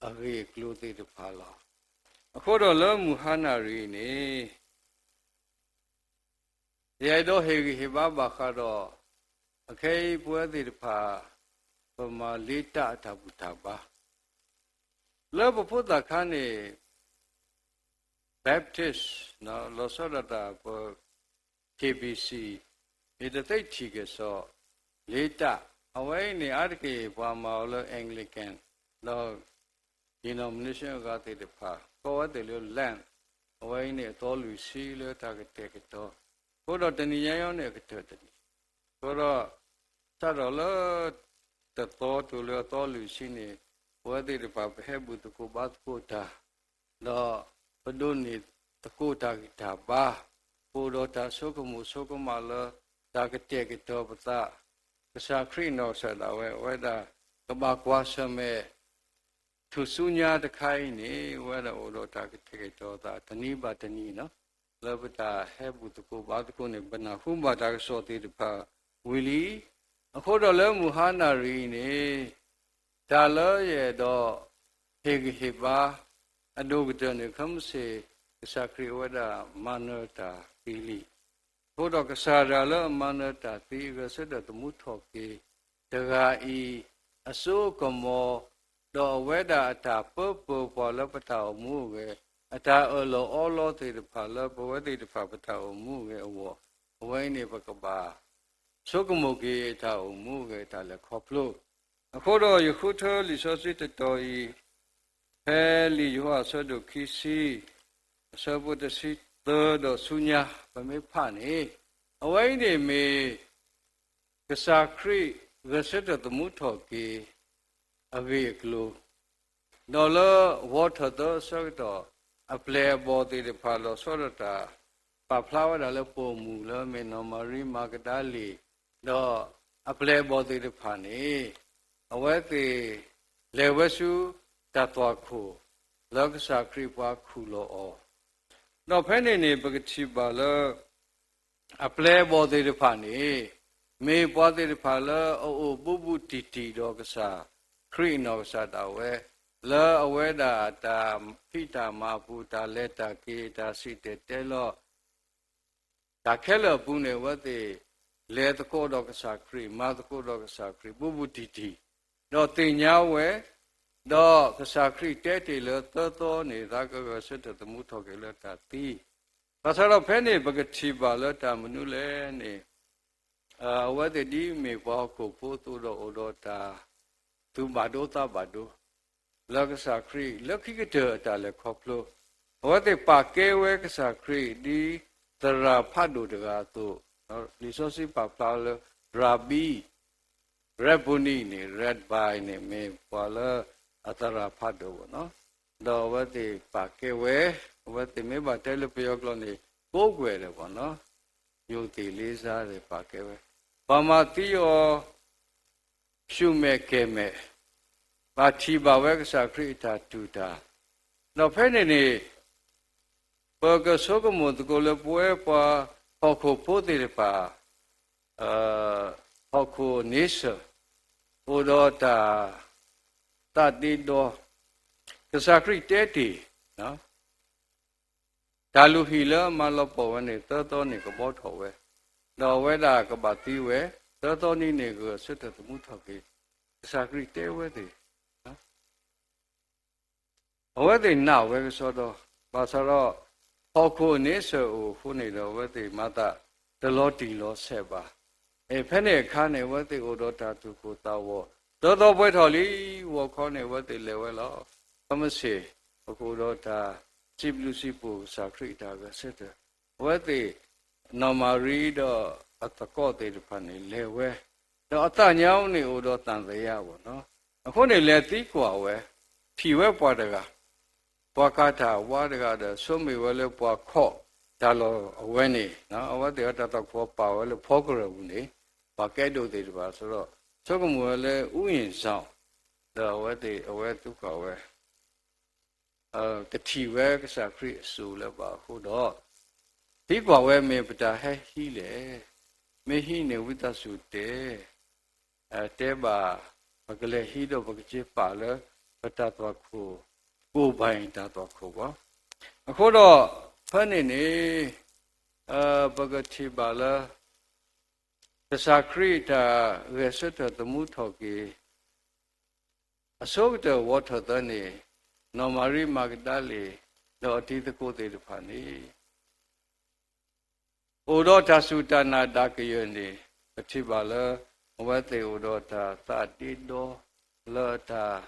အဂ့ၢ်အကျိၤသ့ၣ်တဖၣ်လီၤ. အဃိဒီးလၢမုၢ်ဟါနၣ်ရံၣ်အံၤန့ၣ် ယအဲၣ်ဒိးဟ့ၣ်ဂံၢ်ဟ့ၣ်ဘါဘၣ်ဃးဒီး အခဲအံၤပဝဲသ့ၣ်တဖၣ် ပမၤလ့တၢ်အတၢ်ဘူၣ်တၢ်ဘါ လၢပဖိသၣ်ခါန့ၣ် Baptist လီၤဆီဒၣ်တၢ်ပ KBC မ့ၢ်တသ့ထံၣ်ကစီၣ် လ့တၢ် အဝဲအံၤန့ၣ် အါတက့ၢ်ပှၤမၤအီၤလၢ Anglican ဒီး denomination အဂၤသ့ၣ်တဖၣ် ကိးဝဲသ့ၣ်လၢ Lent အဝဲအံၤန့ၣ်အသီလွံၢ်ဆံလၢတၢ်ကတဲာ်ကတီၤ အဃိဒီးတနံၤညါအံၤန့ၣ်အကတၢၢ်တနံၤ အဃိဒီး စးထီၣ်လၢ တသီတိၤလၢအသီလွံၢ်ဆံန့ၣ် ပဝဲသ့ၣ်တဖၣ်ပဟဲဘူၣ်သကိးဘါသကိးတၢ် ဒီးပဒိးန့ၢ်သကိးတၢ်ဂံၢ်တၢ်ဘါ ပအိၣ်ဒီးတၢ်ဆိကမိၣ်ဆိကမးလၢ တၢ်ကတဲာ်ကတီၤပသး ကစၢ်ခရံာ်နီၢ်ကစၢ်ဒၣ်ဝဲ အဝဲဒၣ်ကဘၣ်ကွၢ်ဆၢၣ်မဲာ် ထူၣ်ဆူညါတခါအံၤန့ၣ် အဝဲဒၣ်အိၣ်ဒီးတၢ်ကတဲာ်ကတီၤသး တနံၤဘၣ်တနံၤနီၤ လၢပတၢ်ဟဲဘူၣ်သကိးဘါသကိးန့ၣ် ပနၢ်ဟူဘၣ်တၢ်ကစီၣ်သ့ၣ်တဖၣ်ဝံၤလံ. အဃိဒီးလၢမုၢ်ဟါနၣ်ရံၣ်အံၤန့ၣ် တၢ်လၢယအဲၣ်ဒိးဟ့ၣ်ဂံၢ်ဟ့ၣ်ဘါ အဒိၣ်ကတၢၢ်န့ၣ် ခဲမုၢ်ဆ့ၣ် ကစၢ်ခရံာ်အဝဲဒၣ်မၤနၢၤတၢ်သံလံ. အဃိဒီးကစၢ်တဂၤလၢအမၤနၢၤတၢ်သံ အဂဲၤဆၢထၢၣ်သမူထီၣ်က့ၤ တဂၤအံၤ အစိအကမီၤ ဒီးအဝဲဒၣ်အတၢ်ပၢပၢၤပှၤလၢပတၢ်အိၣ်မူအဂ့ၢ်, အတၢ်အၢၣ်လီၤအီလီၤသ့ၣ်တဖၣ်လၢပဝဲသ့ၣ်တဖၣ်ပတၢ်အိၣ်မူအဂ့ၢ်အဂီၢ်, အဝဲအံၤန့ၣ် ပကဘၣ်ဆိကမိၣ်က့ၤတၢ်အိၣ်မူအဂ့ၢ် တၢ်လဲၤခီဖျိ. အဃိဒီးယဃုထၢလံာ်စီဆှံတတီၤအံၤ ဖဲလံာ်ယိၤဟၣ်အဆၢဒိၣ်ခံဆံ အဆၢဖိတဆံသၢဒီးဆူညါ ပမ့ၢ်ဖးန့ၣ် အဝဲအံၤန့ၣ်မ့ၢ် ကစၢ်ခရံာ်ဂဲၤဆၢထၢၣ်သမူထီၣ်က့ၤ အဂ့ၢ်အကျိၤ, ဒီးလၢဝီထၢၣ်သၢအဆၢကတီၢ် အပျဲၢ်အဘီၣ်သ့ၣ်တဖၣ်လီၤဆီဒၣ်တၢ် ပာ်ဖျါဝဲဒၣ်လၢပိာ်မုၣ်လၢအမ့ၢ်နီၢ်မၤရံမၤကဒၤလ့ၣ်, ဒီးအပျဲၢ်အဘီၣ်သ့ၣ်တဖၣ်န့ၣ် အဝဲသ့ၣ်လဲၤဝဲဆူတၢ်သွၣ်ခိၣ် လၢကစၢ်ခရံာ်ပှၤခူၣ်လီၤအီၤ, ဒီးဖဲန့ၣ်န့ၣ် ပကထံၣ်ဘၣ်လၢ အပျဲၢ်အဘီၣ်သ့ၣ်တဖၣ်န့ၣ် မ့ၢ်ပှၤသ့ၣ်တဖၣ်လၢအအိၣ်ဘူးဘူးတံၢ်တံၢ်ဒီးကစၢ်ခရံာ်အနီၢ်ကစၢ်ဒၣ်ဝဲ, လၢအဝဲဒၣ်အတၢ်ဖံးတၢ်မၤအပူၤ တၢ်လဲၤတၢ်က့ၤ တၢ်စံၣ်တဲၤတဲလီၤ တၢ်ခဲလၢာ်အပူၤန့ၣ် အဝဲသ့ၣ်လဲၤသကိးဒီးကစၢ်ခရံာ် မၤသကိးဒီးကစၢ်ခရံာ် ဘူးဘူးတံၢ်တံၢ်, ဒီးသ့ၣ်ညါဝဲ, ဒီးကစၢ်ခရံာ်တဲတ့ၢ်လၢသၢသီန့ၣ် သးကဂဲၤဆၢထၢၣ်သမူထီၣ်က့ၤလၢတၢ်သံ, ဘၣ်ဆၣ်ဒီးဖဲန့ၣ် ပကထံၣ်ဘၣ်လၢတၢ်မနုၤလဲၣ်န့ၣ် အဝဲသ့ၣ်ဒ်မ့ၢ်ပှၤဟီၣ်ခိၣ်ဖိအသိးဒီးအိၣ်ဒီးတၢ် သူၣ်ဘၣ်ဒိသးဘၣ်ဒိ လၢကစၢ်ခရံာ် လၢခံကတၢၢ်အတၢ်လဲၤခီဖျိ, အဝဲသ့ၣ်ပာ်ကဲဝဲကစၢ်ခရံာ်ဒ်သရၣ်ဖးဒိၣ်တဂၤအသိး, လံာ်စီဆှံပာ်ဖျါလၢ Rabbi, Rabboni န့ၣ် Rabbi န့ၣ် မ့ၢ်ပှၤလၢအသရၣ်ဖးဒိၣ်ဘၣ်နီၤ, ဒီးအဝဲသ့ၣ်ပာ်ကဲဝဲ, အဝဲသ့ၣ်မ့ၢ်ဘၣ်တဲလၢပယီၤကျိာ်န့ၣ် ကိးကွဲၢ်ဒီးဘၣ်နီၤ, ယိၤသ့ၣ်လ့စါသ့ၣ်ပာ်ကဲဝဲ, ပှၤမၤသံအီၤ ဆူၣ်မဲာ်ကဲၤမဲာ်, ဘၣ်ထံၣ်ဘၣ်ဝဲကစၢ်ခရံာ်အတၢ်တူၢ်တၢ်, ဒီးဖဲန့ၣ်န့ၣ် ပကဆိကမိၣ်သကိးလၢပဝဲပှၤဟီၣ်ခိၣ်ဖိသ့ၣ်တဖၣ်, ဟီၣ်ခိၣ်န့ဆၢၣ်, အိၣ်ဒီးတၢ် သးဒ့ဒီ, ကစၢ်ခရံာ်တဲတ့ၢ် တၢ်လုၢ်ဟံၣ်လၢအမၤလီၤပှီၢ်ဝဲန့ၣ် သၢသီန့ၣ်ကဘှီထီၣ်ဝဲ, ဒီးအဝဲဒၣ်ကဘၣ်သံဝဲ, သၢသီနံၤန့ၣ်ဂဲၤဆၢထၢၣ်သမူထီၣ်က့ၤ, ကစၢ်ခရံာ်တဲဝဲသ့ၣ် အဝဲသ့ၣ်နာ်ဝဲကစီဒီ, ဘၣ်ဆၣ်ဒီး ဟီၣ်ခိၣ်န့ဆၢၣ်အိၣ်အဃိန့ၣ်ဒီး အဝဲသ့ၣ်မၤသးတလီၤတံၢ်လီၤဆဲးဘၣ်. ဖဲန့ၣ်အခါန့ၣ် အဝဲသ့ၣ်အိၣ်ဒီးတၢ်သူၣ်ကိၢ်သးဂီၤ, သၢသီပှဲၤထီၣ်လံ, ဂီၤခီန့ၣ် အဝဲသ့ၣ်လဲၤဝဲလီၤ. ခဲမုၢ်ဆ့ၣ် ပကအိၣ်ဒီးတၢ်စံးဘျုးစံးဖှိၣ်ကစၢ်ခရံာ်အတၢ်ဂဲၤဆၢထၢၣ်, အဝဲသ့ၣ် နီၢ်မၤရံဒီးအသကိးသ့ၣ်တဖၣ်န့ၣ် လဲၤဝဲ, ဒီးအသးညါန့ၣ်အိၣ်ဒီးသံသယဘၣ်နီၤ, အဃိန့ၣ်လဲၤသံကွၢ်ဝဲ, ထံၣ်ဝဲပှၤတဂၤ, ပှၤကၤတၢ်ဝါတဂၤဒီး ဆိမိၣ်ဝဲလၢပှၤခီၣ်တၢ်လီၢ်အဝဲန့ၣ်, အဝဲသ့ၣ်အတၢ်သွၣ်ခိၣ်ပာ်ဝဲလၢဖီကရၢၢ်ပူၤန့ၣ်, ပှၤကဲဒိၣ်သ့ၣ်တဖၣ်အသိးဒီး ဆိကမိၣ်ဝဲလၢ အူယ့ၣ်စီၣ်, ဒီးအဝဲသ့ၣ် အဝဲသံကွၢ်ဝဲ ကထံၣ်ဝဲကစၢ်ခရံာ်အစိၤလၢၤဘၣ်အဃိဒီး, သံကွၢ်ဝဲ မ့ၢ်ပတၢ်ဟဲဟံးလဲၣ်, မ့ၢ်ဟံးန့ၣ် ဝံသးစူၤတဲ, တဲဘၣ်, ပကလဲၤဟံးဒီးပကစ့ပာ်လၢ ပတၢ်သွၣ်ခိၣ်, ကိၢ်ဘၣ်အံၤတၢ်သွၣ်ခိၣ်ဘၣ်. အဃိဒီး ဖဲန့ၣ်န့ၣ် ပကထံၣ်ဘၣ်လၢ ကစၢ်ခရံာ်တၢ်ဂဲၤဆၢထၢၣ်သမူထီၣ်က့ၤ အဆိကတၢၢ်ဝီထၢၣ်သၢန့ၣ်, နီၢ်မၤရံမၤကဒၤလ့ၣ် ဒီးအတံၤသကိးသ့ၣ်တဖၣ်န့ၣ် အိၣ်ဒီးတၢ်စူၢ်တၢ်နာ်ဒၣ်ကယၢၢ်န့ၣ်, ပထံၣ်ဘၣ်လၢ အဝဲသ့ၣ်အိၣ်ဒီးတၢ်သးဒ့ဒီ လၢတၢ်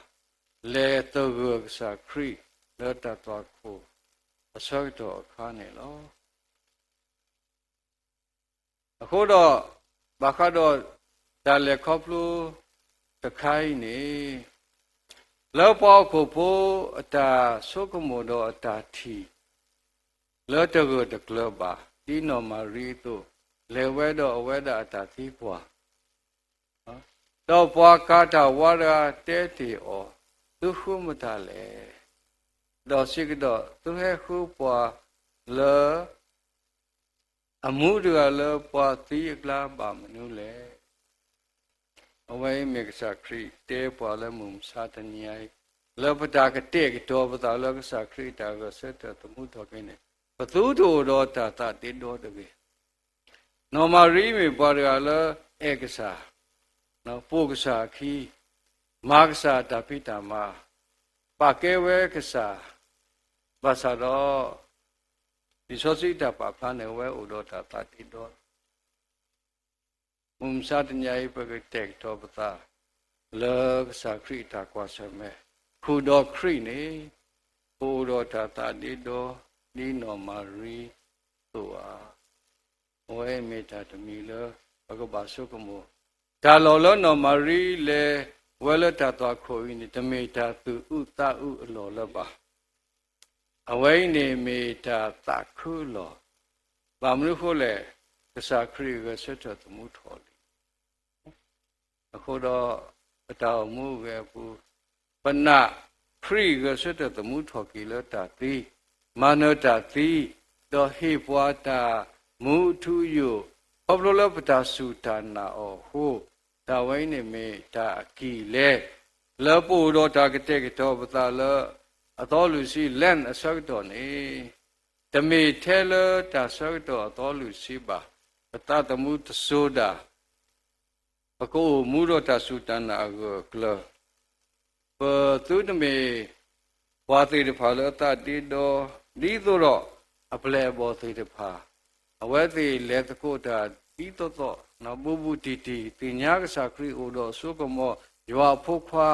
လဲၤသဂၢၢ်ကစၢ်ခရံာ် လၢတၢ်သွၣ်ခိၣ်အဆၢကတီၢ်အခါန့ၣ်လီၤ. အဃိဒီး ဘၣ်ဃးဒီးတၢ်လဲၤခီဖျိတခါအံၤန့ၣ်, လၢပှၤဟီၣ်ခိၣ်ဖိအတၢ်ဆိကမိၣ်ဒီးအတၢ်ထံၣ် လၢတဂၢၢ်တကျၢၤဘၣ် ဒ်နီၢ်မၤရံအသိး, လဲၤဝဲဒီးအဝဲဒၣ်အတၢ်သံကွၢ် ဒီးပှၤကၤတၢ်ဝါတဂၤတဲတ့ၢ်အီၤ, သုဃုမတၤလဲၣ်. ဒီးစံးကဒီး, သုဟဲဃုပှၤလၢ အမူတဂၤလၢပှၤသံအကျါဘၣ်မနုၤလဲၣ်. အဝဲအံၤမ့ၢ်ကစၢ်ခရံာ်တဲပှၤလၢမုၢ်မဆါတနံၤအံၤ, လၢပတၢ်ကတဲာ်ကတီၤပသးလၢကစၢ်ခရံာ်အတၢ်ဂဲၤဆၢထၢၣ်သမူထီၣ်က့ၤန့ၣ်, ပသုတအိၣ်ဒီးတၢ်သးဒ့ဒီတဂ့ၤ. နီၢ်မၤရံမ့ၢ်ပှၤတဂၤလၢအဲၣ်ကစၢ်, ပိာ်ကစၢ်အခံ, မၤကစၢ်အတၢ်ဖံးတၢ်မၤ, ပာ်ကဲဝဲကစၢ်, ဘၣ်ဆၣ်ဒီး လံာ်စီဆှံတၢ်ပာ်ဖျါန့ၣ် အဝဲအိၣ်ဒီးတၢ်သးဒ့ဒီ မုၢ်မဆါတနံၤအံၤ ပကတဲာ်ကတီၤပသး လၢကစၢ်ခရံာ်အတၢ်ကွၢ်ဆၢၣ်မဲာ်, ခူၣ်ဒီးခရံာ်န့ၣ်, ပအိၣ်ဒီးတၢ်သးဒ့ဒီ ဒ်နီၢ်မၤရံအသိးဧါ. အဝဲအံၤမ့ၢ်တၢ်တမံၤလၢ ပကဘၣ်ဆိကမိၣ် တၢ်လီၢ်လၢနီၢ်မၤရံလဲၤဝဲလၢတၢ်သွၣ်ခိၣ်အံၤန့ၣ် တမ့ၢ်တၢ်သူၣ်အုးသးအုးအလီၢ်လၢၤဘၣ်. အဝဲအံၤန့ၣ်မ့ၢ်တၢ်သးခုလီၤ. ဘၣ်မနုၤအဃိလဲၣ်, ကစၢ်ခရံာ်ဂဲၤဆၢထၢၣ်သမူထီၣ်လံ. အဃိဒီး ပတၢ်အိၣ်မူအဂ့ၢ်အပူၤ, ပနာ်ခရံာ်ဂဲၤဆၢထၢၣ်သမူထီၣ်က့ၤလၢတၢ်သံ, မၤနၢၤတၢ်သံ, ဒီးဟ့ၣ်ပှၤတၢ်မူအထူအယိာ်, ခီဖျိလၢပတၢ်စူၢ်တၢ်နာ်အီၤအဃိ, တၢ်ဝဲအံၤန့ၣ်မ့ၢ်တၢ်အကံၢ်အလဲ, လၢပအိၣ်ဒီးတၢ်ကတဲာ်ကတီၤပသးလၢ အသီလွံၢ်ဆံ Lent အဆၢကတီၢ်န့ၣ်, တမ့ၢ်ထဲလၢတၢ်ဆၢကတီၢ်အသီလွံၢ်ဆံဘၣ်, ပသးသမူတစိၤဒၣ် ပကအိၣ်မူဒီးတၢ်စူၢ်တၢ်နာ်အဂၢၢ်အကျၢၤ, ပသုတမ့ၢ်ပှၤသ့ၣ်တဖၣ်လၢအသးဒ့ဒီ, ဒ်သိးဒီးအပျဲၢ်အဘီၣ်သ့ၣ်တဖၣ်, အဝဲသ့ၣ်လဲၤသကိးတၢ်ဒ်သိးသိး, ဘူးဘူးတံၢ်တံၢ်, သ့ၣ်ညါကစၢ်ခရံာ်အိၣ်ဒီးအစိကမီၤ, ယွၤအဖိခွါ,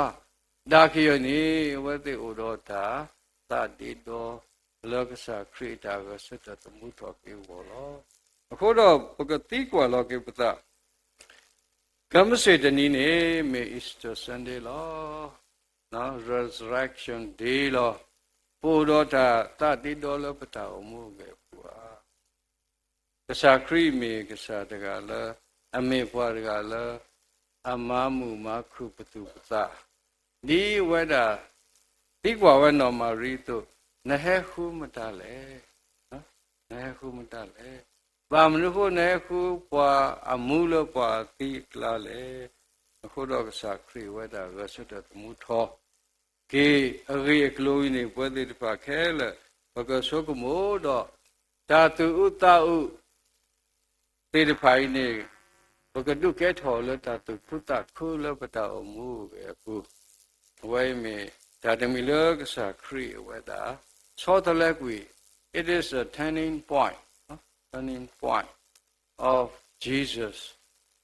ဒၣ်ကယဲၢ်န့ၣ် အဝဲသ့ၣ်အိၣ်ဒီးတၢ်သးဒ့ဒီ လၢကစၢ်ခရံာ်အတၢ်ဂဲၤဆၢထၢၣ်သမူထီၣ်က့ၤအဂီၢ်လီၤ. အဃိဒီးပကသံကွၢ်လီၤက့ၤပသး, ကမ့ၢ်စ့ၢ်တနံၤန့ၣ် မ့ၢ် Easter Sunday လီၤ. Resurrection Day လီၤ. ပအိၣ်ဒီးတၢ်သးဒ့ဒီလၢပတၢ်အိၣ်မူအဂ့ၢ်အပူၤဧါ. ကစၢ်ခရံာ်မ့ၢ်ကစၢ်တဂၤလၢ အမ့ၢ်ပှၤတဂၤလၢ အမၤမုာ်မၤခုၣ်ပသူၣ်ပသး, ဒ်အဝဲဒၣ် သံကွၢ်ဝဲနီၢ်မၤရံအသိး, နဟဲဃုမတၤလဲၣ်. နဟဲဃုမတၤလဲၣ်. ဘၣ်မနုၤအဃိနဟဲဃုပှၤအမူလၢပှၤအသံအကျါလဲၣ်. အဃိဒီးကစၢ်ခရံာ်ဝဲဒၣ်ဂဲၤဆၢထၢၣ်သမူထီၣ်က့ၤအဂ့ၢ်အကျိၤအံၤန့ၣ် ပဝဲသ့ၣ်တဖၣ်ခဲလၢာ် ပကဆိကမိၣ်ဒီး တၢ်သူၣ်အုးသးအုး သ့ၣ်တဖၣ်အံၤန့ၣ် ပကဒုးကဲထီၣ်လၢတၢ်သူၣ်ခုသးခုလၢပတၢ်အိၣ်မူအဂ့ၢ်အပူၤ, အဝဲအံၤမ့ၢ်တၢ်တမံၤလၢကစၢ်ခရံာ်အဝဲဒၣ် ဆီတလဲကွံာ်, it is a turning point, turning point of Jesus,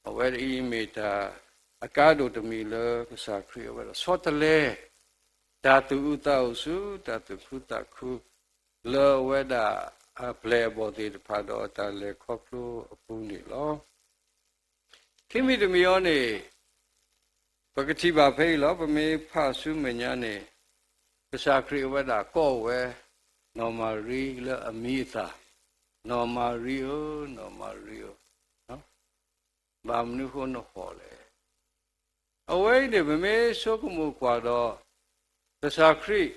အဝဲအံၤမ့ၢ်တၢ်အကါဒိၣ်တမံၤလၢကစၢ်ခရံာ်အဝဲဒၣ်ဆီတလဲ တၢ်သူၣ်အုးသးအုးဆူတၢ်သူၣ်ခုသးခု လၢအဝဲဒၣ်အပျဲၢ်အဘီၣ်သ့ၣ်တဖၣ်ဒီးအတၢ်လဲၤခီဖျိအပူၤန့ၣ်လီၤ. ခံမံၤတမံၤအံၤန့ၣ် ပကထံၣ်ဘၣ်ဖဲအံၤလီၤ. ပမ့ၢ်ဖးဆူမဲာ်ညါန့ၣ် ကစၢ်ခရံာ်အဝဲဒၣ်ကိးဝဲ နီၢ်မၤရံလၢအမံၤအသၣ်, နီၢ်မၤရံဧၢ, နီၢ်မၤရံဧၢ, ဘၣ်မနုၤအဃိနဟီၣ်လဲၣ်. အဝဲအံၤန့ၣ် ပမ့ၢ်ဆိကမိၣ်ကွၢ်ဒီး ကစၢ်ခရံာ်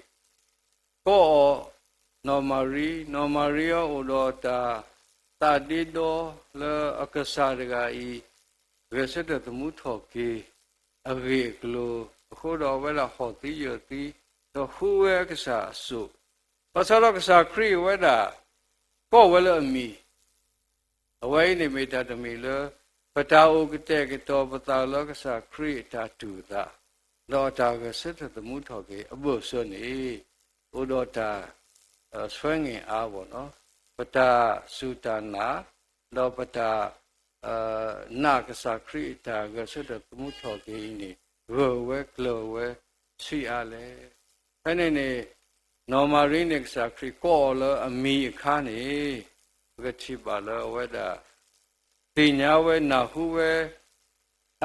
ကိးအီၤ နီၢ်မၤရံ, နီၢ်မၤရံအံၤအိၣ်ဒီးတၢ်သးဒ့ဒီလၢအကစၢ်တဂၤအံၤ ဂဲၤဆၢထၢၣ်သမူထီၣ်က့ၤ အဂ့ၢ်အကျိၤ, အဃိဒီးအဝဲဒၣ်ဟီၣ်သံယၢၢ်သံ ဒီးဃုဝဲအကစၢ်အစိၣ်, ဘၣ်ဆၣ်ဒီးကစၢ်ခရံာ်အဝဲဒၣ် ကိးဝဲလၢအမံၤ အဝဲအံၤန့ၣ်မ့ၢ်တၢ်တမံၤလၢ ပတၢ်အိၣ်ကတဲာ်ကတီၤပသးလၢကစၢ်ခရံာ်အတၢ်တူၢ်သး ဒီးအတၢ်ဂဲၤဆၢထၢၣ်သမူထီၣ်က့ၤအဘၢၣ်စၢၤန့ၣ် အိၣ်ဒီးတၢ် ဆွဲငင်ၢ်အါဘၣ်နီၤ, ပတၢ်စူၢ်တၢ်နာ်, ဒီးပတၢ် နာ်ကစၢ်ခရံာ်အတၢ်ဂဲၤဆၢထၢၣ်သမူထီၣ်က့ၤအံၤန့ၣ် ဂၢၢ်ဝဲကျၢၤဝဲဆံးအါလဲၣ်. ဖဲန့ၣ်န့ၣ် နီၢ်မၤရံန့ၣ် ကစၢ်ခရံာ်ကိးအီၤလၢအမံၤအခါန့ၣ် ပကထံၣ်ဘၣ်လၢအဝဲဒၣ် သ့ၣ်ညါဝဲနၢ်ဟူဝဲ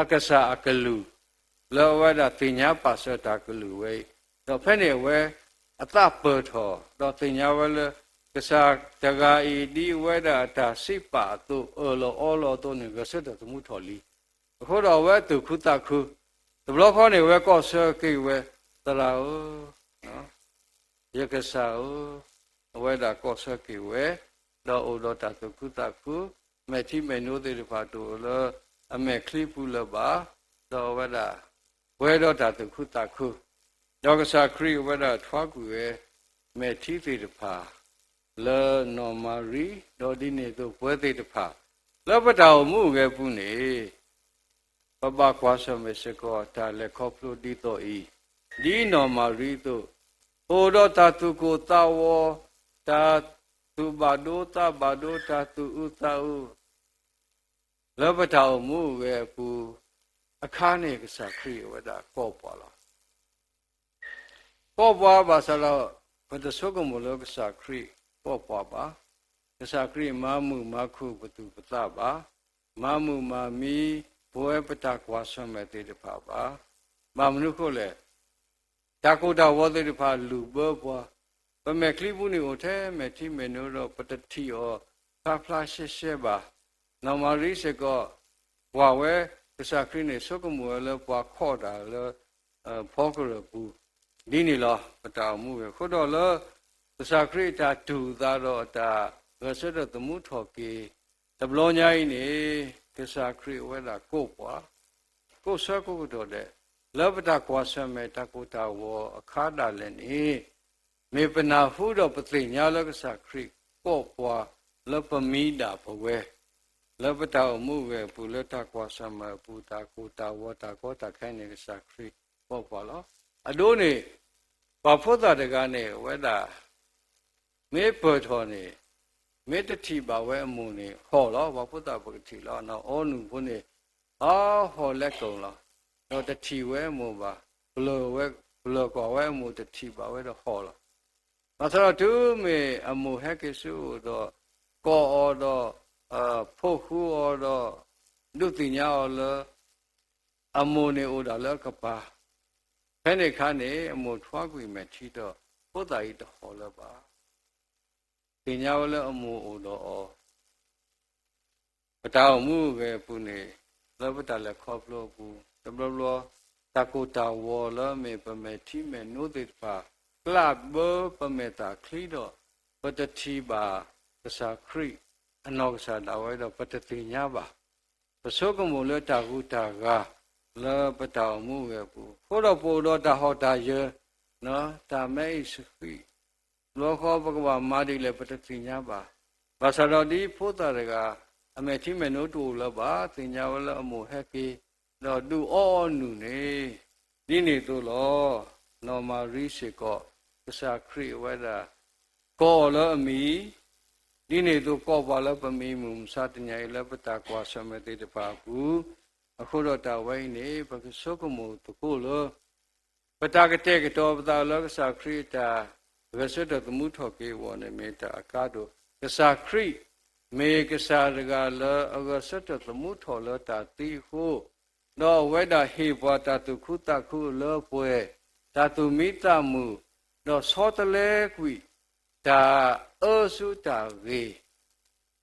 အကစၢ်အကလုၢ် လၢအဝဲဒၣ်သ့ၣ်ညါပာ်စၢၤတၢ်ကလုၢ်ဝဲအံၤ, ဒီးဖဲန့ၣ်အဝဲအသးပၢၢ်ထီၣ် ဒီးသ့ၣ်ညါဝဲလၢ ကစၢ်တဂၤအံၤ ဒ်အဝဲဒၣ်အတၢ်စံးပာ်အသိး အၢၣ်လီၤအီလီၤအသိးန့ၣ် ဂဲၤဆၢထၢၣ်သမူထီၣ်လံ. အဃိဒီးအဝဲသူၣ်ခုသးခု, တဘျီဃီန့ၣ် အဝဲကိးဆၢက့ၤဝဲ သရၣ်ဧၢ ယကစၢ်ဧၢ, အဝဲဒၣ်ကိးဆၢက့ၤဝဲ, ဒီးအိၣ်ဒီးတၢ်သူၣ်ခုသးခု, မဲာ်ထံမဲာ်နိသ့ၣ်တဖၣ်တအိၣ်လၢအမဲာ်ချံပူၤလၢၤဘၣ်, ဒီးအဝဲဒၣ်ပှဲၤဒီးတၢ်သူၣ်ခုသးခု, ဒီးကစၢ်ခရံာ်အဝဲဒၣ်ထွါကွံာ်ဝဲ မဲာ်ထံသ့ၣ်တဖၣ် လၢနီၢ်မၤရံ, ဒီးဒ်န့ၣ်အသိးပဝဲသ့ၣ်တဖၣ် လၢပတၢ်အိၣ်မူအဂ့ၢ်အပူၤန့ၣ် ပဘၣ်ကွၢ်ဆၢၣ်မဲာ်စ့ၢ်ကီးတၢ်လဲၤခီဖျိဒ်သိးအံၤ, ဒ်နီၢ်မၤရံအသိး, ပအိၣ်ဒီးတၢ်သူၣ်ကိၢ်သးဂီၤ, တၢ်သူၣ်ဘၣ်ဒိသးဘၣ်ဒိ, တၢ်သူၣ်အုးသးအုး လၢပတၢ်အိၣ်မူအဂ့ၢ်အပူၤအခါန့ၣ် ကစၢ်ခရံာ်အဝဲဒၣ်ကိးပှၤလီၤ. ကိးပှၤဘၣ်ဆၣ်ဒီး ပတဆိကမိၣ်လၢကစၢ်ခရံာ်ကိးပှၤဘၣ်. ကစၢ်ခရံာ်မၤမုာ်မၤခုၣ်ပသူၣ်ပသးဘၣ်, မၤမုာ်မၤမံ ပဝဲပတၢ်ကွၢ်ဆၢၣ်မဲာ်သ့ၣ်တဖၣ်ဘၣ်. ဘၣ်မနုၤအဃိလဲၣ်, တၢ်ကိၢ်တၢ်ဂီၤသ့ၣ်တဖၣ်လုၢ်ဘၢပှၤ, ပမဲာ်ချံပူၤန့ၣ်အိၣ်ထဲမဲာ်ထံမဲာ်နိဒီး ပတထံၣ်အီၤဖျါဖျါရှဲရှဲဘၣ်. နီၢ်မၤရံစ့ၢ်ကီး ကွၢ်ဝဲကစၢ်ခရံာ်န့ၣ် ဆိကမိၣ်ဝဲလၢပှၤခိးတၢ်လၢ ဖီကရၢၢ်ပူၤ, ဒ်န့ၣ်လီၤ. ပတၢ်အိၣ်မူဝဲအဃိဒီးလၢ ကစၢ်ခရံာ်အတၢ်တူၢ်သးဒီးအတၢ်ဂဲၤဆၢထၢၣ်သမူထီၣ်က့ၤ တဘျီညါအံၤန့ၣ် ကစၢ်ခရံာ်အဝဲဒၣ်ကိးပှၤ, ကိးဆၢကိးကတီၢ်ဒဲး, လၢပတၢ်ကွၢ်ဆၢၣ်မဲာ်တၢ်ကိၢ်တၢ်ဂီၤအခါဒၣ်လဲာ်န့ၣ် မ့ၢ်ပနၢ်ဟူဒီးပသ့ၣ်ညါလၢကစၢ်ခရံာ်ကိးပှၤလၢပမံဒၣ်ပဝဲ, လၢပတၢ်အိၣ်မူဝဲအပူၤ လၢတၢ်ကွၢ်ဆၢၣ်မဲာ်အပူၤ တၢ်ကိၢ်တၢ်ဂီၤတၢ်ကီတၢ်ခဲန့ၣ် ကစၢ်ခရံာ်ကိးပှၤလီၤ. အဒိန့ၣ် ပှၤဖိသၣ်တဂၤန့ၣ် အဝဲဒၣ် မ့ၢ်ပၢၢ်ထီၣ်န့ၣ် မ့ၢ်တထံၣ်ဘၣ်ဝဲအမိၢ်န့ၣ် ဟီၣ်လီၤ. ပှၤဖိသၣ်ပကထံၣ်လီၤ. အီနူၢ်ဖိန့ၣ် အဟီၣ်လဲကိၣ်လီၤ. ဒီးတထံၣ်ဝဲအမိၢ်ဘၣ်, ပလၢၢ်ဝဲ, ပလၢၢ်ကွၢ်ဝဲအမိၢ်တထံၣ်ဘၣ်ဝဲဒီးဟီၣ်လီၤ. ဘၣ်ဆၣ်ဒီးတုၤမ့ၢ်အမိၢ်ဟဲက့ၤဆူအအိၣ်ဒီး ကိးအီၤဒီး ဖိၣ်ဃူအီၤဒီး ဒုးသ့ၣ်ညါအီၤလၢ အမိၢ်န့ၣ်အိၣ်ဒၣ်လၢအကပၤ, ဖဲန့ၣ်အခါန့ၣ် အမိၢ်ထွါကွံာ်မဲာ်ထံဒီး ဖိသၣ်အံၤတဟီၣ်လၢၤဘၣ်. သ့ၣ်ညါဝဲလၢအမိၢ်အိၣ်ဒီးအီၤ ပတၢ်အိၣ်မူအဂ့ၢ်အပူၤန့ၣ် လၢပတၢ်လဲၤခီဖျိအပူၤ တဘျီဘျီ တၢ်ကိၢ်တၢ်ဂီၤလၢမ့ၢ်ပမဲာ်ထံမဲာ်နိသ့ၣ်တဖၣ် ကျးဘၢပမဲာ်သၣ်ချံဒီး ပတထံၣ်ဘၣ်ကစၢ်ခရံာ်အနီၢ်ကစၢ်ဒၣ်ဝဲဒီး ပတသ့ၣ်ညါဘၣ်. ပဆိကမိၣ်လၢတၢ်ဂုၤတၢ်ဂၤလၢပတၢ်အိၣ်မူအဂ့ၢ်အပူၤ အဃိဒီးပအိၣ်ဒီးတၢ်ဟီၣ်တၢ်ယၢၤ တၢ်မဲအံၤဆဃံး ဘျီဃီပကဘၣ်မၤဒ်လဲၣ် ပတသ့ၣ်ညါဘၣ်. ဘၣ်ဆၣ်ဒီးဒ်ဖိသၣ်တဂၤ အမဲာ်ထံမဲာ်နိတအိၣ်လၢၤဘၣ် သ့ၣ်ညါဝဲလၢအမိၢ်ဟဲက့ၤ ဒီးဒုးအီအီနုၢ်န့ၣ် ဒ်န့ၣ်အသိးလီၤ. နီၢ်မၤရံစ့ၢ်ကီး ကစၢ်ခရံာ်အဝဲဒၣ် ကိးအီၤလၢအမံၤ ဒ်န့ၣ်အသိးကိးပှၤလၢပမံၤ မုၢ်မဆါတနံၤအံၤလၢပတၢ်ကွၢ်ဆၢၣ်မဲာ်သ့ၣ်တဖၣ်အပူၤ, အဃိဒီးတၢ်ဝဲအံၤန့ၣ် ပကဆိကမိၣ်သကိးလၢ ပတၢ်ကတဲာ်ကတီၤပသးလၢကစၢ်ခရံာ်အတၢ်ဂဲၤဆၢထၢၣ်သမူထီၣ်က့ၤအဂီၢ်န့ၣ် မ့ၢ်တၢ်အကါဒိၣ်, ကစၢ်ခရံာ် မ့ၢ်ကစၢ်တဂၤလၢအဂဲၤဆၢထၢၣ်သမူထီၣ်လၢတၢ်သံအဃိ, ဒီးအဝဲဒၣ်ဟ့ၣ်ပှၤတၢ်သူၣ်ခုသးခုလၢပှဲၤ, တၢ်သူၣ်မံသးမုာ်, ဒီးဆီတလဲကွံာ် တၢ်အၢဆူတၢ်ဂ့ၤ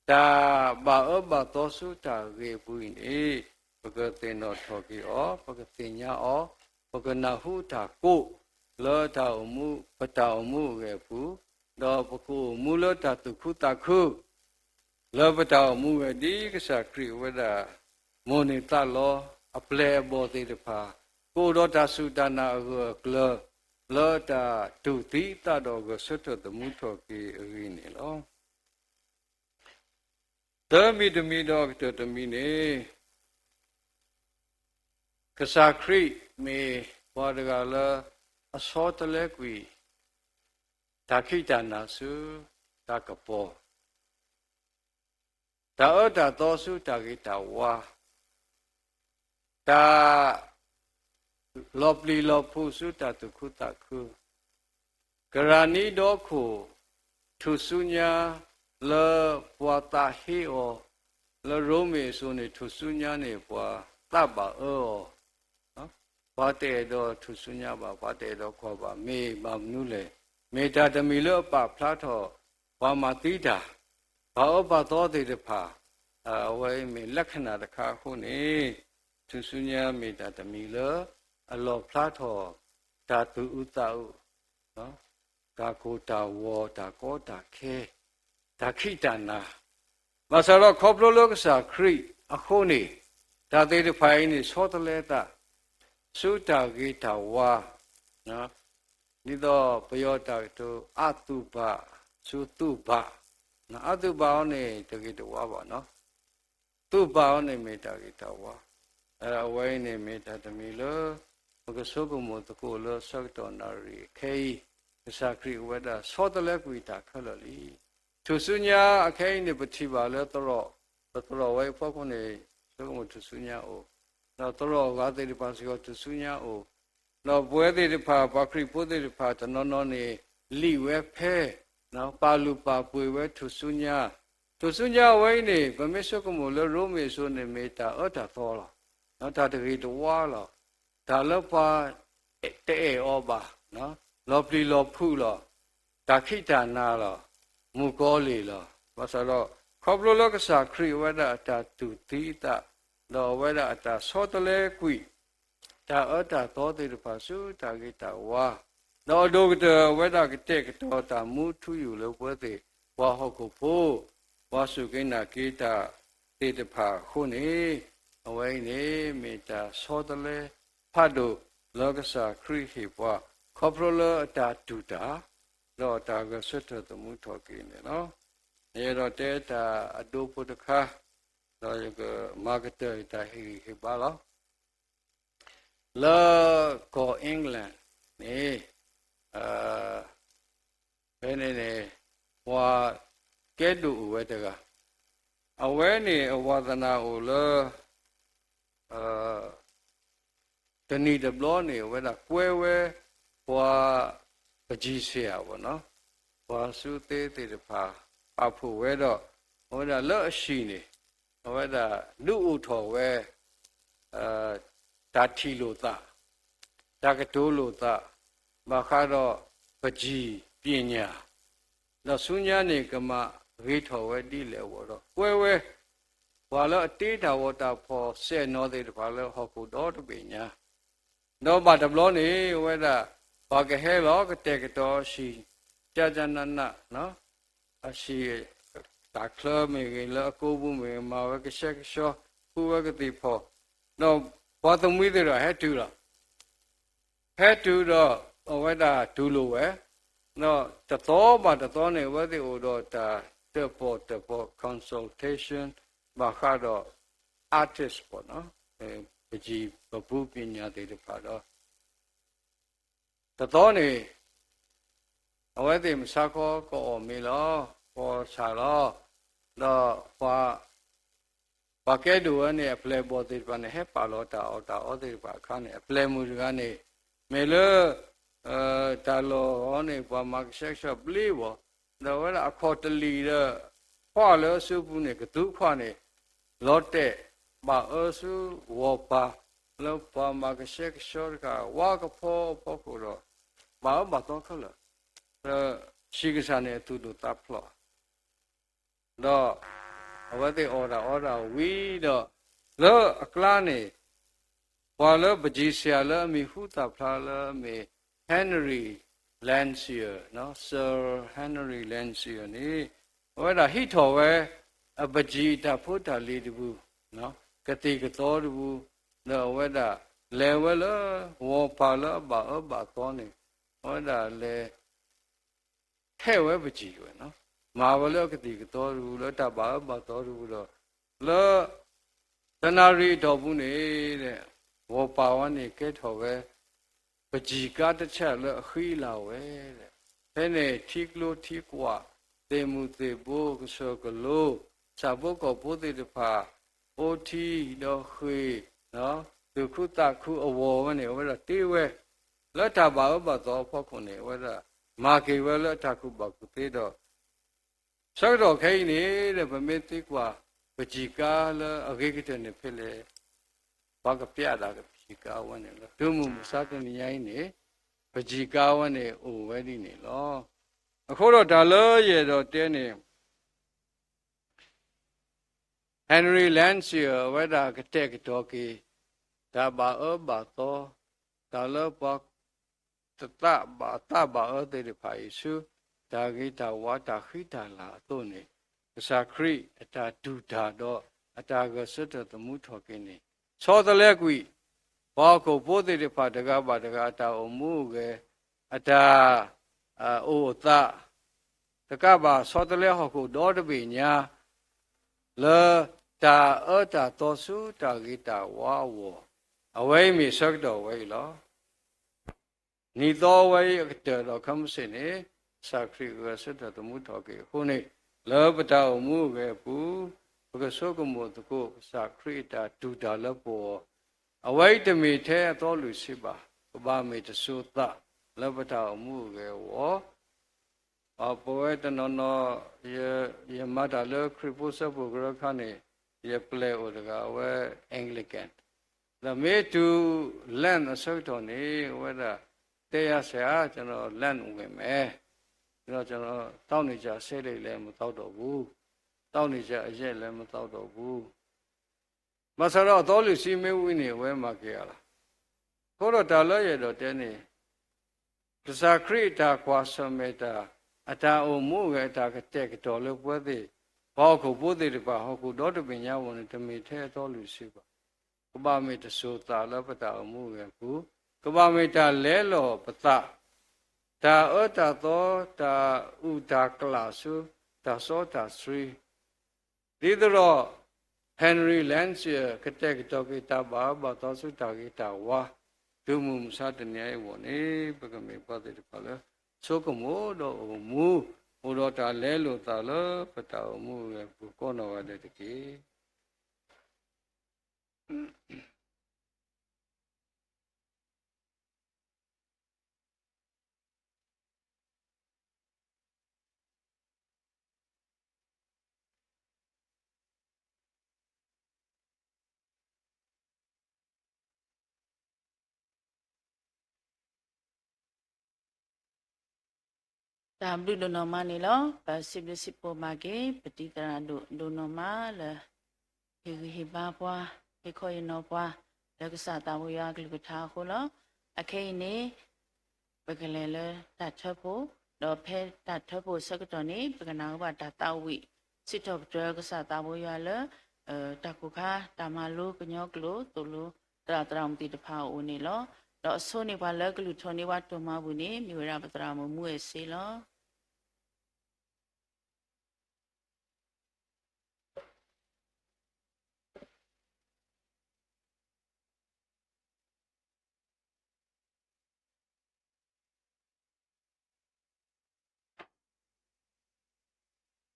တၢ်ဘၣ်အၢဘၣ်သီဆူတၢ်ဂ့ၤအပူၤအံၤန့ၣ် ပကသ့ၣ်နီၣ်ထီၣ်က့ၤအီၤ, ပကသ့ၣ်ညါအီၤ, ပကနၢ်ဟူတၢ်ကိး လၢတၢ်အိၣ်မူ, ပတၢ်အိၣ်မူအဂ့ၢ်အပူၤ, ဒီးပကအိၣ်မူလၢတၢ်သူၣ်ခုသးခု လၢပတၢ်အိၣ်မူဝဲဒ်ကစၢ်ခရံာ်အဝဲဒၣ် မိၣ်န့ၢ်သးလီ အပျဲၢ်အဘီၣ်သ့ၣ်တဖၣ် ကအိၣ်ဒီးတၢ်စူၢ်တၢ်နာ်အဂၢၢ်အကျၢၤ လၢတၢ်တူၢ်သံသးဒီးဂဲၤဆၢထၢၣ်သမူထီၣ်က့ၤအဂ့ၢ်န့ၣ်လီၤ. သၢမံၤတမံၤဒီးအကတၢၢ်တမံၤန့ၣ် ကစၢ်ခရံာ်မ့ၢ်ပှၤတဂၤလၢ အဆီတလဲကွံာ် တၢ်ခံးတၢ်နၤဆူတၢ်ကပီၤ, တၢ်အၢတၢ်သီဆူတၢ်ဂ့ၤတၢ်ဝါ, တၢ်လီၤပျံၤလီၤဖုးဆူတၢ်သူၣ်ခုသးခု, ကရၤနံဒီခိၣ် ထူၣ်စုညါ လၢပှၤသးဟ့အီၤ, လၢရိမ့ၤအစိၤန့ၣ် ထူၣ်စုညါန့ၣ် ပှၤသးဘၣ်အၢအီၤ, ပှၤတအဲၣ်ဒိးထူၣ်စုညါဘၣ်, ပှၤတအဲၣ်ဒိးကွၢ်ဘၣ်, မ့ၢ်ဘၣ်မနုၤလဲၣ်, မ့ၢ်တၢ်တမံၤလၢအပာ်ဖျါထီၣ် ပှၤမၤသံတၢ်, ပှၤအၢပှၤသီသ့ၣ်တဖၣ်, အဝဲအံၤမ့ၢ်လၢခနၣ်တခါအဃိန့ၣ်, ထူၣ်စုညါမ့ၢ်တၢ်တမံၤလၢ အလီၣ်ဖျါထီၣ် တၢ်သူၣ်အုးသးအုး တၢ်ကိၢ်တၢ်ဂီၤ တၢ်ကီတၢ်ခဲ, တၢ်ခံးတၢ်နၤ, ဘၣ်ဆၣ်ဒီးခီဖျိလၢကစၢ်ခရံာ်အဃိန့ၣ်, တၢ်သ့ၣ်တဖၣ်အံၤန့ၣ် ဆီတလဲသး ဆူတၢ်ဂ့ၤတၢ်ဝါ, ဒ်သိးပယီၤတၢ်ကတိၤ အသူၣ်ဘၣ် ဆူသူၣ်ဘၣ်, အသူၣ်ဘၣ်အီၤန့ၣ် တဂ့ၤတဝါဘၣ်နီၤ သူၣ်ဘၣ်အီၤန့ၣ်မ့ၢ်တၢ်ဂ့ၤတၢ်ဝါ, အဝဲအံၤန့ၣ်မ့ၢ်တၢ်တမံၤလၢ ပကဆိကမိၣ်သကိးလၢဆၢကတီၢ်နၣ်ရံၣ်အခဲအံၤ, ကစၢ်ခရံာ်အိၣ်ဝဲဒၣ်ဆီတလဲကွံာ်တၢ်ခဲလၢာ်လံ. ထူၣ်စုညါအခဲအံၤန့ၣ် ပထံၣ်ဘၣ်လၢသရိာ်, ပသရိာ်ဝဲအဖီခိၣ်န့ၣ် ဆိကမိၣ်ထူၣ်စုညါအိၣ်, ဒီးသရိာ်အဂၤသ့ၣ်တဖၣ်စ့ၢ်ကီးထူၣ်စုညါအိၣ်, ဒီးပဝဲသ့ၣ်တဖၣ် ပှၤခရံာ်ဖိသ့ၣ်တဖၣ်တနီၤနီၤန့ၣ် လံာ်ဝဲဖဲ ပာ်လုၢ်ပာ်ပှ့ၤဝဲထူၣ်စုညါ, ထူၣ်စုညါအဝဲအံၤန့ၣ် ပမ့ၢ်ဆိကမိၣ်လၢရိမ့ၤအစိၤန့ၣ် မ့ၢ်တၢ်အၢတၢ်သီလီၤ. တၢ်တဂ့ၤတဝါလီၤ. တၢ်လၢပှၤတအဲၣ်အီၤဘၣ်, လီၤပျံၤလီၤဖုးလီၤ, တၢ်ခံးတၢ်နၤလီၤ, မုၣ်ကီၤလံၢ်လီၤ. ဘၣ်ဆၣ်ဒီး ခီဖျိလၢကစၢ်ခရံာ်အဝဲဒၣ်အတၢ်တူၢ်သံအသး, ဒီးအဝဲဒၣ်အတၢ်ဆီတလဲကွံာ် တၢ်အၢတၢ်သီသ့ၣ်တဖၣ်ဆူတၢ်ဂ့ၤတၢ်ဝါ, ဒီးအဒိၣ်ကတၢၢ်အဝဲဒၣ်ကတဲာ်ကတီၤတၢ်မူထူယိာ်လၢပဝဲသ့ၣ် ပှၤဟီၣ်ခိၣ်ဖိ, ပှၤစူၢ်က့ၤနာ်က့ၤတၢ်သ့ၣ်တဖၣ်အဃိန့ၣ်, အဝဲအံၤန့ၣ် မ့ၢ်တၢ်ဆီတလဲဖးဒိၣ်လၢကစၢ်ခရံာ်ဟ့ၣ်ပှၤ ခီဖျိလၢအတၢ်တူၢ်တၢ်, ဒီးတၢ်ဂဲၤဆၢထၢၣ်သမူထီၣ်က့ၤန့ၣ်လီၤ. ယအဲၣ်ဒိးတဲတၢ်အဒိဖိတခါ, ဒီးယကမၤကတၢၢ်တၢ်ဟ့ၣ်ဂံၢ်ဟ့ၣ်ဘါလီၤ. လၢကီၢ် England န့ၣ်, ဖဲန့ၣ်န့ၣ် ပှၤကဲဒိၣ်အိၣ်ဝဲတဂၤ, အဝဲန့ၣ်အဝၤသနာ်အိၣ်လၢ တနံၤတဘျီန့ၣ် အဝဲဒၣ်ကွဲဝဲ ပှၤပန်းချီဆရာ ပှၤစုသ့သ့ၣ်တဖၣ် ပာ်ဖှိၣ်ဝဲဒီး အဝဲဒၣ်လၢအဟံၣ်န့ၣ် အဝဲဒၣ်ဒုးအိၣ်ထီၣ်ဝဲ တၢ်ထံၣ်လိာ်သး, တၢ်ကတိၤလိာ်သး, ဘၣ်ဃးဒီးပန်းချီပညာ, ဒီးဆူညါန့ၣ် ကမၤဂ့ၤထီၣ်ဝဲဒ်လဲၣ်အဂီၢ်ဒီး ကွဲဝဲ ပှၤလၢအတ့တၢ်ဂီၤတၢ်ဖီၣ်စဲၣ်နီၤသ့ၣ်တဖၣ်လၢဟီၣ်ခိၣ်ဒီတဘ့ၣ်ညါ, ဒီးဘၣ်တဘျီန့ၣ် အဝဲဒၣ် ပှၤကဟဲလီၤကတဲာ်ကတီၤအဟံၣ် ကနန အဟံၣ် တၢ်ချၢမ့ၢ်ဂ့ၤ လၢအကိပူၤမ့ၢ်ဂ့ၤ မၤဝဲကဆှဲကဆှီ ဃုဝဲကသ့ၣ်ဖီၣ်, ဒီးပှၤသမံသ့ၣ်တဖၣ်ဟဲတုၤလီၤ. ဟဲတုၤဒီး အဝဲဒၣ်တူၢ်လိာ်ဝဲ, ဒီးတသီဘၣ်တသီန့ၣ် အဝဲသ့ၣ်အိၣ်ဒီးတၢ်တၢၣ်ပီၣ်တၢၣ်ပီ consultation ဘၣ်ဃးဒီး artist ပှၤ ပန်းချီပဘူးပညာသ့ၣ်တဖၣ်ဒီး တသီန့ၣ် အဝဲသ့ၣ်မုၢ်ဆါခီကအီၣ်မ့ၤလီၤ, ကီၢ်ဆၣ်လီၤ, ဒီးပှၤ ပှၤကဲဒိၣ်ဝဲန့ၣ် အပျဲၢ်အဘီၣ်သ့ၣ်တဖၣ်န့ၣ် ဟဲပာ်လီၤတၢ်အီၣ်တၢ်အီသ့ၣ်တဖၣ်အခါန့ၣ် အပျဲၢ်မုၣ်တဂၤန့ၣ် မ့ၢ်လၢ တၢ်လီၢ်အံၤန့ၣ် ပှၤမၤကဆှဲကဆှီဘျ့ဘၣ်, ဒီးအဝဲဒၣ်အခီၣ်တလံာ်ဒီး ခွါလၢအစုပူၤန့ၣ် ကသူခွါန့ၣ် လီၤတဲာ်ဘၣ်အၢဆူဝီၤပၤ လၢပှၤမၤကဆှဲကဆှီတခါ ဝါကဖီအဖီခိၣ်ဒီး ဘၣ်အၢဘၣ်သီခဲလၢာ်, ဒီးဆံးကစၢ်န့ၣ်အသူၣ်ဒိၣ်သးဖျိး ဒီးအဝဲသ့ၣ်အီၣ်တၢ်အီတၢ်ဝံၤဒီး လၢအကျါန့ၣ် ပှၤလၢပန်းချီဆရာလၢအမံၤဟူသၣ်ဖျါလၢအမ့ၢ် Henry Landseer, Sir Henry Landseer န့ၣ် အဝဲဒၣ်ဟံးထီၣ်ဝဲ အပန်းချီအတၢ်ဖိတၢ်လံၤတပူၤ, ကသံၣ်ကသီတပူၤ, ဒီးအဝဲဒၣ်လဲၤဝဲလၢ ဝီၤပၤလၢအဘၣ်အၢဘၣ်သီန့ၣ် အဝဲဒၣ်လဲၤ ဟဲဝဲပန်းချီဝဲ, မၤဝဲလၢအကသံၣ်ကသီတပူၤ လၢတၢ်ဘၣ်အၢဘၣ်သီတပူၤဒီး လၢ တနၣ်ရံၣ်အတီၢ်ပူၤန့ၣ် ဝီၤပၤဝဲန့ၣ်ကဲထီၣ်ဝဲ ပန်းချီကါတဆၣ်လၢအဃံအလၤဝဲ, ဖဲန့ၣ်ထံကျိထံကွာ် သ့ၣ်မုၢ်သ့ၣ်ဘိ ကစၢၢ်ကလိ ဆၣ်ဖိကီၢ်ဖိသ့ၣ်တဖၣ် အိၣ်ထံဒီးဃ့ၢ် သူၣ်ခုသးခုအဂီၢ်ဝဲန့ၣ် အဝဲဒၣ်တ့ဝဲ လၢတၢ်ဘၣ်အၢဘၣ်သီအဖီခိၣ်န့ၣ် အဝဲဒၣ်မၤက့ၤဝဲလၢအတၢ်ကူၣ်ဘၣ်ကူၣ်သ့ဒီး ဆၢကတီၢ်ခဲအံၤန့ၣ်ဒီး ပမ့ၢ်သံကွၢ် ပန်းချီကါလၢအဂ့ၤကတၢၢ်န့ၣ်ဖဲလဲၣ်, ပှၤကပျးဒၣ်ပန်းချီကါဝဲန့ၣ်လီၤ. တုၤမုၢ်မဆါတနံၤညါအံၤန့ၣ် ပန်းချီကါဝဲန့ၣ်အိၣ်ဝဲဒ်န့ၣ်လီၤ. အဃိဒီးတၢ်လၢယအဲၣ်ဒိးတဲန့ၣ် Henry Landseer အဝဲဒၣ်ကတဲာ်ကတီၤက့ၤ တၢ်ဘၣ်အၢဘၣ်သီ, တၢ်လၢပှၤ တသးဘၣ်သးဘၣ်အၢသ့ၣ်တဖၣ်အံၤဆူ တၢ်ဂ့ၤတၢ်ဝါတၢ်ဃံတၢ်လၤအသိးန့ၣ်, ကစၢ်ခရံာ်အတၢ်တူၢ်တၢ်ဒီးအတၢ်ဂဲၤဆၢထၢၣ်သမူထီၣ်က့ၤန့ၣ် ဆီတလဲကွံာ် ပှၤဟီၣ်ခိၣ်ဖိသ့ၣ်တဖၣ်တဂၤဘၣ်တဂၤအတၢ်အိၣ်မူအိၣ်ဂဲၤ, အတၢ် အိၣ်အသး တကးဘၣ်ဆီတလဲဟီၣ်ခိၣ်ဒီတဘ့ၣ်ညါ လၢတၢ်အၢတၢ်သီဆူတၢ်ဂ့ၤတၢ်ဝါအဂီၢ်, အဝဲအံၤမ့ၢ်ဆၢကတီၢ်ဝဲအံၤလီၤ. နံၣ်သီဝဲအံၤအကတၢၢ်ဒီးခဲမုၢ်ဆ့ၣ်န့ၣ် ကစၢ်ခရံာ်ဂဲၤဆၢထၢၣ်သမူထီၣ်က့ၤအဃိန့ၣ်, လၢပတၢ်အိၣ်မူအိၣ်ဂဲၤအပူၤ, ပကဆိကမိၣ်သကိးကစၢ်ခရံာ်အတၢ်တူၢ်တၢ်လၢပဂီၢ်, အဝဲအံၤတမ့ၢ်ထဲအသီလွံၢ်ဆံဘၣ်, ကဘၣ်မ့ၢ်တစိၤသးလၢပတၢ်အိၣ်မူအိၣ်ဂဲၤအဂီၢ် ပဝဲတနီၤနီၤ ယမၤတၢ်လၢခရံာ်ဖိစၢဖှိၣ်ကရၢခါန့ၣ် ယပျဲၢ်အိၣ်တဂၤအဝဲ Anglican, ဒီးမ့ၢ်တုၤ land အဆၢကတီၢ်န့ၣ် အဝဲဒၣ်တဲယၤစ့ၢ်ဧါ, ကျွန်တော် land ဝင်မယ်, ဒီးကျွန်တော် သောက်နေကျက်အဆဲးလေးလည်း မသောက်တော့ဘူး, သောက်နေကျက်အယဲၢ်လည်း မသောက်တော့ဘူး. ဘၣ်ဆၣ်ဒီးအသီလွံၢ်ဆံမ့ၢ်ဝံၤန့ၣ် အဝဲမၤက့ၤအီၤလီၤ. အဃိဒီးတၢ်လၢယအဲၣ်ဒိးတဲန့ၣ် ကစၢ်ခရံာ်အတၢ်ကွၢ်ဆၢၣ်မဲာ်တၢ်, အတၢ်အိၣ်မူအဂ့ၢ် အတၢ်ကတဲာ်ကတီၤလၢပဝဲသ့ၣ် ပှၤဟီၣ်ခိၣ်ဖိသ့ၣ်တဖၣ် ဟီၣ်ခိၣ်ဒီတဘ့ၣ်ညါအဂီၢ်န့ၣ် တမ့ၢ်ထဲအသီလွံၢ်ဆံဘၣ်. ကဘၣ်မ့ၢ်တစိၤသးလၢပတၢ်အိၣ်မူအဂ့ၢ်အပူၤ, ကဘၣ်မ့ၢ်တၢ်လဲလိာ်ပသး, တၢ်အၢတၢ်သီ, တၢ်အုၣ်တၢ်ကျၢ်ဆူ တၢ်စီတၢ်ဆှံ ဒ်သိးဒီး Henry Lancey ကတဲာ်ကတီၤက့ၤတၢ်ဘၣ်အၢဘၣ်သီဆူတၢ်ဂ့ၤတၢ်ဝါ တုၤမုၢ်မဆါတနံၤအံၤအဂီၢ်န့ၣ် ပကမ့ၢ်ပှၤသ့ၣ်တဖၣ်လၢ ဆိကမိၣ်ဒီးအိၣ်မူ, အိၣ်ဒီးတၢ်လဲလိာ်သးလၢပတၢ်အိၣ်မူအဂ့ၢ်အပူၤကိးနီၢ်ဂၤဒဲးတက့ၢ်. တၢ်ဘျုးဒိၣ်နီၢ်မးန့ၣ်လီၤ. ပစံးဘျုးစံးဖှိၣ်ဘၣ်က့ၤ ပတံၤသရၣ်ဒိၣ်ဒိၣ်နီၢ်မးလၢ ဟ့ၣ်ဂံၢ်ဟ့ၣ်ဘါပှၤ, ဟ့ၣ်ခီဟ့ၣ်နီၤပှၤ လၢကစၢ်သးဘိယွၤအကလုၢ်ကထါအဃိလီၤ. အခဲအံၤန့ၣ် ပကလဲၤလၢတၢ်ထၢဖှိၣ်, ဒီးဖဲတၢ်ထၢဖှိၣ်အဆၢကတီၢ်န့ၣ် ပကနၢ်ဟူဘၣ်တၢ်သးဝံၣ် စံးထီၣ်ပတြၢၤကစၢ်သးဘိယွၤလၢ တၢ်ကိၢ်ခါ တၢ်မၤလိကညီကျိာ် သိၣ်လိသရၣ်သရၣ်မုၣ်သ့ၣ်တဖၣ်အအိၣ်န့ၣ်လီၤ. ဒီးအဆိန့ၣ်ပှၤလၢကလုၢ်ထီၣ်န့ၢ်ပှၤတိၢ်မၤပူၤန့ၣ် မ့ၢ်ဝဲဒၣ်ပသရၣ်မုၣ်မူအဲၣ်စ့လီၤ.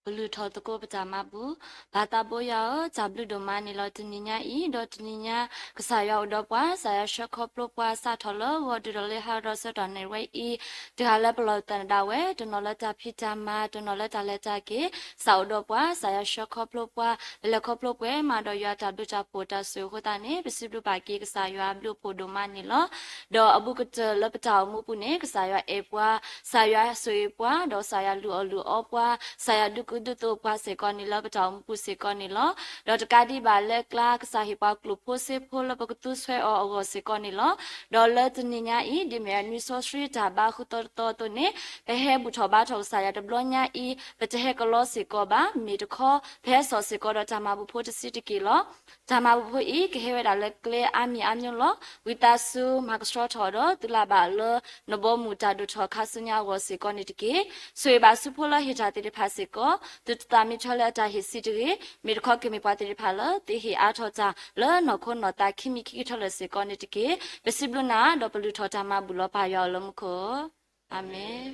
ကလုၢ်ထီၣ်သကိးပတၢ်မၤဘူၣ်, ပၢ်သးဘိယွၤဧၢ, တၢ်ဘျုးဒိၣ်မးန့ၣ်လီၤ. တနံၤညါအံၤ ဒီးတနံၤညါ ကစၢ်ယွၤအိၣ်ဒီးပှၤ, ကစၢ်ယွၤဆှၢခီဖျိပှၤ စးထီၣ်လၢဂီၤတုၤဒီးလၢဟါဒီးဆၢကတီၢ်န့ၣ်ဝဲအံၤ တဂၤလၢပလီၢ်သနၢၣ်ဒၣ်ဝဲ, တနီၤလၢတၢ်ဖံးတၢ်မၤ, တနီၤလၢတၢ်လဲၤတၢ်က့ၤ, ကစၢ်အိၣ်ဒီးပှၤ, ကစၢ်ယွၤဆှၢခီဖျိပှၤ, ပလဲၤခီဖျိပှဲၤမးဒီးယွၤတၢ်ဘျုးတၢ်ဖှိၣ်တၢ်ဆိၣ်ဂ့ၤအဃိသတးန့ၣ် ပစံးဘျုးဘၣ်က့ၤကစၢ်ယွၤအဘျုးအဖှိၣ်ဒိၣ်မးန့ၣ်လီၤ. ဒီးအဘူးကတၢၢ်လၢပတၢ်အိၣ်မူပူၤန့ၣ် ကစၢ်ယွၤအဲၣ်ပှၤ, ကစၢ်ယွၤဆိၣ်ဂ့ၤပှၤ, ဒီးကစၢ်ယွၤလုၢ်အီၣ်လုၢ်အီပှၤ, ကစၢ်ယွၤဒုးကူဒုးသိးပှၤစ့ၢ်ကီးန့ၣ်လၢပတၢ်အိၣ်မူပူၤစ့ၢ်ကီးန့ၣ်လီၤ. ဒီးတကးဒံးဘၣ်လၢကျါ ကစၢ်ဟ့ၣ်ပှၤကျိာ်ဖိစ့ဖိလၢပကသူစွဲအီၤအဂီၢ်စ့ၢ်ကီးန့ၣ်လီၤ. ဒီးလၢတနံၤညါအံၤ ဒ်မ့ၢ်အနွံစီဆှံတၢ်ဘါဃုသီတသီအသိးန့ၣ် ပဟဲဘူၣ်ထီၣ်ဘါထီၣ်ကစၢ်ယွၤတဘျီညါအံၤ ပတဟဲကလီစ့ၢ်ကီးဘၣ်. မ့ၢ်တခီ ပဟဲစိာ်စ့ၢ်ကီးဒီးတၢ်မၤဘူၣ်ဖိတဆံးတက့ၢ်လီၤ. တၢ်မၤဘူၣ်ဖိအံၤ ကဟဲဝဲဒၣ်လၢကျဲအါမံၤအါမျိၤလီၤ. ဝံသးစူၤ မၤကဆှီထီၣ်ဒီး သုလၢ်ဘၣ်လၢ နဘီမုၢ်တၢ်ဒိၣ်ထီၣ်ခါဆူညါအဂီၢ်စ့ၢ်ကီးန့ၣ်တက့ၢ်. ဆိၣ်ဂ့ၤဘၣ်ဆူဖိလၢဟ့ၣ်တၢ်သ့ၣ်တဖၣ်စ့ၢ်ကီး, သုတသးမံထီၣ်လၢအတၢ်ဟ့ၣ်ဆံးတဂ့ၤ, မ့ၢ်တခီကမ့ၢ်ပှၤသ့ၣ်တဖၣ်လၢ သုဟ့ၣ်အါထီၣ်တၢ်လၢနီၢ်ခိနီၢ်သးခံမံၤခံကထၢလၢာ်စ့ၢ်ကီးန့ၣ်တက့ၢ်. ပစံးဘျုးနၤ ဒီးပလုၢ်ထီၣ်တၢ်မၤဘူၣ်လီၤ ပၢ်ယွၤအိၣ်လၢမူခိၣ်. အၤမ့ၣ်.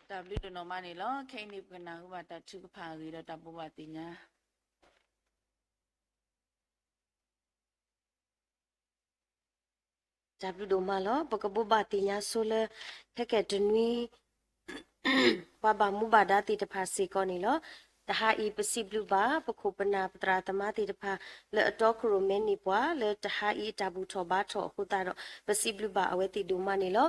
တၢ်ဘျုးဒိၣ်နီၢ်မးန့ၣ်လီၤ. ခဲအံၤန့ၣ် ပကနၢ်ဟူဘၣ်တၢ်ထုကဖၣ်အဂ့ၢ်ဒီးတၢ်ဘိးဘၣ်သ့ၣ်ညါ တၢ်ဘျုးဒိၣ်မးလီၤ. ပကဘိးဘၣ်သ့ၣ်ညါဆိလၢ ခဲကဲတနွံ ပှၤဘၣ်မူဘၣ်ဒါသ့ၣ်တဖၣ်စ့ၢ်ကီးန့ၣ်လီၤ. တဟါအံၤ ပစံးဘျုးဘၣ် ပခိၣ်ပနၢ်ပသရၣ်သမါသ့ၣ်တဖၣ် လၢအတီခိၣ်ရိၣ်မဲန့ၢ်ပှၤ လၢတဟါအံၤအတၢ်ဘူၣ်ထီၣ်ဘါထီၣ်အဃိသတးဒီး ပစံးဘျုးဘၣ်အဝဲသ့ၣ်ဒိၣ်မးန့ၣ်လီၤ.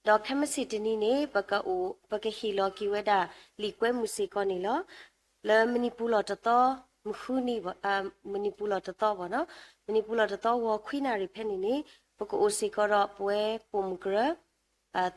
ဒီးခဲမုၢ်ဆ့ၣ်တနံၤန့ၣ် ပကအိၣ် ပကဟ့ၣ်လီၤက့ၤဝဲဒၣ် လံာ်ကွဲမုာ်စ့ၢ်ကီးန့ၣ်လီၤ. လၢမနံၤပူၤလီၤတသီ မုၢ်ဃုနံၤ မနံၤပူၤလီၤတသီဘၣ်နီၤ, မနံၤပူၤလီၤတသီဂီၤခွံနၣ်ရံၣ်ဖဲန့ၣ်န့ၣ် ပကအိၣ်စ့ၢ်ကီးဒီးပဝဲပိာ်မုၣ်ကရၢ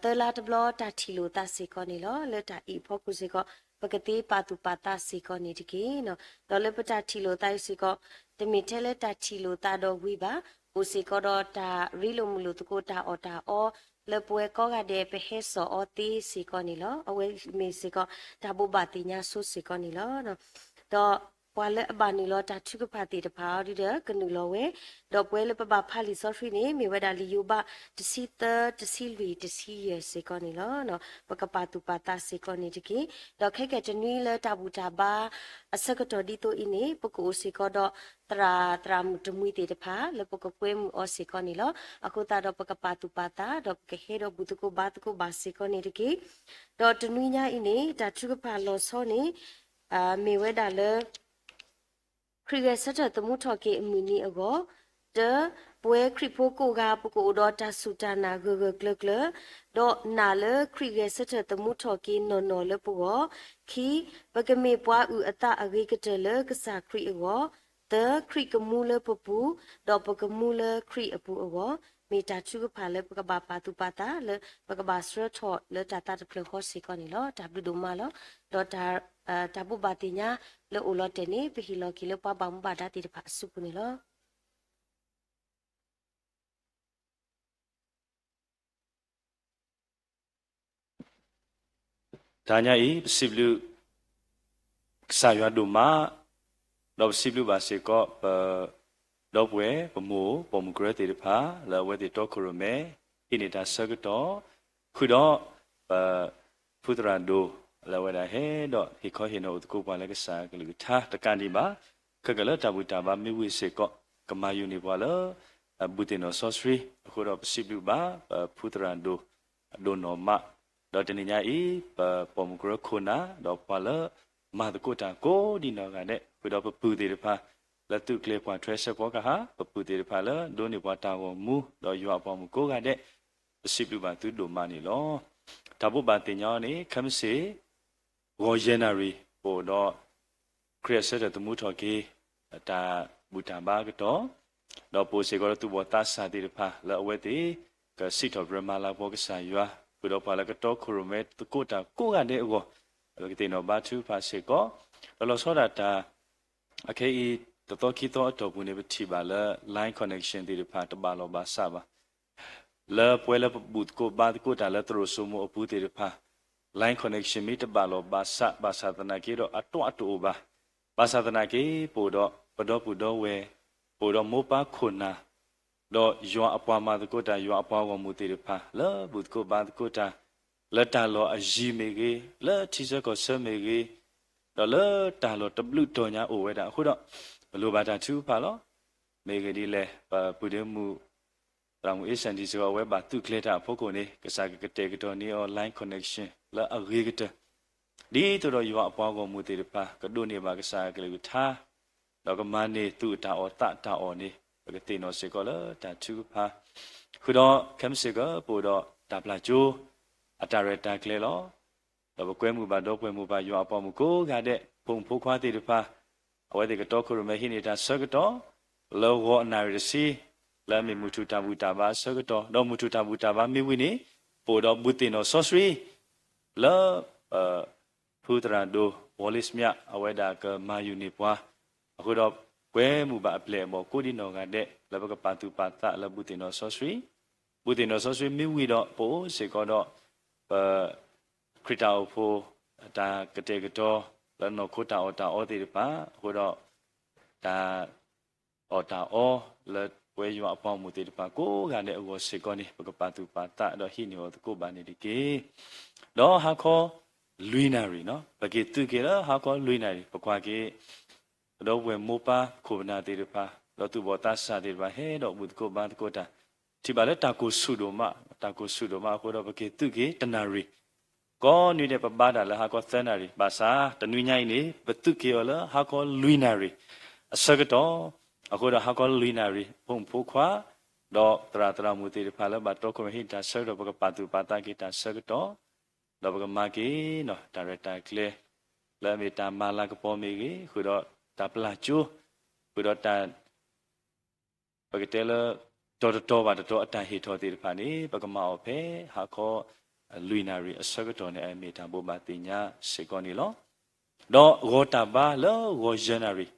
သၢလါတဘျီတၢ်ထံၣ်လိာ်သးစ့ၢ်ကီးန့ၣ်လီၤ. လၢတၢ်အံးအဖီခိၣ်စ့ၢ်ကီး ပကသ့ပာ်သူၣ်ပာ်သးစ့ၢ်ကီးန့ၣ်တက့ၢ်. ဒီးလၢပတၢ်ထံၣ်လိာ်သးအံၤစ့ၢ်ကီး တမ့ၢ်ထဲလၢတၢ်ထံၣ်လိာ်သးဒီးဝံၤဘၣ်, အိၣ်စ့ၢ်ကီးဒီးတၢ်ရ့လိာ်မုာ်လိာ်သကိးတၢ်အီၣ်တၢ်အီ လၢပဝဲကိးဂၤဒဲးပဟဲစိာ်အီၤသ့စ့ၢ်ကီးန့ၣ်လီၤ. အဝဲမ့ၢ်စ့ၢ်ကီးတၢ်ဘိးဘၣ်သ့ၣ်ညါဆိစ့ၢ်ကီးန့ၣ်လီၤ. ဒီးပှၤလၢအဘၣ်နုာ်လီၤတၢ်ထုကဖၣ်သ့ၣ်တဖၣ်အံၤဒီးကနုာ်လီၤဝဲ, ဒီးပဝဲလၢပဘၣ်ဖးလံာ်စီဆှံန့ၣ် မ့ၢ်ဝဲဒၣ်လံာ်ယိၤဘး တဆံသၢ တဆံလွံၢ် တဆံယဲၢ်စ့ၢ်ကီးန့ၣ်လီၤ. ပကပာ်သူၣ်ပာ်သးစ့ၢ်ကီးန့ၣ်တက့ၢ်. ဒီးခဲကဲတနွံလၢတၢ်ဘူၣ်တၢ်ဘါ အဆၢကတီၢ်ဒ်သိးအံၤန့ၣ် ပကအိၣ်စ့ၢ်ကီးဒီး သရၣ်သရၣ်မုၣ်တမှံၤသ့ၣ်တဖၣ် လၢပကကွဲမုာ်အီၤစ့ၢ်ကီးန့ၣ်လီၤ. အဃိသတးဒီးပကပာ်သူၣ်ပာ်သး ဒီးပကဟဲဒီးဘူၣ်သကိးဘါသကိးဘၣ်စ့ၢ်ကီးန့ၣ်တက့ၢ်. ဒီးတနွံညါအံၤန့ၣ် တၢ်ထုကဖၣ်လီၤဆီန့ၣ် မ့ၢ်ဝဲဒၣ်လၢ ခရံာ်ဂဲၤဆၢထၢၣ်သမူထီၣ်က့ၤအမုၢ်နံၤအဂီၢ်, တၢ, ပဝဲခရံာ်ဖိကိးဂၤ ပကအိၣ်ဒီးတၢ်စူၢ်တၢ်နာ်ဂၢၢ်ဂၢၢ်ကျၢၤကျၢၤ, ဒီးနာ်လၢခရံာ်ဂဲၤဆၢထၢၣ်သမူထီၣ်က့ၤနီၢ်နီၢ်လၢပဂီၢ်, ခံ, ပကမ့ၢ်ပှၤအုၣ်အသးအဂ့ၤကတၢၢ်လၢကစၢ်ခရံာ်အဂီၢ်, သၢ, ခရံာ်ကမူလၢပပူၤ, ဒီးပကမူလၢခရံာ်အပူၤအဂီၢ်, မ့ၢ်တၢ်ထုကဖၣ်လၢပကဘၣ်ပာ်သူၣ်ပာ်သးလၢ ပကဘၣ်ဆှၢထီၣ်လၢတၢ်သးတဖျၢၣ်ဃီစ့ၢ်ကီးန့ၣ်လီၤ. တၢ်ဘျုးဒိၣ်မးလီၤ. ဒီးတၢ် တၢ်ဘိးဘၣ်သ့ၣ်ညါလၢအိၣ်လီၤတဲာ်န့ၣ် ပဟ့ၣ်လီၤက့ၤလၢပှၤဘၣ်မူဘၣ်ဒါသ့ၣ်တဖၣ်အစုပူၤန့ၣ်လီၤ. တဟါညါအံၤ ပစံးဘျုးကစၢ်ယွၤဒိၣ်မး, ဒီးပစံးဘျုးဘၣ်စ့ၢ်ကီး ပဒီပုၢ်ဝဲၢ် ပမိၢ်ပိာ်မုၣ်ကရၢသ့ၣ်တဖၣ် လၢအဝဲသ့ၣ်တီခိၣ်ရိၣ်မဲ ဟံးန့ၢ်တၢ်ဆၢကတီၢ်, ဃုာ်ဒီး ပ ဖုသရၣ်ဒိၣ် လၢအဝဲဒၣ်ဟဲဒီးဟ့ၣ်ခီဟ့ၣ်နီၤအိၣ်သကိးပှၤလၢကစၢ်အကလုၢ်ကထါတကးဒံးဘၣ်, ခဲကလၢတၢ်ဘူၣ်တၢ်ဘါမ့ၢ်ဝံၤစ့ၢ်ကီး ကမၤယုာ်န့ၢ်ပှၤလၢ ဘူၣ်သ့ၣ်နီၣ်စီဆှံ, အဃိဒီးပစံးဘျုးဘၣ် ပဖုသရၣ်ဒိၣ် ဒိၣ်နီၢ်မး, ဒီးတနံၤညါအံၤ ပပိာ်မုၣ်ကရၢခိၣ်နၢ် ဒီးပှၤလၢမၤသကိးတၢ်ကိးဒံးနီၢ်ဂၤဒဲး ဃုာ်ဒီးပပုၢ်သ့ၣ်တဖၣ် လၢသုးကျဲၤပှၢ်ထွဲဆၢဖီကဟၣ်, ပပုၢ်သ့ၣ်တဖၣ်လၢဒိးန့ၢ်ပှၤတၢ်ဂီၤမူ ဒီးယွၤအပှၤမုၣ်ကိးဂၤဒဲး ပစံးဘျုးဘၣ်သုဒိၣ်မးန့ၣ်လီၤ. တၢ်ဘိးဘၣ်သ့ၣ်ညါအီၤန့ၣ် ခဲမုၢ်ဆ့ၣ် ဂီၤယဲၢ်နၣ်ရံၣ် ပအိၣ်ဒီး ခရံာ်အဆၢထၢၣ်သမူထီၣ်က့ၤ တၢ်ဘူၣ်တၢ်ဘါအကတီၢ်, ဒီးပအိၣ်စ့ၢ်ကီးဒီးသူၣ်ဘီၣ်သးစၢ်သ့ၣ်တဖၣ် လၢအဝဲသ့ၣ် ကစံးထီၣ်ပတြၢၤမၤလၤကပီၤကစၢ်ယွၤ, ဃုာ်ဒီးပှၤလၢကတီခိၣ်ရိၣ်မဲသကိးတၢ်ကိးဂၤဒဲးအဂီၢ်, ပကသ့ၣ်နီၣ်ဘါထုကဖၣ်စ့ၢ်ကီး, ဒီးလီၤဆီဒၣ်တၢ် အခဲအံၤ တသီခံသီအတီၢ်ပူၤန့ၣ် ပထံၣ်ဘၣ်လၢ line connection သ့ၣ်တဖၣ် တဘၣ်လီၢ်ဘၣ်စးဘၣ်. လၢပဝဲလၢပဘူၣ်သကိးဘါသကိးတၢ်လၢသရိာ်စိမိၤအပူၤသ့ၣ်တဖၣ် line connection မ့ၢ်တဘၣ်လီၢ်ဘၣ်စး ဘၣ်ဆၣ်သနာ်က့ဒီးအတွးတအိၣ်ဘၣ်. ဘၣ်ဆၣ်သနာ်က့ ပအိၣ်ဒီးပဒီပုၢ်ဒီဝဲၢ်, ပအိၣ်ဒီးမိၢ်ပၢ်ခိၣ်နၢ်, ဒီးယွၤအပှၤမၤသကိးတၢ် ယွၤအပှၤဂီၢ်မုၢ်သ့ၣ်တဖၣ် လၢဘူၣ်သကိးဘါသကိးတၢ် လၢတၢ်လီၢ်အယံၤမ့ၢ်ဂ့ၤ, လၢထံဆၢကီၢ်ဆၢမ့ၢ်ဂ့ၤ, ဒီးလၢတၢ်လီၢ်တဘျုးတီၤညါအိၣ်ဝဲဒၣ်အဃိဒီး ပလိၣ်ဘၣ်တၢ်ထုကဖၣ်လီၤ. မ့ၢ်ဂ့ၢ်ဒ်လဲၣ် ပပုၢ်ဒီးမုၣ် သရၣ်မုၣ်အ့စၣ်ဒံၣ်စ့ၢ်ကီး အဝဲဘၣ်သုးကျဲၤတၢ်အဖီခိၣ်န့ၣ် ကစၢ်ကကတဲာ်ကတီၤန့ၢ်အီၤ line connection လၢအဂ့ၤကတၢၢ် ဒ်သိးဒီးယွၤအပှၤဂီၢ်မုၢ်သ့ၣ်တဖၣ် ကဒိးန့ၢ်ဘၣ်ကစၢ်အကလုၢ်ကထါ ဒီးကမၤန့ၢ်သူၣ်တၢ်အီၣ်သးတၢ်အီၣ်န့ၣ် ပကသ့ၣ်နီၣ်စ့ၢ်ကီးလၢတၢ်ထုကဖၣ် ဃုာ်ဒီးခဲမုၢ်ဆ့ၣ်ကပအိၣ်ဒီးတၢ်ပျၢ်ကၠိ အတၢ်ရဲၣ်တၢ်ကျဲၤလီၤ. ဒီးပကွဲမုာ်ဘၣ်ဒီပုၢ်ဝဲၢ်မိၢ်ပၢ်ယွၤအပှၤမုၣ်ကိးဂၤဒဲး ဖိမုၣ်ဖိခွါသ့ၣ်တဖၣ် အဝဲသ့ၣ်ကတီခိၣ်ရိၣ်မဲဟံးန့ၢ်တၢ်ဆၢကတီၢ် လၢဂီၤအနၣ်ရံၣ်တဆံ လၢအမ့ၢ်မုၢ်ထူၣ်တၢ်ဘူၣ်တၢ်ဘါအဆၢကတီၢ် ဒီးမုၢ်ထူၣ်တၢ်ဘူၣ်တၢ်ဘါမ့ၢ်ဝံၤန့ၣ် ပအိၣ်ဒီးဘူၣ်သ့ၣ်နီၣ်စီဆှံ လၢ ဖုသရၣ်ဒိၣ် ဝီၤလ့ၣ်စမၠး အဝဲဒၣ်ကမၤယုာ်န့ၢ်ပှၤ အဃိဒီး ကွဲမုာ်ဘၣ်အပျဲၢ်အဘီၣ်ကိးဒံးနီၢ်ဂၤဒဲး လၢပကပာ်သူၣ်ပာ်သးလၢဘူၣ်သ့ၣ်နီၣ်စီဆှံ ဘူၣ်သ့ၣ်နီၣ်စီဆှံမ့ၢ်ဝံၤဒီး ပအိၣ်စ့ၢ်ကီးဒီး ပ ခရံာ်တၢ်အိၣ်ဖှိၣ် တၢ်ကတဲာ်ကတီၤ လၢနီၢ်ခိတၢ်အီၣ်တၢ်အီသ့ၣ်တဖၣ် အဃိဒီး တၢ် အီၣ်တၢ်အီ လၢပဝဲယွၤအပှၤဂီၢ်မုၢ်သ့ၣ်တဖၣ်ကိးဂၤဒဲးအဂီၢ်စ့ၢ်ကီးန့ၣ် ပကပာ်သူၣ်ပာ်သးဒီးဟံးန့ၢ်အီၤသကိးဘၣ်န့ၣ်တက့ၢ်. ဒီးဟါခီ လွံၢ်နၣ်ရံၣ်နီၤ, ပက့ၤသုးက့ၤလၢဟါခီလွံၢ်နၣ်ရံၣ်, ပကွၢ်က့ၤ ဒီပုၢ်ဝဲၢ်မိၢ်ပၢ်ခိၣ်ပနၢ်သ့ၣ်တဖၣ် ဒီးသူၣ်ဘီၣ်သးစၢ်သ့ၣ်တဖၣ် ဟဲဒီးဘူၣ်သကိးဘါသကိးတၢ်, ထံၣ်ဘၣ်လၢတၢ်ကိၢ်ဆူၣ်ဒိၣ်မး, တၢ်ကိၢ်ဆူၣ်ဒိၣ်မးအဃိဒီး ပက့ၤသုးက့ၤတနၣ်ရံၣ်, ကိးနွံဒဲး ပဘါတၢ်လၢဟါခီသၢနၣ်ရံၣ်, ဘၣ်ဆၣ်တနွံညါအံၤန့ၣ် ပသုးက့ၤအီၤလၢဟါခီလွံၢ်နၣ်ရံၣ်အဆၢကတီၢ်, အဃိဒီးဟါခီလွံၢ်နၣ်ရံၣ် ဖိမုၣ်ဖိခွါ ဒီးသရၣ်သရၣ်မုၣ်သ့ၣ်တဖၣ်လၢဘၣ်တီခိၣ်ရိၣ်ဟံၣ်တၢ်ဆၢကတီၢ် ပကပာ်သူၣ်ပာ်သးက့ၤတၢ်ဆၢကတီၢ်, ဒီးပကမၤက့ၤနီၤ တၢ်ရဲၣ်တၢ်ကျဲၤ လၢအမ့ၢ်တၢ်မၤလၤကပီၤမ့ၢ်ဂ့ၤ, ဃုာ်ဒီးတၢ်ပျၢ်ကၠိ, ဃုာ်ဒီးတၢ် ပကတဲလၢ တတီၤတတီၤဘၣ်တတီၤအတၢ်ဟ့ၣ်ထီၣ်သ့ၣ်တဖၣ်န့ၣ် ပကမၤအီၤဖဲဟါခီလွံၢ်နၣ်ရံၣ်အဆၢကတီၢ်န့ၣ် အမ့ၢ်တၢ်ဘိးဘၣ်သ့ၣ်ညါစ့ၢ်ကီးန့ၣ်လီၤ. ဒီးဂီၤတၢ်ဘါလၢဂီၤယဲၢ်နၣ်ရံၣ်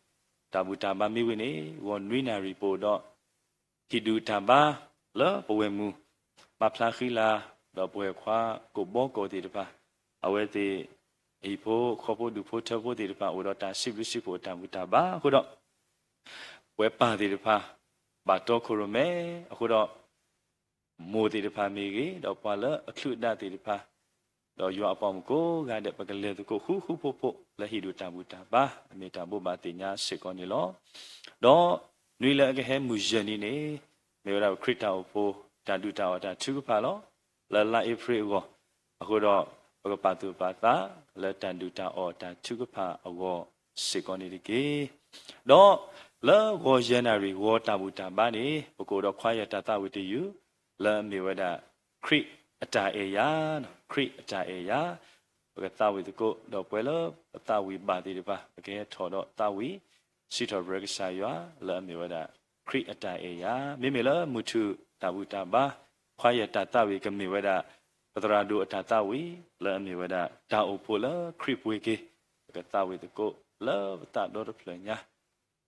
တၢ်ဘူၣ်တၢ်ဘါမ့ၢ်ဝံၤန့ၣ် ဂီၤနွံနၣ်ရံၣ်ပအိၣ်ဒီး ဟံၣ်ဒူၣ်တၢ်ဘါလၢပဝဲၢ်မုၢ် ပာ်ဖျါဃံလၤ ဒီးပဝဲၢ်ခွါကိၣ်ဘီကီၢ်သ့ၣ်တဖၣ်, အဝဲသ့ၣ် အဟံၣ်ဖိဃီဖိဒူၣ်ဖိထၢဖိသ့ၣ်တဖၣ် အိၣ်ဒီးတၢ်စံးဘျုးစံးဖှိၣ်အတၢ်ဘူၣ်တၢ်ဘါအဃိဒီး ပဝဲပၢ်သ့ၣ်တဖၣ် ဘၣ်တီခိၣ်ရိၣ်မဲအဃိဒီး မိၢ်သ့ၣ်တဖၣ်မ့ၢ်ဂ့ၤ, ဒီးပှၤလၢအချုးအဒၣ်သ့ၣ်တဖၣ်, ဒီးယွၤအပှၤမုၣ်ကိးဂၤဒဲး ပကလဲၤသကိးဃူဃူဖိးဖိး လၢဟံၣ်ဒူၣ်တၢ်ဘူၣ်တၢ်ဘါ အမ့ၢ်တၢ်ဘိးဘၣ်သ့ၣ်ညါစ့ၢ်ကီးန့ၣ်လီၤ. ဒီးနွံလၢအကဟဲမုၢ်ယဲၢ်နံၤန့ၣ် မ့ၢ်ဝဲဒၣ်ပခရံာ်တၢ်အိၣ်ဖှိၣ် တၢ်ဒုၣ်တၢ်အီၣ်တၢ်ထုကဖၣ်လီၤ. လၢလါအ့ဖြ့ၣ်အဂီၢ်, အဃိဒီး ပကပာ်သူၣ်ပာ်သး လၢတၢ်ဒုၣ်တၢ်အီၣ်တၢ်ထုကဖၣ်အဂီၢ်စ့ၢ်ကီးန့ၣ်တက့ၢ်. ဒီးလၢဂီၤယဲၢ်နၣ်ရံၣ် ဂီၤတၢ်ဘူၣ်တၢ်ဘါန့ၣ် ပကအိၣ်ဒီးခွါယဲၢ်တၢ်သးဝံၣ်တယုၢ် လၢအမ့ၢ်ဝဲဒၣ် ခရံာ်အတၢ်အဲၣ်ယၤ, ခရံာ်အတၢ်အဲၣ်ယၤ, ပကသးဝံၣ်သကိး ဒီးပှၤလၢပသးဝံၣ်ဘၣ်သ့ၣ်တဖၣ် ပကဟဲထီၣ်ဒီးသးဝံၣ် စံးထီၣ်ပတြၢၤကစၢ်ယွၤ လၢအမ့ၢ်ဝဲဒၣ် ခရံာ်အတၢ်အဲၣ်ယၤ, မ့မ့ၢ်လၢမုၢ်ထူၣ်တၢ်ဘူၣ်တၢ်ဘါ ခွါယဲၢ်တၢ်သးဝံၣ်ကမ့ၢ်ဝဲဒၣ် ပသရၣ်ဒိၣ်အတၢ်သးဝံၣ် လၢအမ့ၢ်ဝဲဒၣ် တၢ်အိၣ်ဖှိၣ်လၢခရံာ်ပှ့ၤက့ၤ, ပကသးဝံၣ်သကိးလၢပသးဒီတဖျၢၣ်ညါ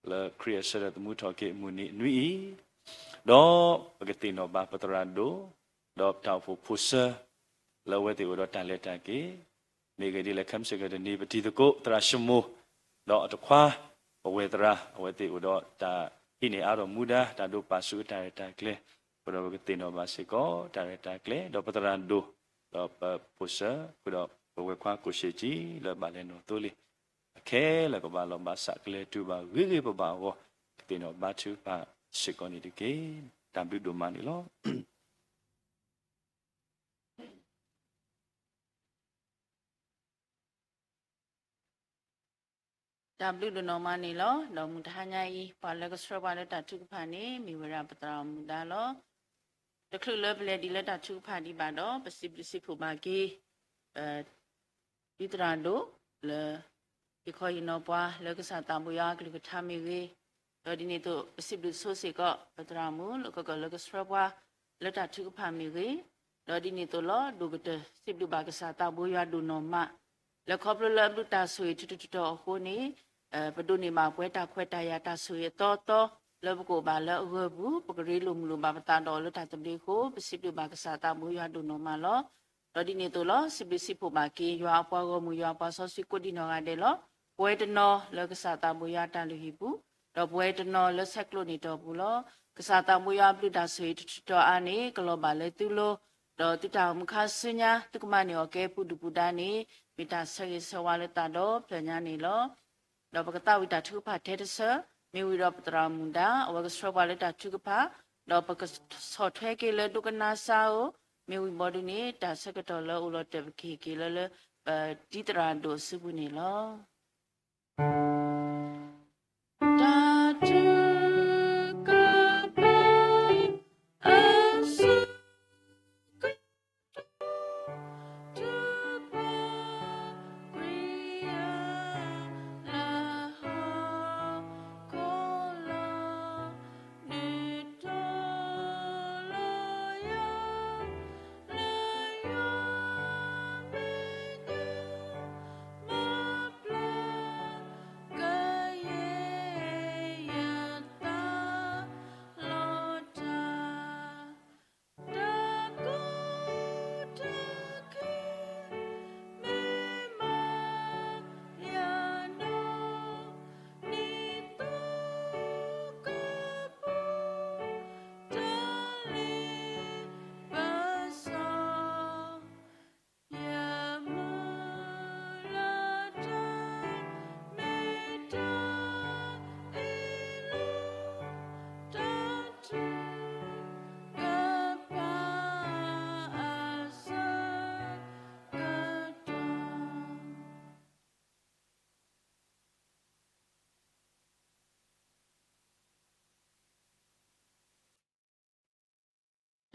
လၢခရံာ်အဆၢထၢၣ်သမူထီၣ်က့ၤအမုၢ်နံၤနွံအံၤ, ဒီးပကသ့ၣ်နီၣ်ဘၣ်ပသရၣ်ဒိၣ်, ဒီးပတၢ်အိၣ်ဖှိၣ်ဖိဆၢ လၢအဝဲသ့ၣ်အိၣ်ဒီးတၢ်လဲၤတၢ်က့ၤ, မ့ၢ်ဂ့ၢ်ဒ်လဲၣ် ခဲမုၢ်ဆ့ၣ်ကတနံၤ ပတံၤသကိးသရၣ်ၡမူၣ် ဒီးအတခွါ ပဝဲၢ်သရၣ် အဝဲသ့ၣ်အိၣ်ဒီးတၢ်ဟံးန့ၢ်အါထီၣ်မူဒါ တၢ်ဒိးပာ်ဆူၣ်အတၢ်ရဲၣ်တၢ်ကျဲၤ, အဃိဒီးပကသ့ၣ်နီၣ်ဘၣ်စ့ၢ်ကီး တၢ်ရဲၣ်တၢ်ကျဲၤ ဒီးပသရၣ်ဒိၣ်, ဒီးပဖိဆၢ ဃုာ်ဒီးပဝဲၢ်ခွါကိၣ်ရှ့ၣ်ကၠံ လၢဘၣ်လဲၤနီၣ်သိလ့ၣ် အခဲလၢာ်ကဘၣ်လီၤဘၣ်စး ကလဲၤတုၤဘၣ်ဂ့ၤဂ့ၤဘၣ်ဘၣ်အဂီၢ် ကသ့ၣ်နီၣ်ဘါထုကဖၣ်စ့ၢ်ကီးန့ၣ်တက့ၢ်. တၢ်ဘျုးဒိၣ်မးန့ၣ်လီၤ. တၢ်ဘျုးဒိၣ်နီၢ်မးန့ၣ်လီၤ. ဒီးမုၢ်တဟါညါအံၤ ပှၤလၢကဆှၢပှၤလၢတၢ်ထုကဖၣ်န့ၣ် မ့ၢ်ဝဲဒၣ်ပသရၣ်မုၣ်ဒါလီၤ. တချုးလၢပလဲၤဒ်လၢတၢ်ထုကဖၣ်ဒံးဘၣ်ဒီး ပစံးဘျုးစံးဖှိၣ်ဘၣ်က့ၤ ဒ်သရၣ်ဒိၣ်လၢ ဟ့ၣ်ခီဟ့ၣ်နီၤပှၤလၢကစၢ်သးဘိယွၤအကလုၢ်ကထါမ့ၢ်ဂ့ၤ, ဒီးဒ်န့ၣ်အသိး ပစံးဘျုးဆိစ့ၢ်ကီး ပသရၣ်မုၣ်လၢကကီၢ်လၢကဆှၢပှၤ လၢတၢ်ထုကဖၣ်မ့ၢ်ဂ့ၤ, ဒီးဒ်န့ၣ်အသိးလီၤ ဒိၣ်ကတၢၢ် စံးဘျုးဘၣ်ကစၢ်သးဘိယွၤဒိၣ်နီၢ်မး လၢခီဖျိလၢအဘျုးတၢ်ဆိၣ်ဂ့ၤထူထူတီၤတီၤအဃိန့ၣ် ပဒိးန့ၢ်ဘၣ်ပှဲၤတၢ်ခွဲးတၢ်ယာ်တၢ်ဆိၣ်ဂ့ၤအသီသီ လၢပကအိၣ်ဘၣ်လၢအဂၢၢ်ပူၤ ပကရ့လိာ်မုာ်လိာ်ဘၣ်ပသးဒီးလၢတၢ်သဘျ့အဃိ ပစံးဘျုးဘၣ်ကစၢ်သးဘိယွၤဒိၣ်နီၢ်မးလီၤ. ဒီးဒ်န့ၣ်အသိးလီၤ စံးဘျုးစံးဖှိၣ်ဘၣ်က့ၤ ယွၤအပှၤဂီၢ်မုၢ် ယွၤအပှၤစီဆှံကိးဒံနီၢ်ဂၤဒဲးလီၤ. ပဝဲတနီၤလၢကစၢ်သးဘိယွၤတၢ်လုၢ်ဟံၣ်ပူၤ, ဒီးပဝဲတနီၤလၢဆဲးကျိးန့ၢ်တီၢ်ပူၤလီၤ. ကစၢ်သးဘိယွၤအဘျုးတၢ်ဆိၣ်ဂ့ၤထူထူတီၤအါန့ၣ် ကလီၤဘၣ်လၢသုလိၤ, ဒီးသုတၢ်အိၣ်မူခါဆူညါ သုကမၤန့ၢ်အီၤကဲပူၤဒုၣ်ပူၤဒါန့ၣ် မ့ၢ်တၢ်ဆၢဂ့ၤဆၢဝါလၢသးဒီဖျၢၣ်ညါန့ၣ်လီၤ. ဒီးပကသးဝံၣ်တၢ်ထုကဖၣ်ထဲတဆၢ, မ့ၢ်ဝံၤဒီးပသရၣ်မုၣ်ဒါ အဝဲကဆှၢပှၤလၢတၢ်ထုကဖၣ်, ဒီးပကဆီၣ်ထွဲက့ၤလၢဒိကနၣ်စၢ်ဧိၤ, မ့ၢ်ဝံၤဘီဒုန့ၣ် တၢ်ဆၢကတီၢ်လၢအိၣ်လီၤတၢၢ်ပကဟ့ၣ်က့ၤလၢလၢ ပဒ်သရၣ်ဒိၣ်အစုပူၤန့ၣ်လီၤ. တၢ်ထုကဖၣ် အဆၢကတီၢ် ထုကဖၣ် ကွံာ်ယၤ လၢဟီၣ်ခိၣ်လီၤ. ဒုးတီၤလၢယၤ လၢယွၤမ့ၢ်ဒုး မၤပျၢ်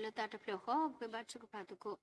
လၢသးတဖျၢၣ်ဃီ ပဃ့ဘါထုကဖၣ်သကိး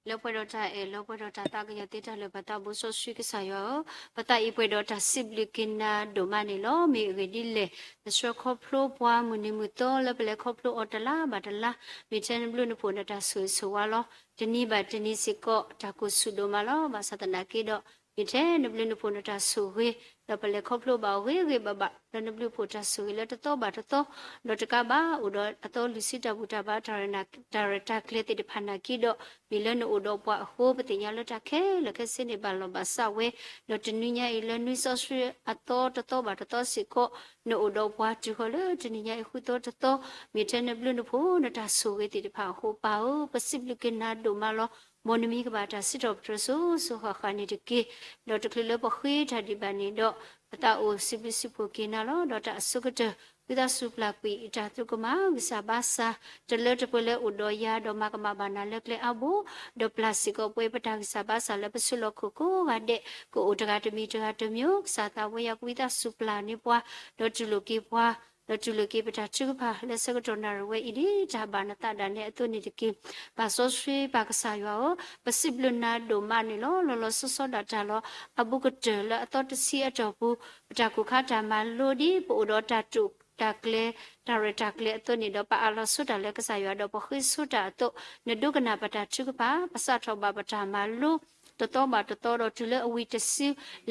လၢပှဲၤဒီးတၢ်အဲၣ် လၢပှဲၤဒီးတၢ်သးကညီၤသ့တၢ်လၢာ် ပသးဘိစီဆှံကစၢ်ယွၤဧၢ, ပသးအံၤပှဲၤဒီးတၢ်စံးဘျုးက့ၤနၤဒိၣ်မးန့ၣ်လီၤ. မ့ၢ်အဂ့ၢ်ဒ်လဲၣ်, နဆှၢခီဖျိပှၤမုၢ်နံၤမုၢ်သီလၢပလဲၤခီဖျိအီၤတလါဘၣ်တလါ, မ့ၢ်ထဲနဘျုးနဖှိၣ်နတၢ်ဆိၣ်ဂ့ၤဆိၣ်ဝါလီၤ. တနံၤဘၣ်တနံၤစ့ၢ်ကီး တၢ်ကိၢ်ဆူၣ်ဒိၣ်မးလီၤ. ဘၣ်ဆၣ်သနာ်က့ဒီး မ့ၢ်ထဲနဘျုးနဖှိၣ်နတၢ်ဆိၣ်ဂ့ၤ ဒီးပလဲၤခီဖျိဘၣ်အီၤဂ့ၤဂ့ၤဘၣ်ဘၣ် လၢနဘျုးနဖှိၣ်တၢ်ဆိၣ်ဂ့ၤလၢတသီဘၣ်တသီ, ဒီးတကးဘၣ် အိၣ်ဒီးအသီလွံၢ်ဆံတၢ်ဘူၣ်တၢ်ဘါ တၢ်ရဲၣ်တၢ်ကျဲၤသ့ၣ်တဖၣ်နာ်က့ဒီး မ့ၢ်လၢနအိၣ်ဒီးပှၤအဃိ ပသ့ၣ်ညါလၢတၢ်ခဲလၢာ်ခဲဆ့န့ၣ် ဘၣ်လီၤဘၣ်စးဝဲ, ဒီးတနွံညါအံၤ လၢနွံစီဆှံအသီတသီဘၣ်တသီစ့ၢ်ကီး နအိၣ်ဒီးပှၤတုၤဃီၤလၢတနံၤညါအံၤဃုသီတသီ, မ့ၢ်ထဲနဘျုးနဖှိၣ်နတၢ်ဆိၣ်ဂ့ၤသ့ၣ်တဖၣ်အဃိပၢ်ဧၢ, ပစံးဘျုးက့ၤနၤဒိၣ်မးလီၤ. မ်နမံၤကဘၣ်တၢ်စံးထီၣ်ပတြၢၤစိၤစိၤဃၣ်ဃၣ်န့ၣ်တက့ၢ်. ဒီးတချုးလၢပဃ့တၢ်ဒံးဘၣ်န့ၣ်ဒီး ပသးအိၣ်စံးဘျုးစံးဖှိၣ်က့ၤနၤလီၤ. ဒီးတၢ်အဆိကတၢၢ် ဝံသးစူၤပျၢ်ကွံာ်အတၢ်သရူးကမၣ် ဂံၢ်စၢ်ဘါစၢ် တလၢတပှဲၤလၢအိၣ်ဒီးယၤ ဒီးမၤကမၣ်ဘၣ်နၤလၢကျဲအါဘိ, ဒီးပျၢ်စ့ၢ်ကီးပဝဲပတၢ်ဂံၢ်စၢ်ဘါစၢ်လၢပဆူးလီၢ်ခိၣ်ကိးဂၤဒဲး ကအိၣ်တဂၤတမံၤတဂၤတမံၤ, ကစၢ်သးဝဲယွၤကဝံသးစူၤပျၢ်န့ၢ်ပှၤ, ဒီးတူၢ်လိာ်က့ၤပှၤ, ဒီးတူၢ်လိာ်က့ၤပတၢ်ထုကဖၣ်လၢဆၢကတီၢ်နၣ်ရံၣ်ဝဲအံၤန့ၣ် တၢ်ဘၣ်နသးဒၣ်နဲအသိးန့ၣ်တက့ၢ်. ပၢ်စီဆှံပၢ်ကစၢ်ယွၤဧၢ, ပစံးဘျုးနၤဒိၣ်မးန့ၣ်လီၤ. လီၤလီၤဆီဆီဒၣ်တၢ်လီၤ. အဘူးကတၢၢ်လၢအသီတဆံအတီၢ်ပူၤ ပတၢ်ကူၣ်ခါတၢ်မၤလိဒ် ပအိၣ်ဒီးတၢ်တိာ်တၢ်ကျဲၤ တၢ်ရဲၣ်တၢ်ကျဲၤအသိးန့ၣ်ဒီး ပအးလီၤဆိတၢ်လၢကစၢ်ယွၤ ဒီးပဃ့ဆိတၢ်အသိး နဒိကနၣ်ပတၢ်ထုကဖၣ်, ပစးထီၣ်ဘၣ်ပတၢ်မၤလိ တသီဘၣ်တသီဒီးတုၤလၢအဝံၤတစု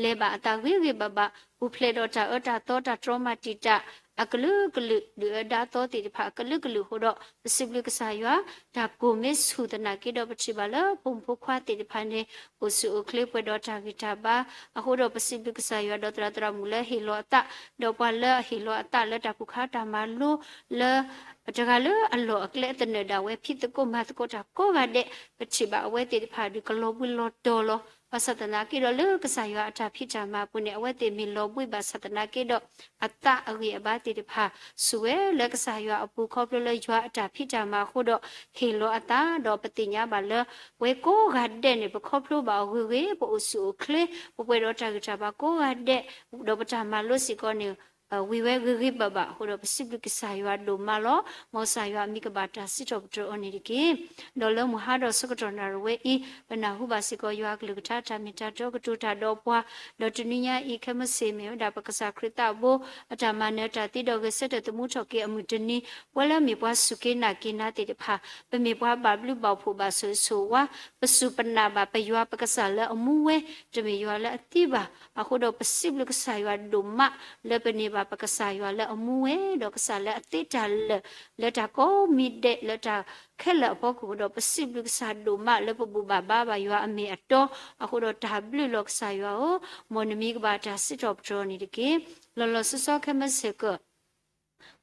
လဲၤဘၣ်အသးဂ့ၤဂ့ၤဘၣ်ဘၣ်, ပူၤဖျဲးဒီးတၢ်အၢတၢ်သီတၢ်တြီမၤတံာ်တာ် အကလုာ်ကလုာ် ဒုၣ်အၢဒါသီသ့ၣ်တဖၣ်အကလုာ်ကလုာ်အဃိဒီး ပစံးဘျုးကစၢ်ယွၤ, တၢ်ကိၢ်မ့ၢ်ဆူၣ်သနာ်က့ဒီး ပထံၣ်ဘၣ်လၢဖိမုၣ်ဖိခွါသ့ၣ်တဖၣ်န့ၣ် အိၣ်ဆူၣ်အိၣ်ချ့ပှဲၤဒီးတၢ်ဂံၢ်တၢ်ဘါအဃိဒီး ပစံးဘျုးကစၢ်ယွၤ ဒီးသရၣ်သရၣ်မုၣ်လၢဟ့ၣ်လီၤအသး, ဒီးပှၤလၢအဟ့ၣ်လီၤအသးလၢတၢ်ကူၣ်ခါတၢ်မၤလိလၢ တဂၤလၢအလီၢ်အကျဲအသနၢၣ်ဒၣ်ဝဲ ဖံးသကိးမၤသကိးတၢ်ကိးဂၤဒဲး, ပထံၣ်ဘၣ်အဝဲသ့ၣ်တဖၣ်ဒုးကလီၤဘှံးလီၤတီၤလီၤ. ဘၣ်ဆၣ်သနာ်က့ဒီးလၢကစၢ်ယွၤအတၢ်ဖံးတၢ်မၤအပူၤန့ၣ် အဝဲသ့ၣ်မ့ၢ်လီၤဘှံးဘၣ်ဆၣ်သနာ်က့ဒီး အသးအဂံၢ်အဘါသ့ၣ်တဖၣ် ဆူၣ်ဝဲလၢကစၢ်ယွၤအပူၤ ခီဖျိလၢယွၤအတၢ်ဖံးတၢ်မၤအဃိဒီး ဟ့ၣ်လီၤအသး ဒီးပသ့ၣ်ညါဘၣ်လၢ ပဝဲကိးဂၤဒဲးန့ၣ် ပခီဖျိဘၣ်အီၤဂ့ၤဂ့ၤ ပအိၣ်ဆူၣ်အိၣ်ချ့ ပပှဲၤဒီးတၢ်ဂံၢ်တၢ်ဘါကိးဂၤဒဲး ဒီးပတၢ်မၤလိစ့ၢ်ကီးန့ၣ် ဝံၤဝဲဂ့ၤဂ့ၤဘၣ်ဘၣ်အဃိဒီး ပစံးဘျုးကစၢ်ယွၤဒိၣ်မးလီၤ. မ်ကစၢ်ယွၤအမံၤကဘၣ်တၢ်စံးထီၣ်ပတြၢၤအီၤန့ၣ်တက့ၢ်. ဒီးလၢမုၢ်ဟါဒီးဆၢကတီၢ်နၣ်ရံၣ်ဝဲအံၤ ပနၢ်ဟူဘၣ်စ့ၢ်ကီးယွၤအကလုၢ်ကထါတၢ်မ့ၢ်တၢ်တီကတိၤတၢ်ဒီးပှၤ, ဒီးတနွံညါအံၤ ခဲမုၢ်ဆ့ၣ်မ့ၢ်ဝဲဒၣ်ပကစၢ်ခရံာ်သးဘိ အတၢ်မၤနၢၤတၢ်သ့ဒီးဂဲၤဆၢထၢၣ်သမူထီၣ်က့ၤအမုၢ်တနံၤ, ပဝဲလၢမ့ၢ်ပှၤစူၢ်က့ၤနာ်က့ၤနၤသ့ၣ်တဖၣ် ပမ့ၢ်ပှၤဘၣ်ဘျုးဘၣ်ဖှိၣ်ဘၣ်ဆိၣ်ဂ့ၤဆိၣ်ဝါ, ပစူၢ်ပနာ်ဘၣ်ပယွၤပကစၢ်လၢအမူဝဲ, တမ့ၢ်ယွၤလၢအသံဘၣ်. အဃိဒီးပစံးဘျုးကစၢ်ယွၤဒိၣ်မး လၢပန့ၢ်ဘၣ်ပကစၢ်ယွၤလၢအမူဝဲ, ဒီးကစၢ်လၢအသ့တၢ်လၢာ် လၢတၢ်ကိးမံၤဒဲး လၢတၢ်ခဲလၢာ်အဖီခိၣ်ဒီး ပစံးဘျုးကစၢ်ဒိၣ်မး လၢပဘူၣ်ဘၣ်ဘါဘၣ်ယွၤအမ့ၢ်အတီ, အဃိဒီးတၢ်ဘျုးလီၤကစၢ်ယွၤဧၢ, မ်နမံၤကဘၣ်တၢ်စံးထီၣ်ပတြၢၤအီၤန့ၣ်တက့ၢ်. လီၤလီၤဆီဆီခဲမုၢ်ဆ့ၣ်ကီး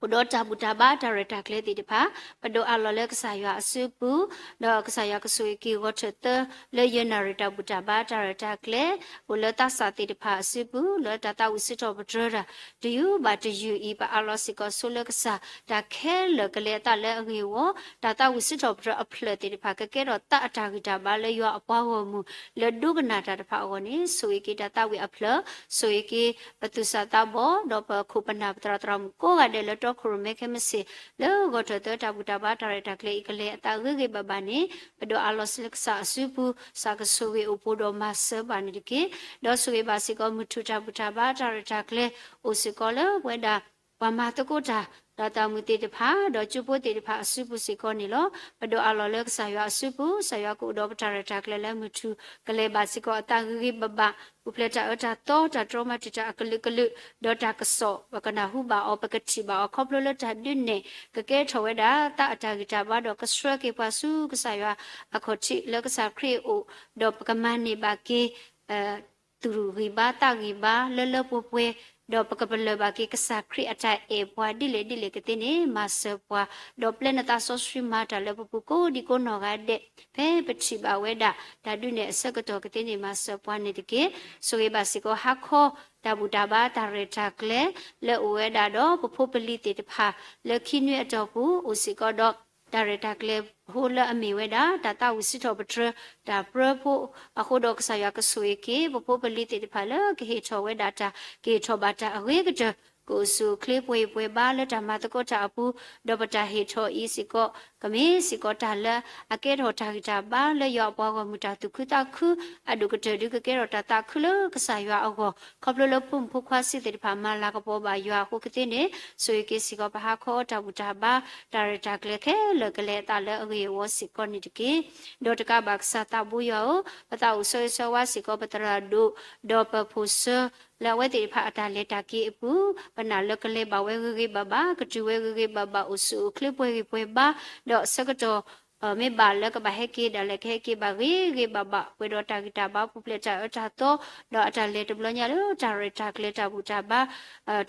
အိၣ်ဒီးတၢ်ဘူၣ်တၢ်ဘါတၢ်ရဲၣ်တၢ်ကျဲၤသ့ၣ်တဖၣ်, ပဒိးအးလီၤလၢကစၢ်ယွၤအစုပူၤ, ဒီးကစၢ်ယွၤကဆိၣ်ဂ့ၤက့ၤဂီၤထၢၣ်သၢ လၢယဲၢ်နၣ်ရံၣ်တၢ်ဘူၣ်တၢ်ဘါတၢ်ရဲၣ်တၢ်ကျဲၤ အိၣ်လၢသးစၢ်သ့ၣ်တဖၣ်အစုပူၤ လၢတၢ်သးဝံၣ်စံးထီၣ်ပတြၢၤတၢ် တယုၢ်ဘၣ်တယုၢ်အံၤ ပအးလီၤစ့ၢ်ကီးဆိလၢကစၢ် တၢ်ခဲလၢာ်ကလဲၤအသးလၢအဂ့ၢ်အဂီၢ်, တၢ်သးဝံၣ်စံးထီၣ်ပတြၢၤအဖျၢၣ်သ့ၣ်တဖၣ် ကကဲထီၣ်သးအတၢ်ဂံၢ်တၢ်ဘါလၢယွၤအပှၤဂီၢ်မုၢ် လၢဒိကနၣ်တၢ်တဖၣ်အဂီၢ်န့ၣ် ဆိၣ်ဂ့ၤက့ၤတၢ်သးဝံၣ်အဖျၢၣ်, ဆိၣ်ဂ့ၤက့ၤပသူၣ်စၢ်သးဘီၣ် ဒီးပခိၣ်ပနၢ်ပသရၣ်သရၣ်မုၣ်ကိးဂၤဒဲးလၢတီခိၣ်ရိၣ်မဲခဲမုၢ်ဆ့ၣ် လၢဂီၤထၢၣ်သၢတၢ်ဘူၣ်တၢ်ဘါတၢ်ရဲၣ်တၢ်ကျဲၤအံၤကလဲၤအသးဂ့ၤဂ့ၤဘၣ်ဘၣ်န့ၣ် ပဒိးအးလီၤလၢကစၢ်အစုပူၤ ကစၢ်ကဆိၣ်ဂ့ၤအိၣ်ဖှိၣ်ဒီးမၤစၢၤဘၣ်န့ၣ်တက့ၢ်. ဒီးဆိၣ်ဂ့ၤဘၣ်စ့ၢ်ကီးမုၢ်ထူၣ်တၢ်ဘူၣ်တၢ်ဘါတၢ်ရဲၣ်တၢ်ကျဲၤ အိၣ်စ့ၢ်ကီးလၢပဝဲဒၣ် ပှၤမၤသကိးတၢ် ဒီးသရၣ်မုၣ်သ့ၣ်တဖၣ် ဒီးကၠိဖိသ့ၣ်တဖၣ်အစုပူၤစ့ၢ်ကီးန့ၣ်လီၤ. ပဒိးအးလီၤလၢကစၢ်ယွၤအစုပူၤ ကစၢ်ယွၤကအိၣ်ဒီးပတၢ်ရဲၣ်တၢ်ကျဲၤလၢမုၢ်ထူၣ် ကလဲၤဘၣ်စ့ၢ်ကီးအသးဂ့ၤဂ့ၤဘၣ်ဘၣ် ပူၤဖျဲးတၢ်အၢတၢ်သီ တၢ်တြီမၤတံာ်တာ်အကလုာ်ကလုာ် ဒီးတၢ်ကစီၣ် ပကနၢ်ဟူဘၣ်အီၤ ပကထံၣ်ဘၣ်အီၤ ခီဖျိလၢတၢ်ဒုးနဲၣ် ကကဲထီၣ်ဝဲဒၣ်သးအတၢ်ဂံၢ်တၢ်ဘါ ဒီးကဆှၢက့ၤပှၤဆူကစၢ်ယွၤအခီၣ်ထံးလၢကစၢ်ခရံာ်အအိၣ် ဒီးပကမၤန့ၢ်ဘၣ်က့ၤ သူၣ်ဂံၢ်ဘါသးဂံၢ်ဘါလၢလၢပှဲၤပှဲၤ, ဒီးပကပလၢၢ်ဘၣ်က့ၤကစၢ်ခရံာ်အတၢ်အဲၣ်ပှၤဒ်လဲၣ်ဒ်လဲၣ်ကသ့န့ၣ် မၤစၢၤပှၤ, ဒီးပျဲနသးစီဆှံမၤတၢ်လၢပပူၤကိးဒံကိးနီၢ်ဂၤဒဲး, ဖဲပထံၣ်ဘၣ်ဝဲဒၣ် တၢ်ဒုးနဲၣ်အဆၢကတီၢ်ကသ့န့ၣ် မၤစၢၤပှၤန့ၣ်တက့ၢ်. ဆိၣ်ဂ့ၤဘၣ်စ့ၢ်ကီးဟါခီ တၢ်ဘူၣ်တၢ်ဘါတၢ်ရဲၣ်တၢ်ကျဲၤ လၢအိၣ်ဝဲဒၣ်ဒီးပဖိပလံၤသ့ၣ်တဖၣ် လၢခံနွံအတီၢ်ပူၤ အိၣ်စ့ၢ်ကီးဒီး တၢ်ရဲၣ်တၢ်ကျဲၤဖိလၢအမ့ၢ်ဝဲဒၣ် တၢ်သးဝံၣ်စံးထီၣ်ပတြၢၤ တၢ်ပြၢဖိအဃိဒီး ကစၢ်ယွၤကဆိၣ်ဂ့ၤက့ၤ ပဖိပလံၤသ့ၣ်တဖၣ်လၢကဟ့ၣ်ထီၣ်ဝဲဒၣ်တၢ် ကဟ့ၣ်ထီၣ်ဘၣ်တၢ်အဂ့ၤကတၢၢ် ကအိၣ်ဆူၣ်အိၣ်ချ့ပှဲၤပှဲၤဘါလၢတၢ်မၤသကိးတၢ်အပူၤ, ဒီးပတၢ်ဟ့ၣ်ထီၣ်အံၤစ့ၢ်ကီး ပမ့ၢ်စ့ၢ်ကီးတၢ်လၢအကဲထီၣ်တၢ်ဂံၢ်တၢ်ဘါလၢယွၤအပှၤဂီၢ်မုၢ်တၢ်သူၣ်ခုသးခု အဒိၣ်ကတၢၢ်ဒုးကကဲထီၣ်တၢ်သးခုလၢကစၢ်ယွၤအဂီၢ် ခီဖျိလၢဖိမုၣ်ဖိခွါစ့ၢ်သ့ၣ်တဖၣ်မၤလၤကပီၤဘၣ်ယွၤအဃိကသ့န့ၣ် ဆိၣ်ဂ့ၤက့ၤစ့ၢ်ကီးပဟါခီအီၤတၢ်ဘူၣ်တၢ်ဘါ တၢ်ရဲၣ်တၢ်ကျဲၤခဲလၢာ်ကလဲၤအသးလၢအဂ့ၢ်အဝီစ့ၢ်ကီးန့ၣ်တက့ၢ်. ဒီးတကးဘၣ်ကစၢ်သးဘိယွၤဧၢ, ပသးအိၣ်ဆၢဂ့ၤဆၢဝါစ့ၢ်ကီးပသရၣ်ဒိၣ် ဒီးပဖိၣ်စၢ လၢအဝဲသ့ၣ်တဖၣ်အတၢ်လဲၤတၢ်က့ၤအပူၤ ပနာ်လၢကလဲၤဘၣ်ဝဲဂ့ၤဂ့ၤဘၣ်ဘၣ် ကတုၤဝဲဂ့ၤဂ့ၤဘၣ်ဘၣ် အိၣ်ဆူၣ်အိၣ်ချ့ပှဲၤဂ့ၤပှဲၤဘါ ဒီးအဆၢကတီၢ် မ့ၢ်ဘၣ်လၢကဘၣ်ဟဲက့ၤဒၣ်လဲာ်ကဟဲက့ၤဘၣ်ဂ့ၤဂ့ၤဘၣ်ဘၣ် ပှဲၤဒီးတၢ်ဂံၢ်တၢ်ဘါပူၤဖျဲးတၢ်အၢတၢ်သီ ဒီးအတၢ်လဲၤတဘျီညါလၢတၢ်ရဲၣ်တၢ်ကျဲၤတၢ်ဘူၣ်တၢ်ဘါ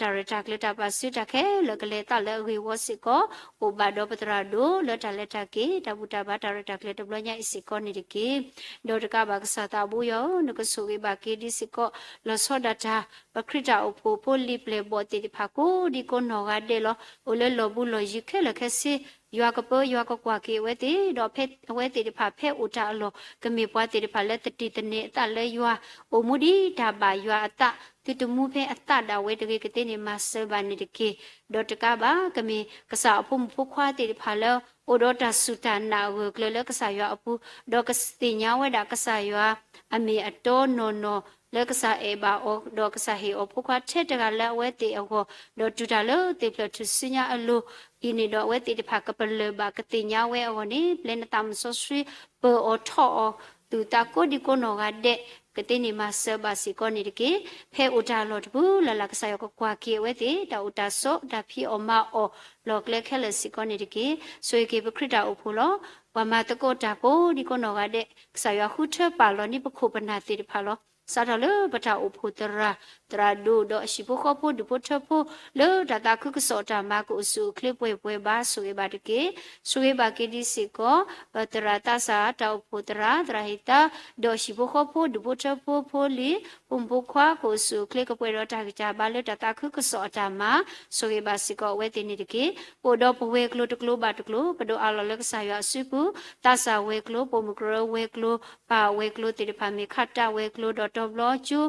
တၢ်ရဲၣ်တၢ်ကျဲၤတၢ်ပာ်စုတၢ်ခဲလၢာ်ကလဲၤအသးလၢအဂ့ၢ်အဝီစ့ၢ်ကီး အိၣ်ဘၣ်ဒီးပသရၣ်ဒိၣ်လၢတၢ်လဲၤတၢ်က့ၤ တၢ်ဘူၣ်တၢ်ဘါတၢ်ရဲၣ်တၢ်ကျဲၤတဘျီညါအံၤစ့ၢ်ကီးန့ၣ်တက့ၢ်. ဒီးတကးဘၣ်ကစၢ်သးဘိယွၤဧၢ, နကဆိၣ်ဂ့ၤဘၣ်က့ၤဒ်စ့ၢ်ကီး လီၤဆီဒၣ်တၢ် ပခရံာ်တၢ်အိၣ်ဖှိၣ်ဖိလံၤပျဲၢ်ဘီၣ်သ့ၣ်တဖၣ်ကိးဒံကိးနီၢ်ဂၤဒဲးလီၤ. အိၣ်လၢလီၢ်ဘူးလီၢ်ယံၤခဲလၢာ်ခဲဆ့ ယွၤကပၢယွၤကကွၢ်က့ၤအဝဲသ့ၣ် ဒီးဖဲအဝဲသ့ၣ်တဖၣ်ဖဲအိၣ်တၢ်အလီၢ် ကမ့ၢ်ပှၤသ့ၣ်တဖၣ်လၢသတံၢ်သန့ၤအသးလၢယွၤ အိၣ်မူဒ်တၢ်ဘၣ်ယွၤအသး သုတမူဖဲအသးဒၣ်ဝဲတဂ့ၤကသ့န့ၣ် မၤစၢၤဘၣ်န့ၣ်တက့ၢ်. ဒီးတကးဘၣ် ကမ့ၢ်ကစၢ်အဖိမုၣ်ဖိခွါသ့ၣ်တဖၣ်လၢ အိၣ်ဒီးတၢ်စူၢ်တၢ်နာ်အဂၢၢ်ကျၢၤလၢကစၢ်ယွၤအပူၤ ဒီးကသ့ၣ်ညါဝဲဒၣ်ကစၢ်ယွၤအမ့ၢ်အတီနီၢ်နီၢ် လၢကစၢ်အဲၣ်ဘၣ်အီၤ ဒီးကစၢ်ဟ့ၣ်အီၤဖိခွါထဲတဂၤလၢအဝဲသ့ၣ်အဂီၢ် ဒီးတုၤတၢ်လၢသ့ၣ်ဖျၢၣ်ထူၣ်စုညါအလိၤ အံၤန့ၣ်ဒီးအဝဲသ့ၣ်တဖၣ် ကပလၢၢ်ဘၣ်ကသ့ၣ်ညါဝဲအဂီၢ်န့ၣ် ပျဲနသးမုၢ်စီဆှံ ပၢၤအီၤထီၣ်အီၤ သူၣ်သးကိးဒံကိးနီၢ်ဂၤဒဲး ကသ့န့ၣ်မၤစၢၤဘၣ်စ့ၢ်ကီးန့ၣ်တက့ၢ်. ဖဲအိၣ်တၢ်အလီၢ်တပူၤလၢ်လၢ် ကစၢ်ယွၤကကွၢ်က့ၤအဝဲသ့ၣ် တၢ်အိၣ်တၢ်ဆိး တၢ်ဖံးအီၣ်မၤအီၣ် လီၢ်ကျဲခဲလၢာ်စ့ၢ်ကီးန့ၣ်တက့ၢ်. ဆိၣ်ဂ့ၤက့ၤပခရံာ်တၢ်အိၣ်ဖှိၣ်လီၤ. ပှၤမၤသကိးတၢ်ကိးဒံကိးနီၢ်ဂၤဒဲး ကစၢ်ယွၤဃုထၢပာ်လီၤန့ၢ်ပခိၣ်ပနၢ်သ့ၣ်တဖၣ်လီၤ. စးထီၣ်လၢပတၢ်အိၣ်ဖှိၣ်သရၣ်, သရၣ်ဒိၣ်ဒီးအဟံၣ်ဖိဃီဖိဒူၣ်ဖိထၢဖိ လၢတၢ်သးခုကစီၣ်အတၢ်မၤကအိၣ်ဆူၣ်အိၣ်ချ့ပှဲၤပှဲၤဘါ ဆိၣ်ဂ့ၤဘၣ်တက့ၢ်. ဆိၣ်ဂ့ၤဘၣ်က့ၤဒ်စ့ၢ်ကီး ပသရၣ်သးစၢ် တၢ်အိၣ်ဖှိၣ်သရၣ် သရၣ်ဟ့ၣ်သါ ဒီးအဟံၣ်ဖိဃီဖိဒူၣ်ဖိထၢဖိဖိလံၤ ဖိမုၣ်ဖိခွါ ကအိၣ်ဆူၣ်အိၣ်ချ့ကပှဲၤဒီးတၢ်ဂံၢ်တၢ်ဘါလၢတၢ်သးခုကစီၣ်အတၢ်မၤ ဆိၣ်ဂ့ၤဘၣ်စ့ၢ်ကီးအဝဲသ့ၣ်န့ၣ်တက့ၢ်. ပအိၣ်ဒီးပဝဲၤကျိၤတကျိၤဘၣ်တကျိၤ ပဒိးအးလီၤလၢကစၢ်ယွၤအစုပူၤ သးစၢ်ဝဲၤကျိၤ ပိာ်မုၣ်ကရၢဝဲၤကျိၤ ပၢ်ဝဲၤကျိၤသ့ၣ်တဖၣ်မ့ၢ်ခးတၢ်ဝဲၤကျိၤ ဒီးတီၤဘျီကၠိ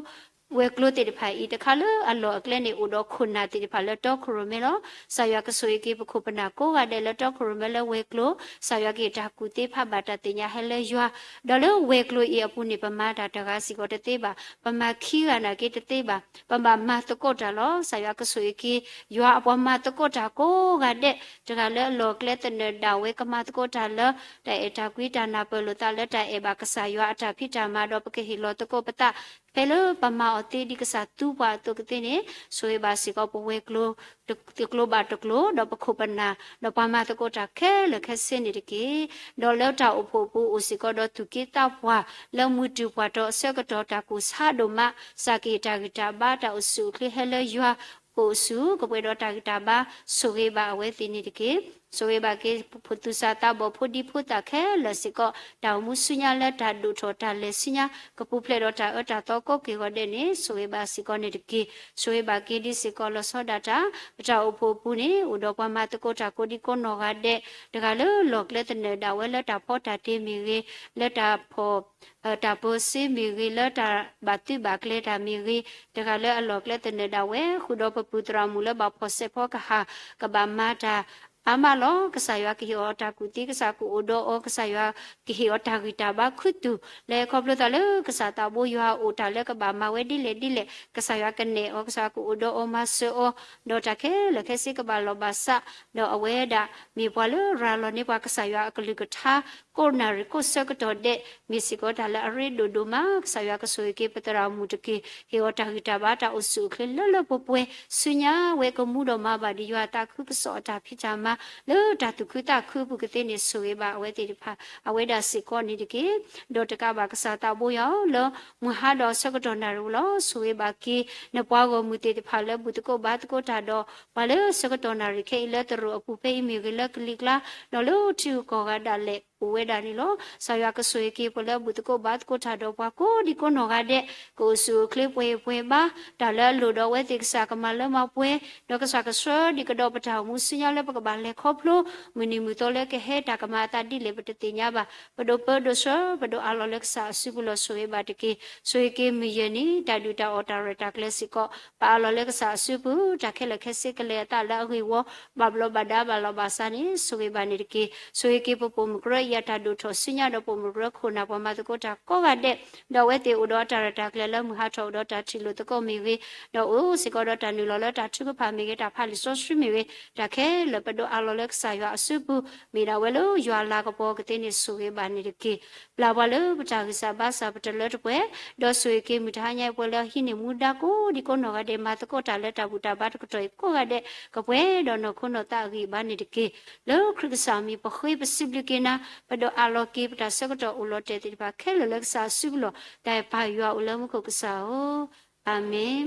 ဝဲၤကျိၤသ့ၣ်တဖၣ်အံၤ တခါလၢအလီၢ်အကျဲန့ၣ် အိၣ်ဒီးခိၣ်နၢ်သ့ၣ်တဖၣ်လၢတီခိၣ်ရိၣ်မဲလီၤ. ကစၢ်ယွၤကဆိၣ်ဂ့ၤက့ၤပခိၣ်ပနၢ်ကိးဂၤဒဲးလၢတီခိၣ်ရိၣ်မဲလၢဝဲၤကျိၤ ကစၢ်ယွၤကဟ့ၣ်တၢ်ကူၣ်သ့ဖးဘၣ်တၢ်သ့ၣ်ညါဟဲလၢယွၤ ဒီးလၢဝဲၤကျိၤအံၤအပူၤန့ၣ် ပမၤတၢ်တဂၤစ့ၢ်ကီးတသ့ဘၣ်, ပမၤခံဂၤနာ်က့တသ့ဘၣ်, ပဘၣ်မၤသကိးတၢ်လီၤ. ကစၢ်ယွၤကဆိၣ်ဂ့ၤက့ၤ ယွၤအပှၤမၤသကိးတၢ်ကိးဂၤဒဲး တဂၤလၢအလီၢ်ကျဲသနၢၣ်ဒၣ်ဝဲ ကမၤသကိးတၢ်လၢ တၢ်အဲၣ်တၢ်ကွံ တၢ်နၢ်ပၢၢ်လိာ်သးလၢတၢ်အဲၣ်ဘၣ်ကစၢ်ယွၤအတၢ်ဖံးတၢ်မၤ ဒီးပကဟ့ၣ်လီၤသကိးပသး ဖဲလၢပမၤအီၤသ့ဒ်ကစၢ်သူပှၤအသိးကသ့န့ၣ် ဆိၣ်ဂ့ၤဘၣ်စ့ၢ်ကီးပဝဲၤကျိၤ တကျိၤဘၣ်တကျိၤ ဒီးပခိၣ်ပနၢ် ဒီးပှၤမၤသကိးတၢ်ခဲလၢာ်ခဲဆ့န့ၣ်တက့ၢ်. ဒီးလၢတၢ်အိၣ်ဖှိၣ်အပူၤအိၣ်စ့ၢ်ကီးဒီးသူၣ်က့သးပှၢ် လၢမုၢ်တူၢ်ပှၢ်တီၤအဆၢကတီၢ်တၢ်ကိၢ်ဆါဒိၣ်မး ကစၢ်ကဟ့ၣ်တၢ်ဂံၢ်တၢ်ဘါ တၢ်အိၣ်ဆူၣ်အိၣ်ချ့ဟဲလၢယွၤ အိၣ်ဆူၣ်ကပှဲၤဒီးတၢ်ဂံၢ်တၢ်ဘါ ဆိၣ်ဂ့ၤဘၣ်အဝဲသ့ၣ်န့ၣ်တက့ၢ်. ဆိၣ်ဂ့ၤဘၣ်က့ၤ ဖိသူၣ်စၢ်သးဘီၣ် ဖိဒံဖိသၣ်ခဲလၢာ်စ့ၢ်ကီး တၢ်အိၣ်မူဆူညါလၢတၢ်ဒိၣ်ထီၣ်တၢ်လဲၤဆူညါ ကပူၤဖျဲးဒီးတၢ်အၢတၢ်သီကိးက့ၤဂီၤဒဲးန့ၣ် ဆိၣ်ဂ့ၤဘၣ်စ့ၢ်ကီးန့ၣ်တက့ၢ်. ဆိၣ်ဂ့ၤဘၣ်က့ၤဒ်စ့ၢ်ကီးလီၤဆီဒၣ်တၢ် ပတၢ်အိၣ်ဖှိၣ်အပူၤန့ၣ် အိၣ်ဒီးပှၤမၤသကိးတၢ်ကိးဒံကိးနီၢ်ဂၤဒဲး တဂၤလၢလီၢ်ကျဲသနၢၣ်ဒၣ်ဝဲလၢတၢ်ဖီတၢ်တ့မ့ၢ်ဂ့ၤ, လၢတၢ်ဖီၣ် တၢ်ပၢၤစ့မ့ၢ်ဂ့ၤ, လၢတၢ်ဘၣ်သုးဘၣ်ကျဲၤတၢ်မ့ၢ်ဂ့ၤ, တဂၤလၢအလီၢ်ကျဲသနၢၣ်ဒၣ်ဝဲ ဃုာ်ဒီးပပုၢ်သရၣ်မုၣ်လၢဘၣ်ဖီၣ်စဲးဖီကဟၣ် ကဘၣ်မၤတၢ်အါမးလီၤ. ကစၢ်ယွၤကဟ့ၣ်အီၤတၢ်ကူၣ်သ့, ကစၢ်ကအိၣ်ဒီးအီၤ, ကစၢ်ယွၤကဟ့ၣ်အီၤတၢ်ဂံၢ်တၢ်ဘါခူသူၣ် လၢခီဖျိသးလၢကစၢ်သးဘိယွၤအအိၣ် တၢ်လၢကဘၣ်မၤဝဲဒ်လဲၣ်ဒ်လဲၣ် ကစၢ်ယွၤကနဲၣ်အီၤ, ကစၢ်ကအိၣ်ဒီးအီၤမၤစၢၤအီၤ, ဒီးတၢ်ခဲလၢာ်ခဲဆ့ကဘၣ်လီၤဘၣ်စး, ဒီးအဝဲဒၣ်မ့ၢ်ပှၤလၢရၤလီၤန့ၢ်ပှၤကစၢ်ယွၤအကလုၢ်ကထါ ကိးနၣ်ရံၣ်ကိးဆၢကတီၢ်ဒဲး မ့ၢ်စ့ၢ်ကီးတၢ်လၢအရ့ဒိၣ်ဒိၣ်မး, ကစၢ်ယွၤကဆိၣ်ဂ့ၤက့ၤပသရၣ်မုၣ်တက့ၢ်. ဟ့ၣ်အီၤတၢ်ဂံၢ်တၢ်ဘါ တၢ်အိၣ်ဆူၣ်အိၣ်ချ့လၢလၢပှဲၤပှဲၤ ဆူညါဝဲကမူဒီးမၤဘၣ်ဒံးယွၤအသးခုကစီၣ်အတၢ်ဖံးတၢ်မၤ လၢတၢ်သူၣ်ခုသးခုအပူၤကသ့န့ၣ် ဆိၣ်ဂ့ၤဘၣ်အဝဲသ့ၣ်တဖၣ် အဝဲဒၣ်စ့ၢ်ကီးန့ၣ်တက့ၢ်. ဒီးတကးဘၣ်ကစၢ်သးဘိယွၤဧၢ, လၢမုၢ်ဟါဒီးဆၢကတီၢ်နၣ်ရံၣ်ဝဲလီၤ. ဆိၣ်ဂ့ၤဘၣ်က့ၤ နပှၤဂီၢ်မုၢ်သ့ၣ်တဖၣ်လၢဘူၣ်သကိးဘါသကိးတၢ်ဒီး ပှၤလၢဆၢကတီၢ်နၣ်ရံၣ်ခဲအံၤလၢသရိာ်အပူၤဖဲအံၤမ့ၢ်ဂ့ၤ, လၢကလံၤကျါ ဒီးလၢထံဂုၤကီၢ်ဂၤဒၣ်လဲာ် အိၣ်ဝဲဒၣ်န့ၣ်လီၤ. ကစၢ်ယွၤကဆိၣ်ဂ့ၤက့ၤပှၤလၢအဘူၣ်သကိးဘါသကိးတၢ်ဒီးပှၤကိးဒံကိးနီၢ်ဂၤဒဲး, ကအိၣ်ဆူၣ်အိၣ်ချ့ပှဲၤပှဲၤဘါ, တၢ်လၢအလိၣ်ဒီးအဝဲသ့ၣ်ကစၢ်ကမၤလၢမၤပှဲၤ, ဒီးကစၢ်ကဆှၢဒံးကဒီးပတၢ်အိၣ်မူဆူညါလၢပကဘၣ်လဲၤခီဖျိ, မုၢ်နံၤမုၢ်သီလၢကဟဲတၢ်ကမၤအသးဒ်လဲၣ်ပတသ့ၣ်ညါဘၣ်. ပဒိၣ်ပၢဒိၣ်ဆှၢ ပဒိၣ်အးလီၤလၢကစၢ်အစုပူၤလီၤ. ဆိၣ်ဂ့ၤဘၣ်တက့ၢ်. ဆိၣ်ဂ့ၤက့ၤမုၢ်ယဲၢ်နံၤ တၢ်ဒုၣ်တၢ်အီၣ်တၢ်ရဲၣ်တၢ်ကျဲၤစ့ၢ်ကီး ပအးလီၤလၢကစၢ်အစုပူၤ, တၢ်ခဲလၢာ်ခဲဆ့ကလဲၤအသးလၢအဂ့ၢ်ဝီ, ဘၣ်ဘျီးဘၣ်ဒါဘၣ်လီၤဘၣ်စးန့ၣ် ဆိၣ်ဂ့ၤဘၣ်န့ၣ်တက့ၢ်. ဆိၣ်ဂ့ၤက့ၤပပိာ်မုၣ်ကရၢအံၤအတၢ်ဒိၣ်ထီၣ်ဆူညါဒီးပိာ်မုၣ်ကရၢခိၣ်နၢ်ပှၤမၤသကိးတၢ်ကိးဂၤဒဲး, ဒီးအဝဲသ့ၣ်အိၣ်ဒီးအတၢ်ရဲၣ်တၢ်ကျဲၤလၢမုၢ်ဟးထီၣ်အိၣ်ဒီးတၢ်ထံၣ်လိာ်သကိးမ့ၢ်ဂ့ၤ, ဒီးအိၣ်စ့ၢ်ကီးဒီးတၢ်နုာ်လီၤလၢတၢ်ထုကဖၣ်မ့ၢ်ဂ့ၤ, တၢ်ဖးလံာ်စီဆှံမ့ၢ်ဂ့ၤ, တၢ်ခဲလၢာ်ပဒိၣ်အးလီၤလၢကစၢ်ယွၤအစုပူၤ, မ့ၢ်ဒၣ်ဝဲလၢယွၤလၤကပီၤကသ့န့ၣ် ဆိၣ်ဂ့ၤဘၣ်န့ၣ်တက့ၢ်. ပျၢ်ပှၤလၢပတၢ်ဂံၢ်စၢ်ဘါစၢ်ပတလၢတပှဲၤ, ဒီးဆိၣ်ဂ့ၤက့ၤမုၢ်တဟါညါအံၤပှၤလၢအဟံးန့ၢ်မူဒါကိးဒံကိးနီၢ်ဂၤဒဲး မၤသကိးတၢ်လၢတၢ်ဘူၣ်တၢ်ဘါတကတီၢ်အံၤကိးဂၤဒဲး ကပှဲၤဒီးနီၢ်ခိနီၢ်သးအဂံၢ်အဘါန့ၣ်တက့ၢ်. လၢခရံာ်ကစၢ်အမံၤ ပဃ့ပစံးဘျုးက့ၤနၤ, ပဒိၣ်အးလီၤက့ၤပတၢ်ဆၢကတီၢ်အိၣ်လီၤတဲာ်သ့ၣ်တဖၣ်ခဲလၢာ်လၢကစၢ်အစုပူၤလီၤ. တၢ်အဲၣ်ပၢ်ယွၤအိၣ်လၢမူခိၣ်ကစၢ်ဧၢ, အၤမ့ၣ်.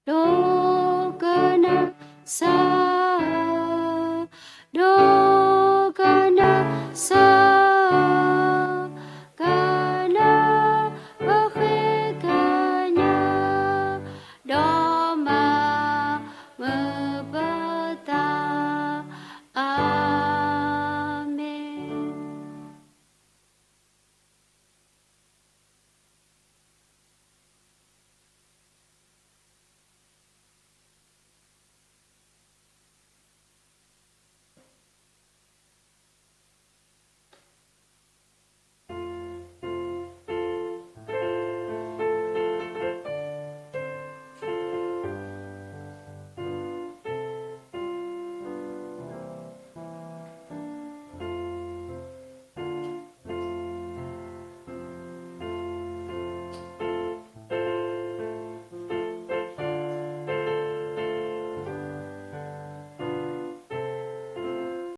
ဒိကနၣ်စၢ်ဧၢ, ဒိကနၣ်စၢ်